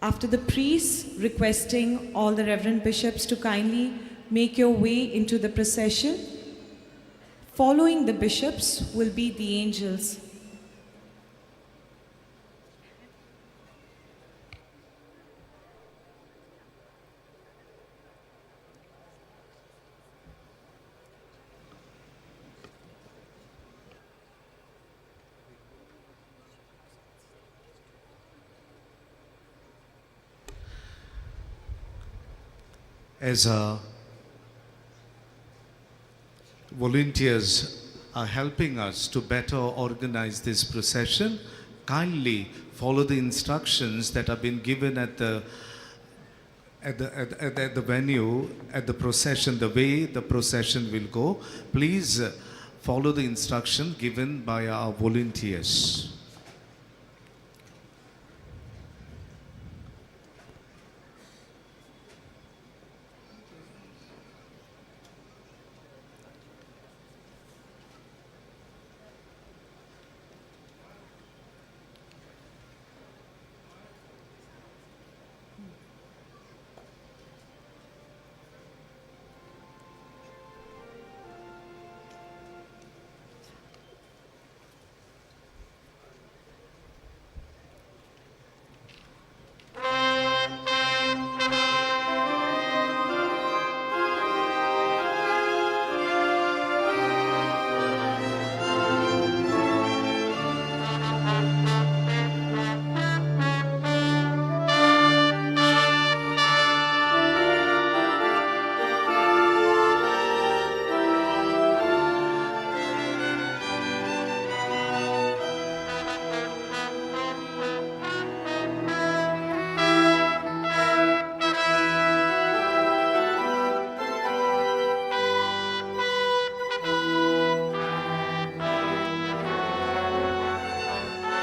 After the priests, requesting all the reverend bishops to kindly make your way into the procession. Following the bishops will be the angels. As a volunteers are helping us to better organize this procession, kindly follow the instructions that have been given at the venue, at the procession, the way the procession will go. Please follow the instruction given by our volunteers.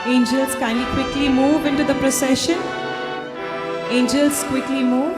Angels, kindly quickly move into the procession. Angels, quickly move.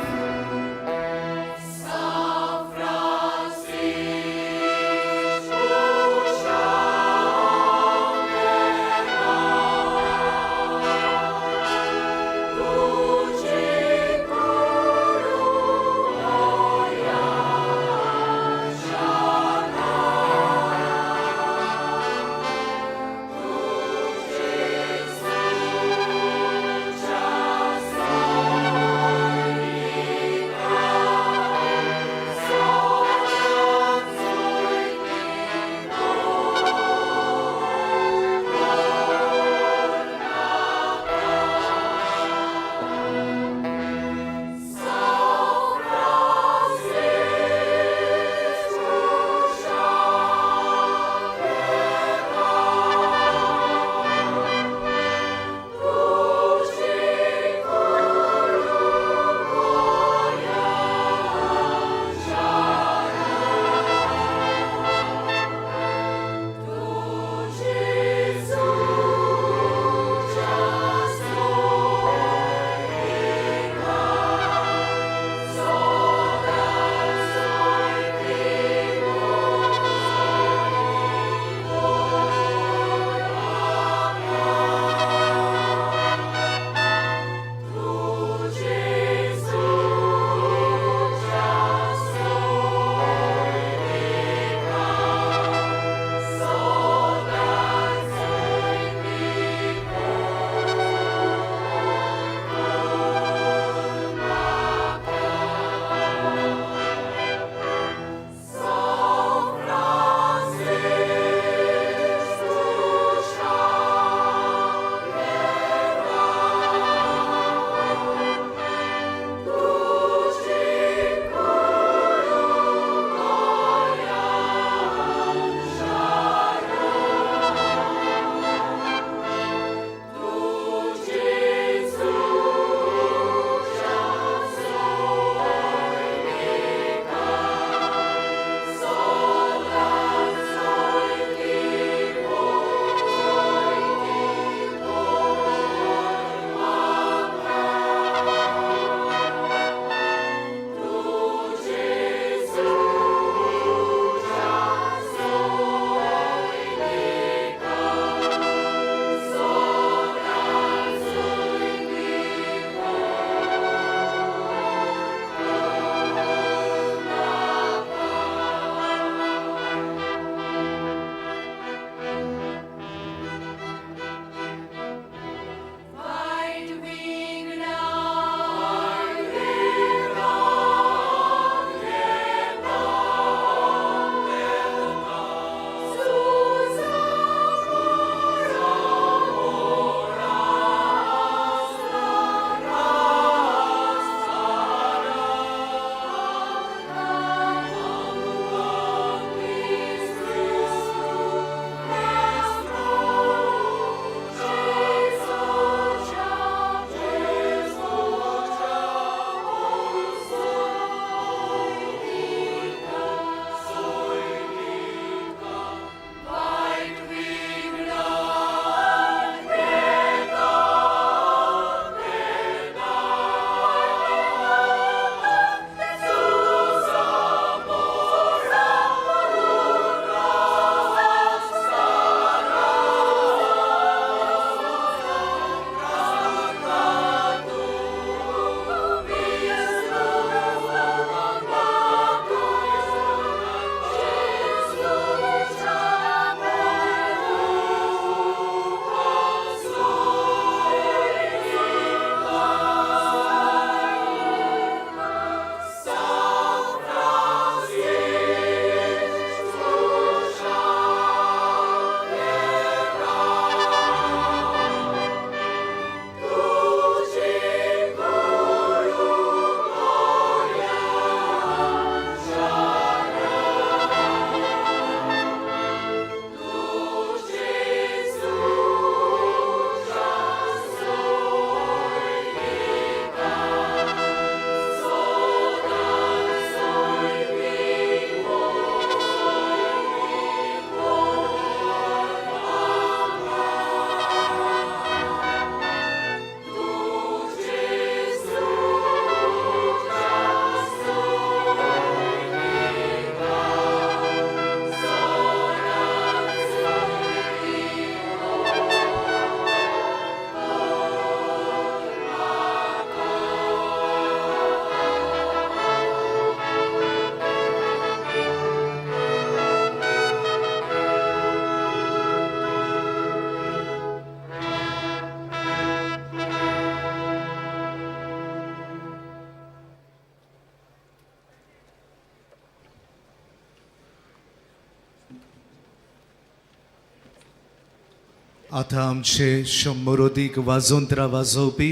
आतां आमचे 100 अदीक वाजोंत्रां वाजोवपी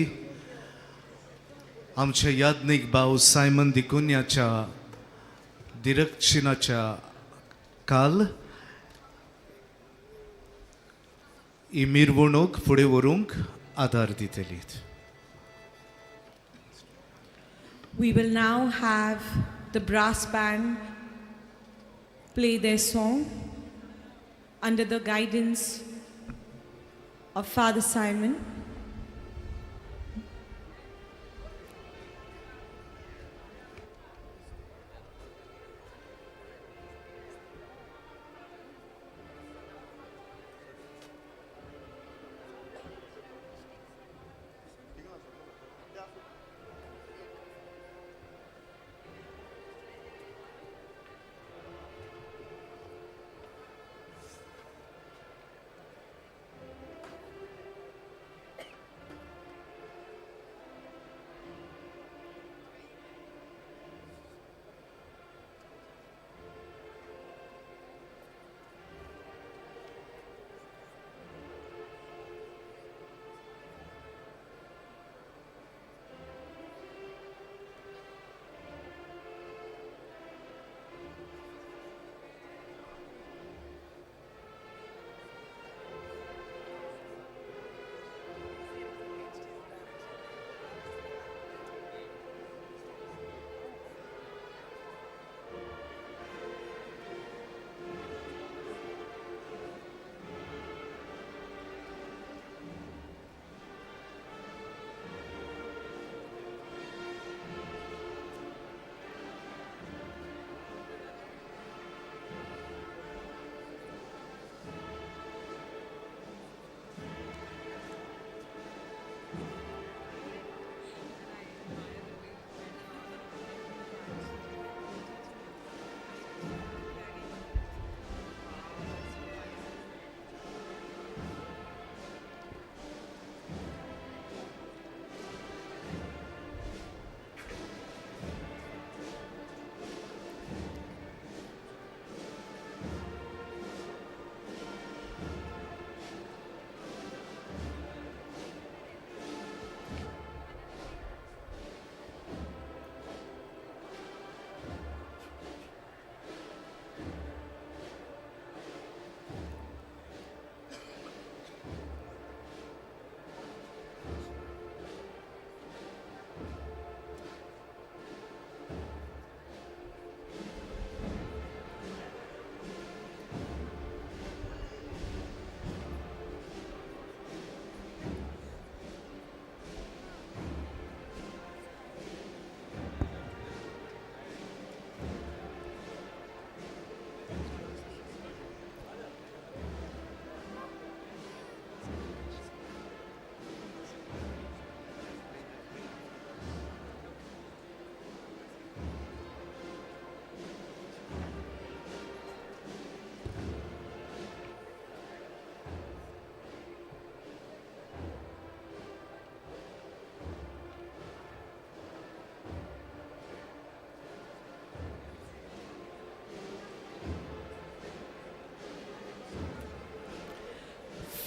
आमचे याज्ञीक भाव Simon दिकुन्याच्या दिरक्षिणाच्या काल ही मिरवणूक फुडें व्हरूंक आदार दितली. We will now have the brass band play their song under the guidance of Father Simon.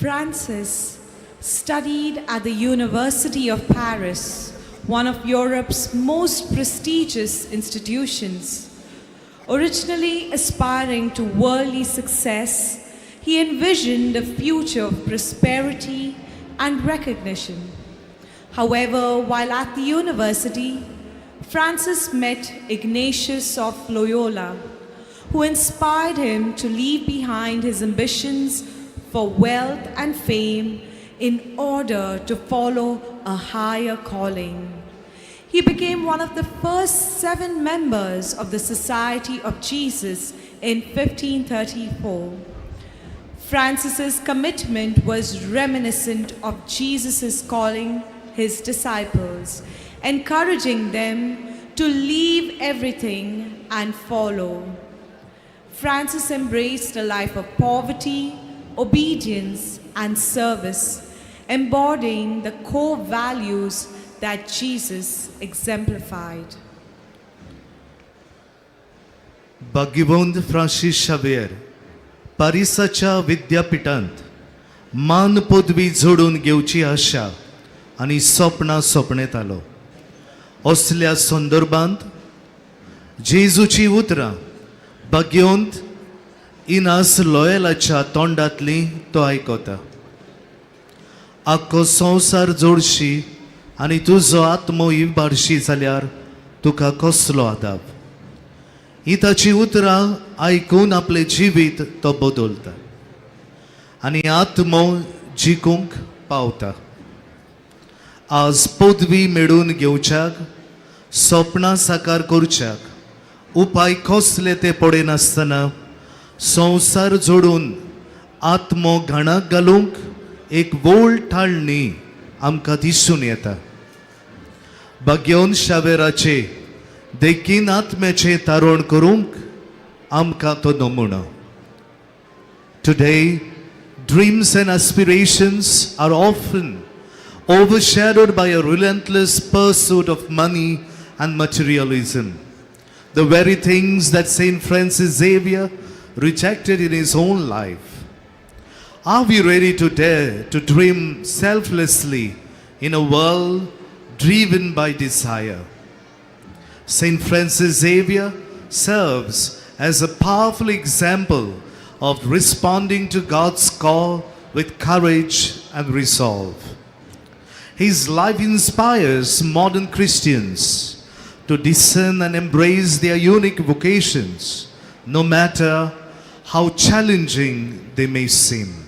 Francis studied at the University of Paris, one of Europe's most prestigious institutions. Originally aspiring to worldly success, he envisioned a future of prosperity and recognition. However, while at the university, Francis met Ignatius of Loyola, who inspired him to leave behind his ambitions for wealth and fame in order to follow a higher calling. He became one of the first 7 members of the Society of Jesus in 1534. Francis's commitment was reminiscent of Jesus's calling his disciples, encouraging them to leave everything and follow. Francis embraced a life of poverty, obedience, and service, embodying the core values that Jesus exemplified. भाग्यवंत फ्रांसीस शावेर पारिसाच्या विद्यापिठांत मान पदवी जोडून घेवची आशा आनी सपनां सपनेतालो. असल्या संदर्भांत जेजूची उतरां भाग्योंत इनास लॉयलाच्या तोंडांतली तो आयकता. आख्खो संवसार जोडशी आनी तुजो आत्मो इबाडशी जाल्यार तुका कसलो आदाब. ही ताची उतरां आयकून आपलें जिवीत तो बदलता आनी आत्मो जिखूंक पावता. आज पदवी मेळून घेवच्याक, सपनां साकार करच्याक उपाय कसले ते पळयनासतना संवसार जोडून आत्मो घाणाक घालूंक एक व्हड ठाळणी आमकां दिसून येता. भाग्योन शावेराचे देखीन आत्म्याचें तारण करूंक आमकां तो नमुनो. Today, dreams and aspirations are often overshadowed by a relentless pursuit of money and materialism, the very things that Saint Francis Xavier rejected in his own life. Are we ready to dare to dream selflessly in a world driven by desire? Saint Francis Xavier serves as a powerful example of responding to God's call with courage and resolve. His life inspires modern Christians to discern and embrace their unique vocations, no matter how challenging they may seem.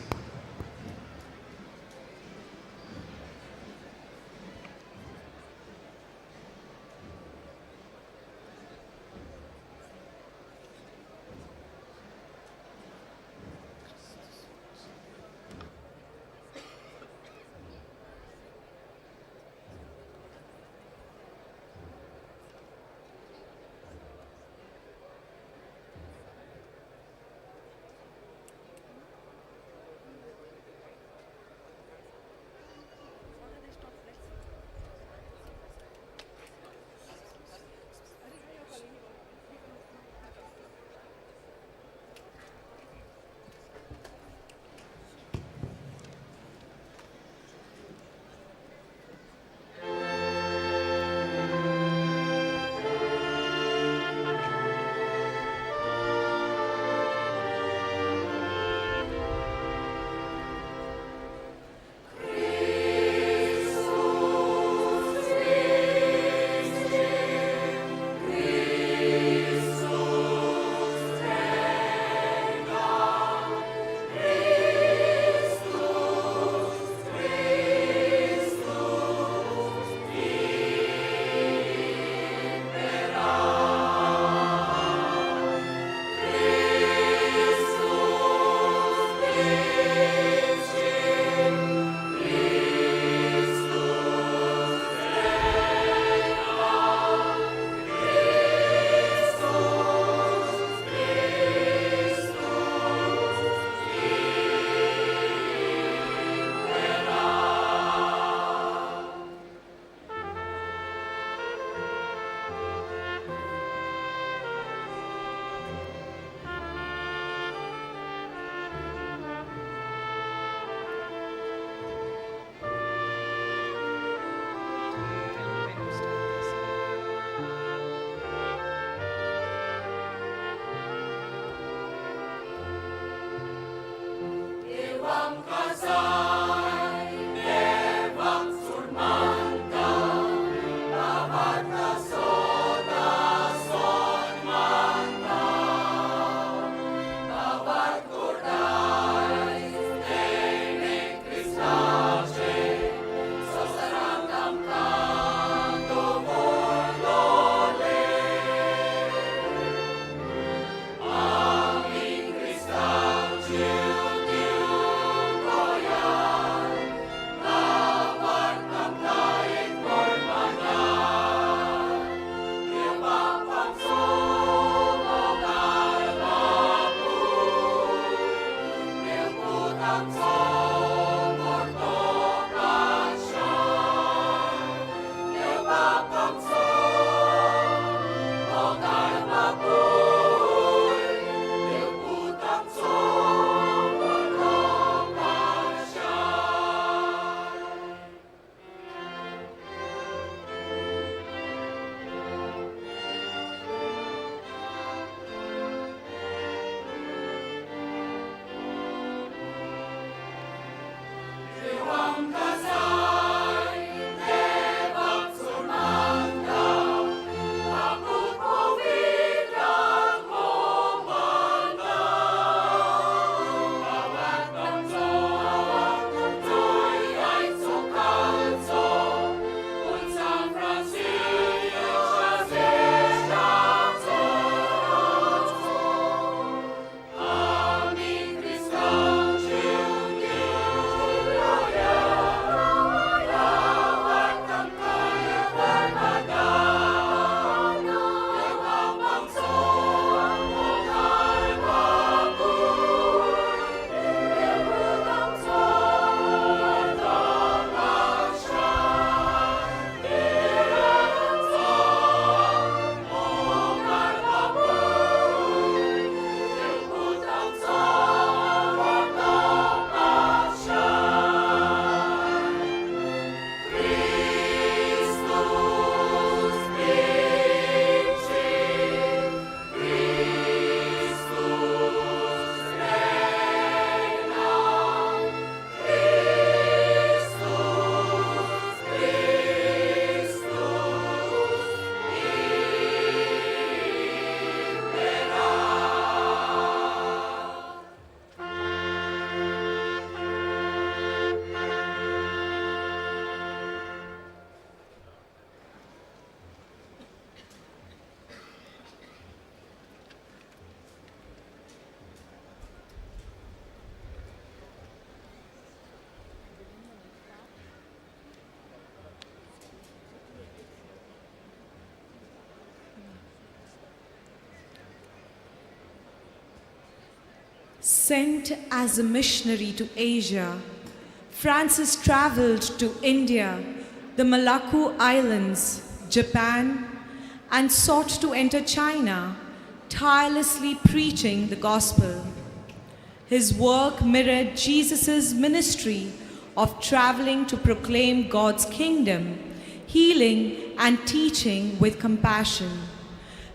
Sent as a missionary to Asia, Francis traveled to India, the Molucca Islands, Japan, and sought to enter China, tirelessly preaching the gospel. His work mirrored Jesus' ministry of traveling to proclaim God's kingdom, healing and teaching with compassion.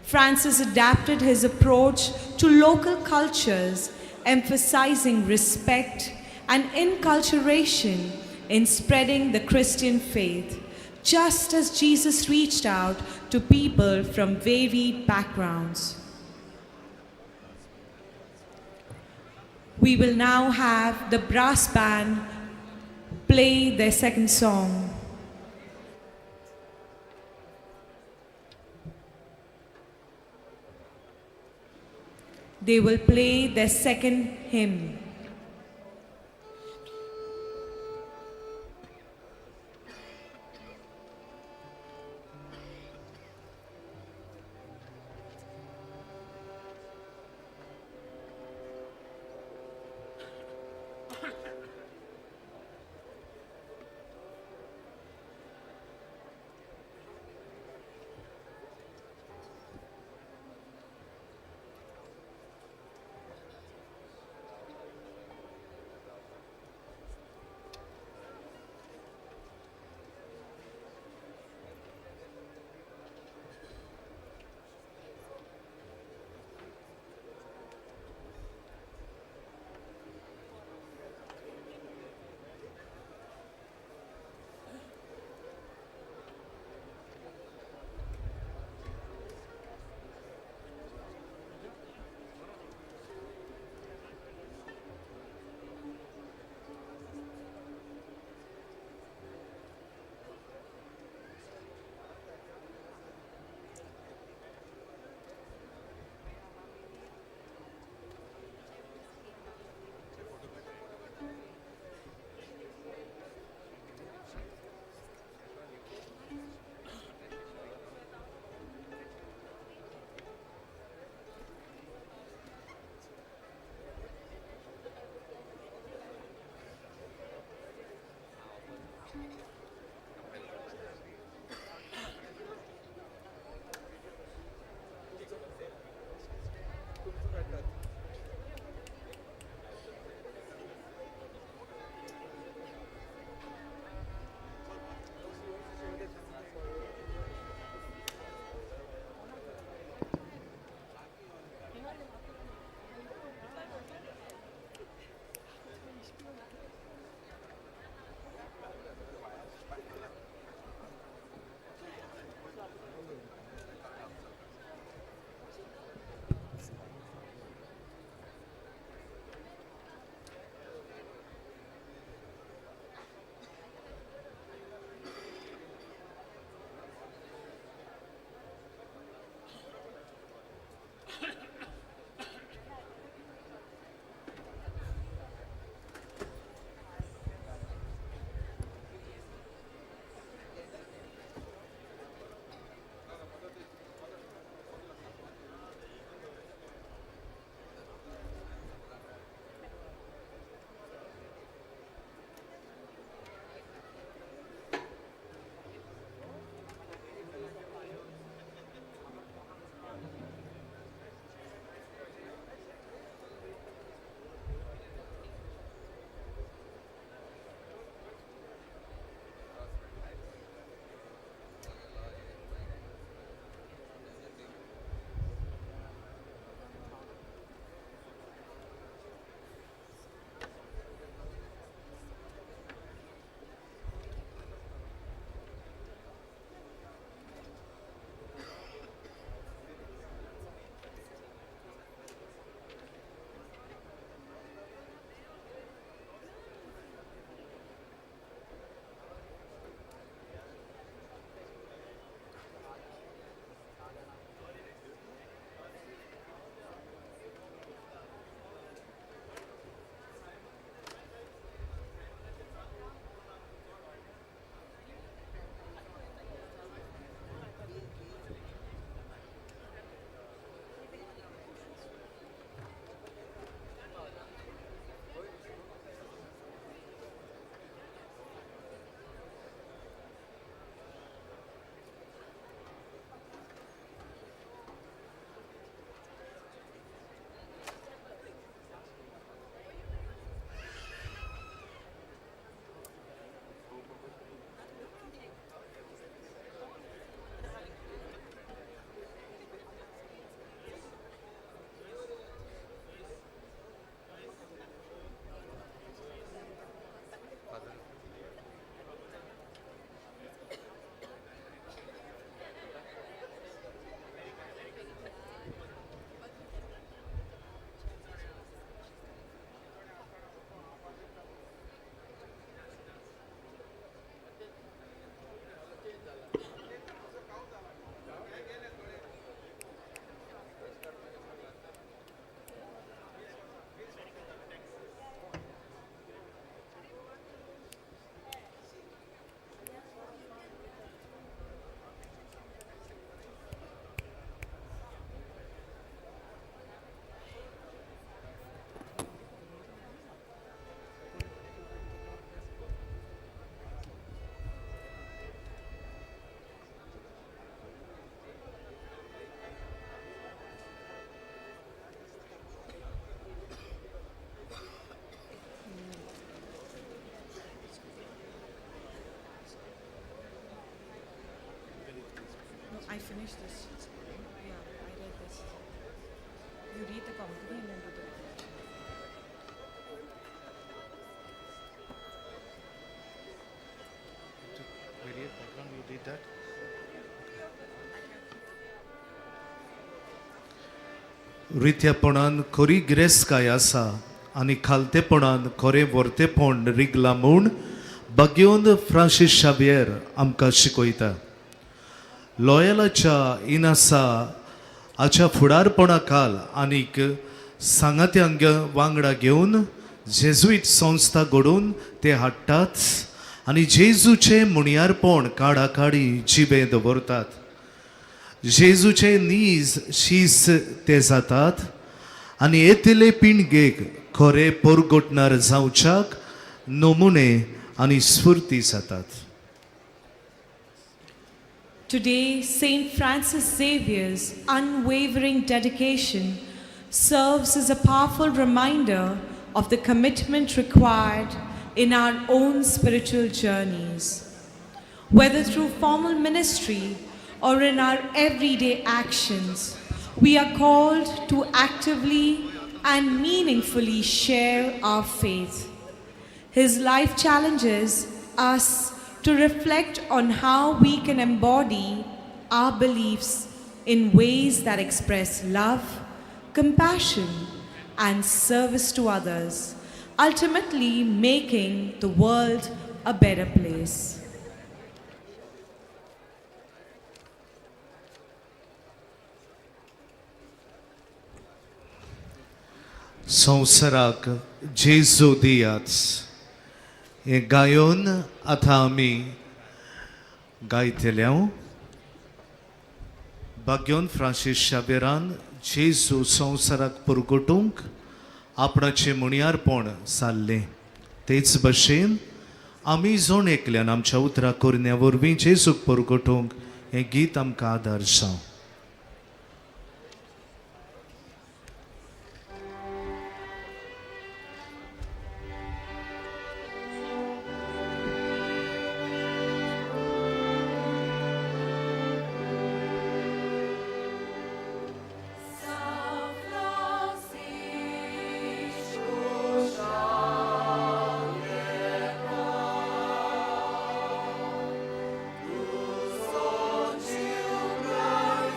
Francis adapted his approach to local cultures, emphasizing respect and inculturation in spreading the Christian faith, just as Jesus reached out to people from varied backgrounds. We will now have the brass band play their second song. They will play their second hymn. I finished this. Yeah, I read this. You read the commentary and then do the reflection. You did that? रित्यापणान खरी गिरेस्तकाय आसा आनी खालतेपणान खरें व्हरतेपण रिगलां म्हूण बागेवन Francis Xavier आमकां शिकयता. लॉयलाच्या इनासा हाच्या फुडारपणा खाल आनीक सांगात्यांक वांगडा घेवन जेजुईत संस्था घडोवन ते हाडटात आनी जेजूचें मुणयारपण काडाकाडी जिबें दवरतात. जेजूचे नीज शीस ते जातात आनी येतले पिणगेक खरें पोरगोटणार जावच्याक नमुने आनी स्फुर्ती जातात. Today, St. Francis Xavier's unwavering dedication serves as a powerful reminder of the commitment required in our own spiritual journeys. Whether through formal ministry or in our everyday actions, we are called to actively and meaningfully share our faith. His life challenges us to reflect on how we can embody our beliefs in ways that express love, compassion, and service to others, ultimately making the world a better place. संवसाराक जेजू दियात हें गायोन आतां आमी गायतले. बाग्योन Francis शावेरान जेजू संवसाराक पुरगोटूंक आपणाचें मुणयारपण सारलें. तेच भशेन आमी जण एकल्यान आमच्या उतरां करण्या वरवीं जेजूक पुरगोटूंक हें गीत आमकां आदार जावं. Children.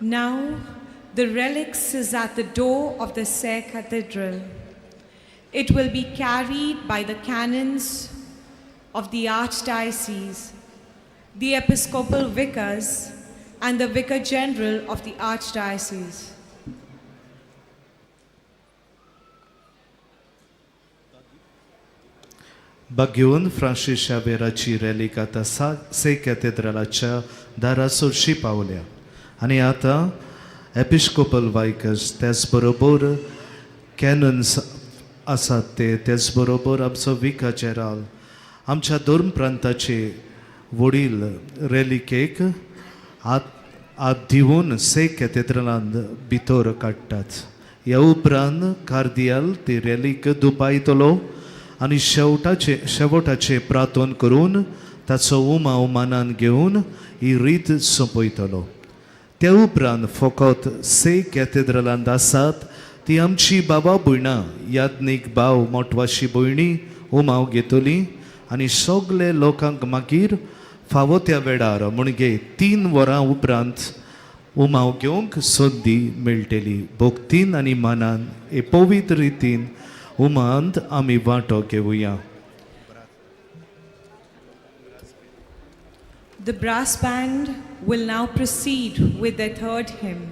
Now, the relics is at the door of the Se Cathedral. It will be carried by the canons of the Archdiocese, the Episcopal vicars, and the Vicar General of the Archdiocese. बागेवन Francis शावेराची रॅलीक आतां से कॅथेड्रलाच्या दारा सरशी पावल्या आनी आतां Episcopal वायकर्स त्याच बरोबर cannons आसात ते त्याच बरोबर आमचो विका जेराल आमच्या धर्म प्रांताचे वडील रॅलिकेक हात हात दिवन से कॅथेड्रलांत भितर काडटात. ह्या उपरांत कार्दियाल ती रॅलीक दुपायतलो आनी शेवटाचे प्रार्थन करून ताचो उमाव मानान घेवन ही रीत सोंपयतलो. त्या उपरांत फकत से कॅथेड्रलांत आसात ती आमची बाबा भयणां याज्ञीक भाव मोटवाशी भयणी उमाव घेतली आनी सगळे लोकांक मागीर फावो त्या वेळार म्हणजे 3 वरां उपरांत उमाव घेवंक संदी मेळटली. भक्तीन आनी मानान हे पवित्र रितीन उमांत आमी वांटो घेवया. The brass band will now proceed with their third hymn.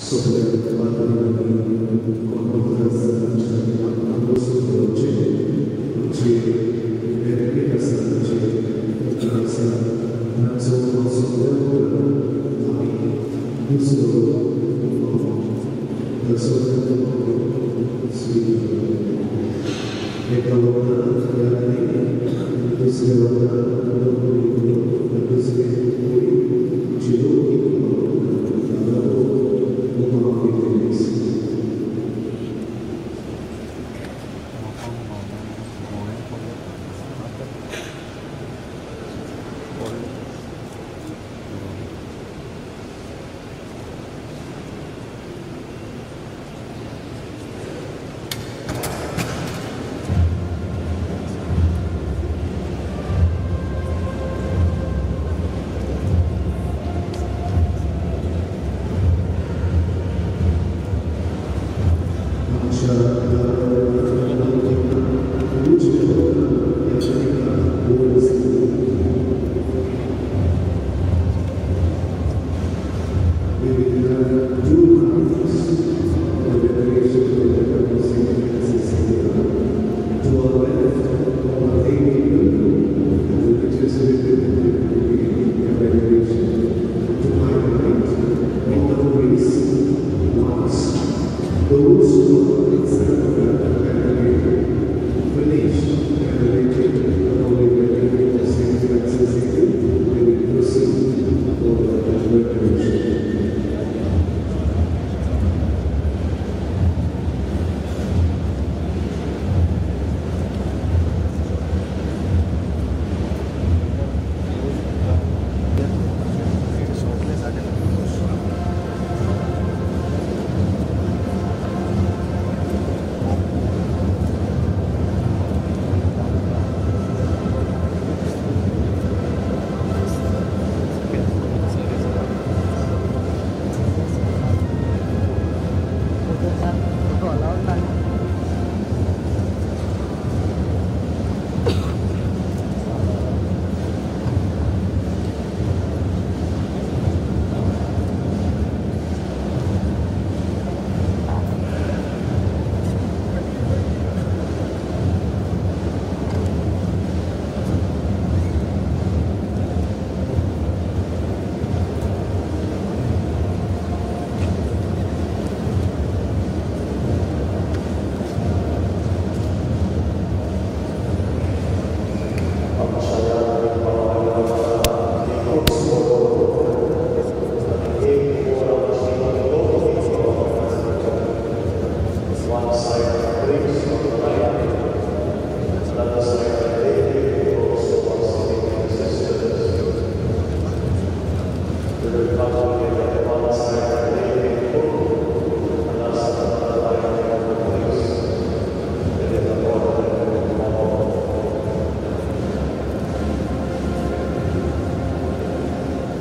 सगळे पाद्री कोण आसा तांच्या बसून पळोवचें आमचे वेरेकेट आसा तांचे उपकार आसा तांचो सगळ्या आमी दुसरो दसरो स्वीकार एका वखदान यादनी दुसऱ्या वखदान दुसरे zero.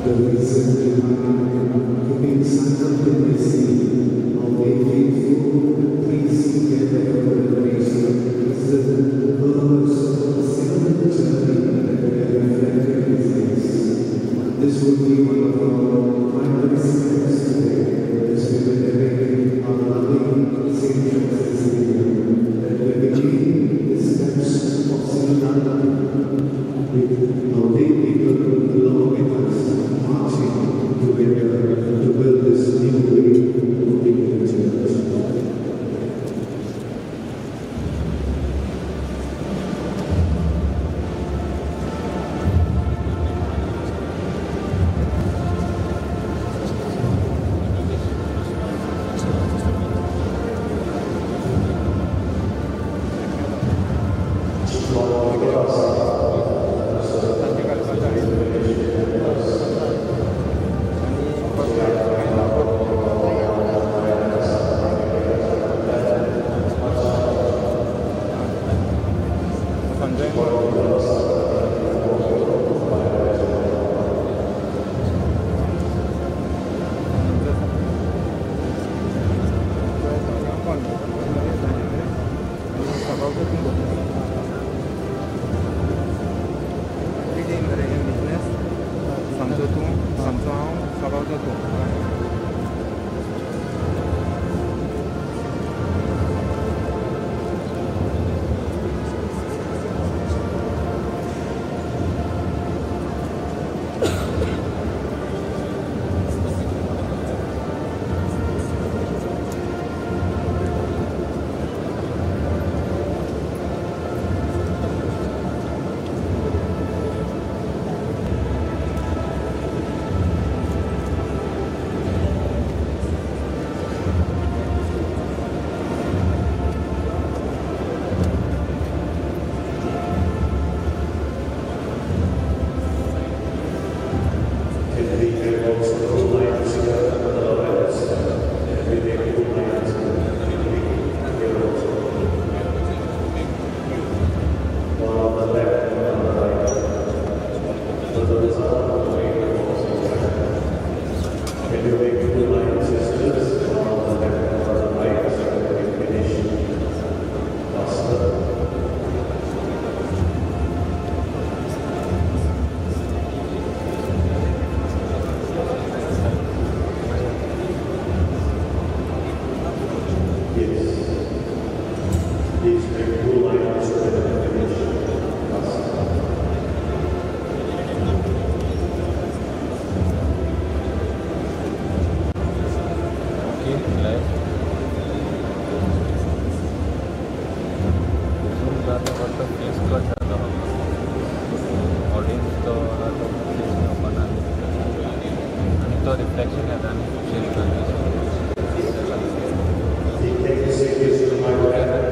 The reason behind keeping simultaneously of a faithful priest together for the veneration is the purpose of the synodal journey that we are reflecting these days. This would be one of our primary steps today as we venerate our loving Saint Francis Xavier, that we begin the steps of synodality with our lay people along with us, marching together to build this new way of being in the church. तो reflection येता न्ही change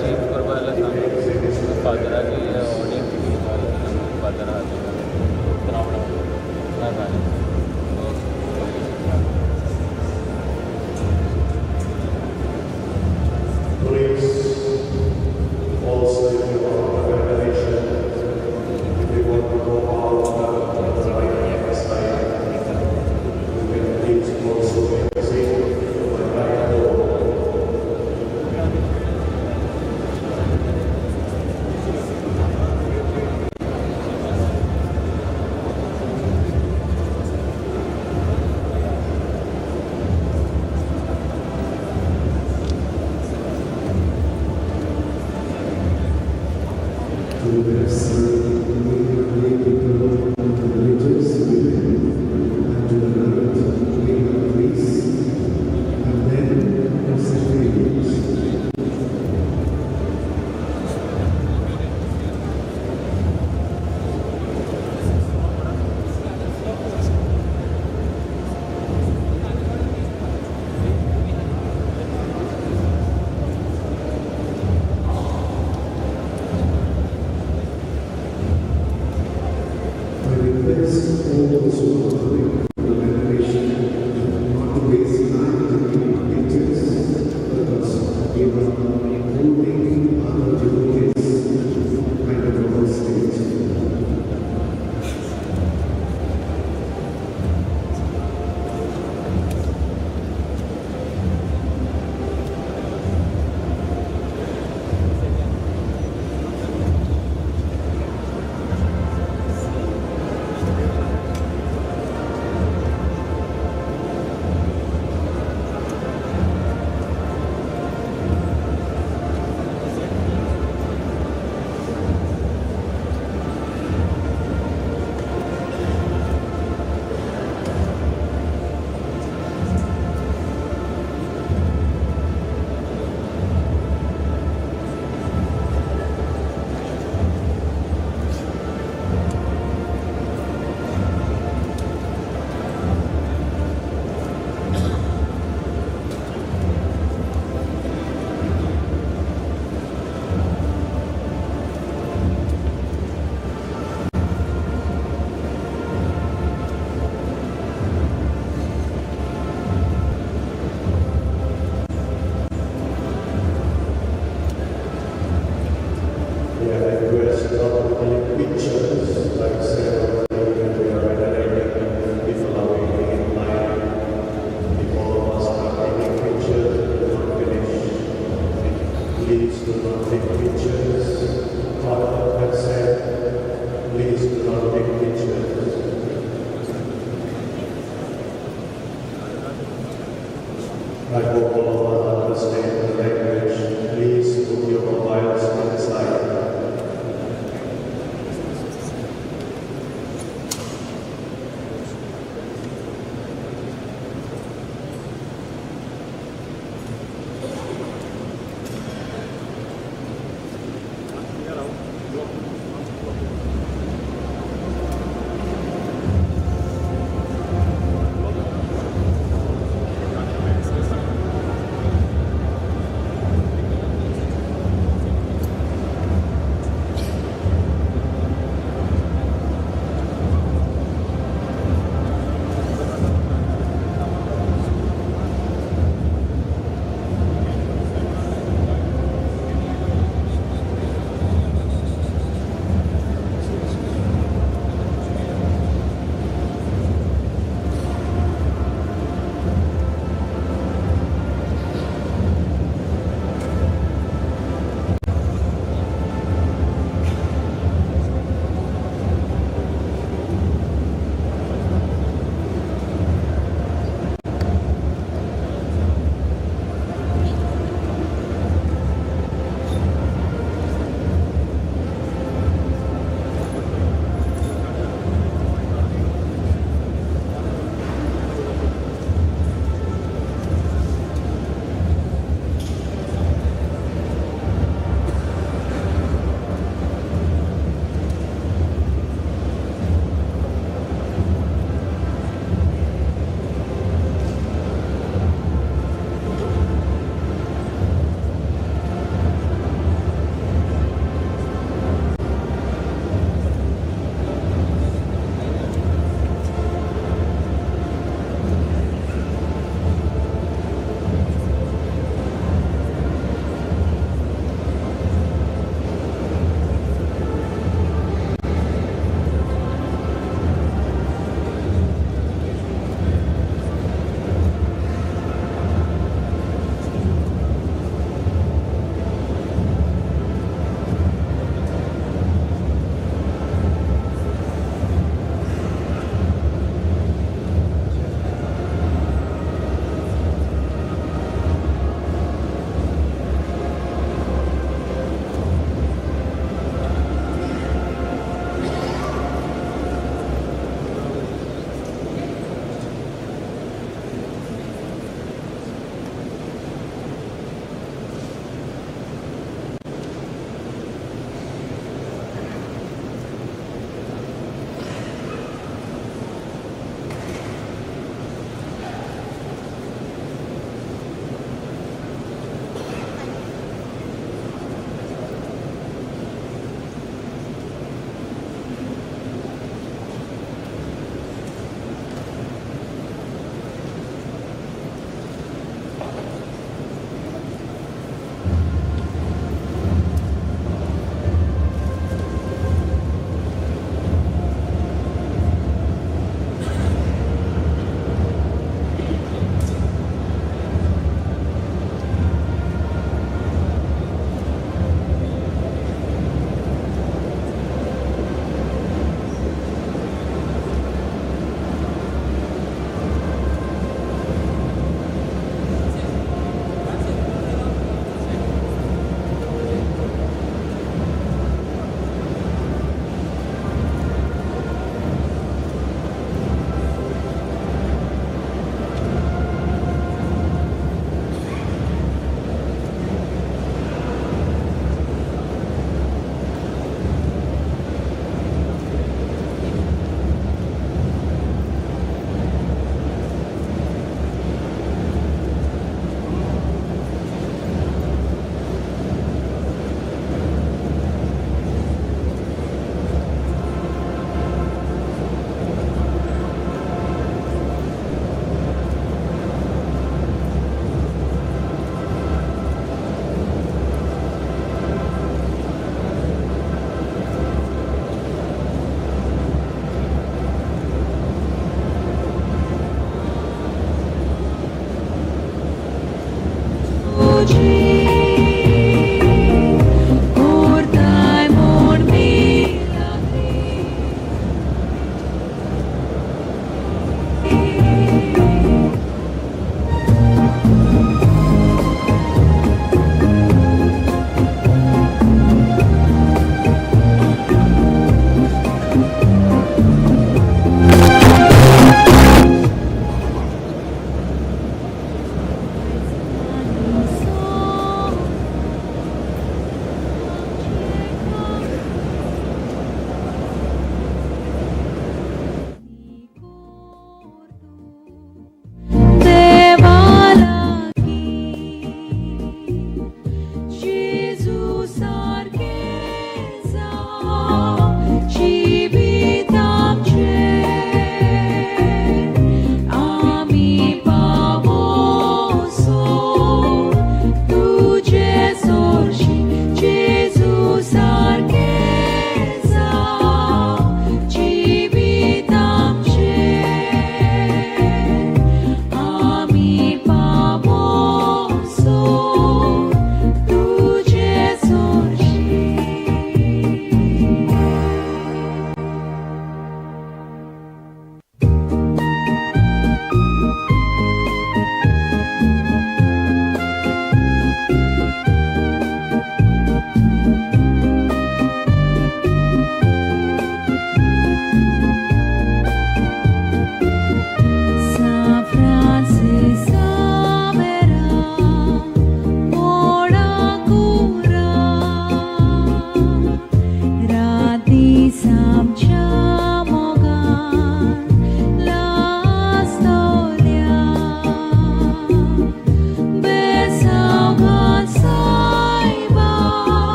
change करपा जाल्यार सांग फादराची audience फादरा crowd ना जालें. Please, also if you are on a revelation, if you want to go out on the right hand side, you can please also exit the right door. To the left side, lay people and religious women, and to the right, lay priests, and then the civilians. I request all those who are coming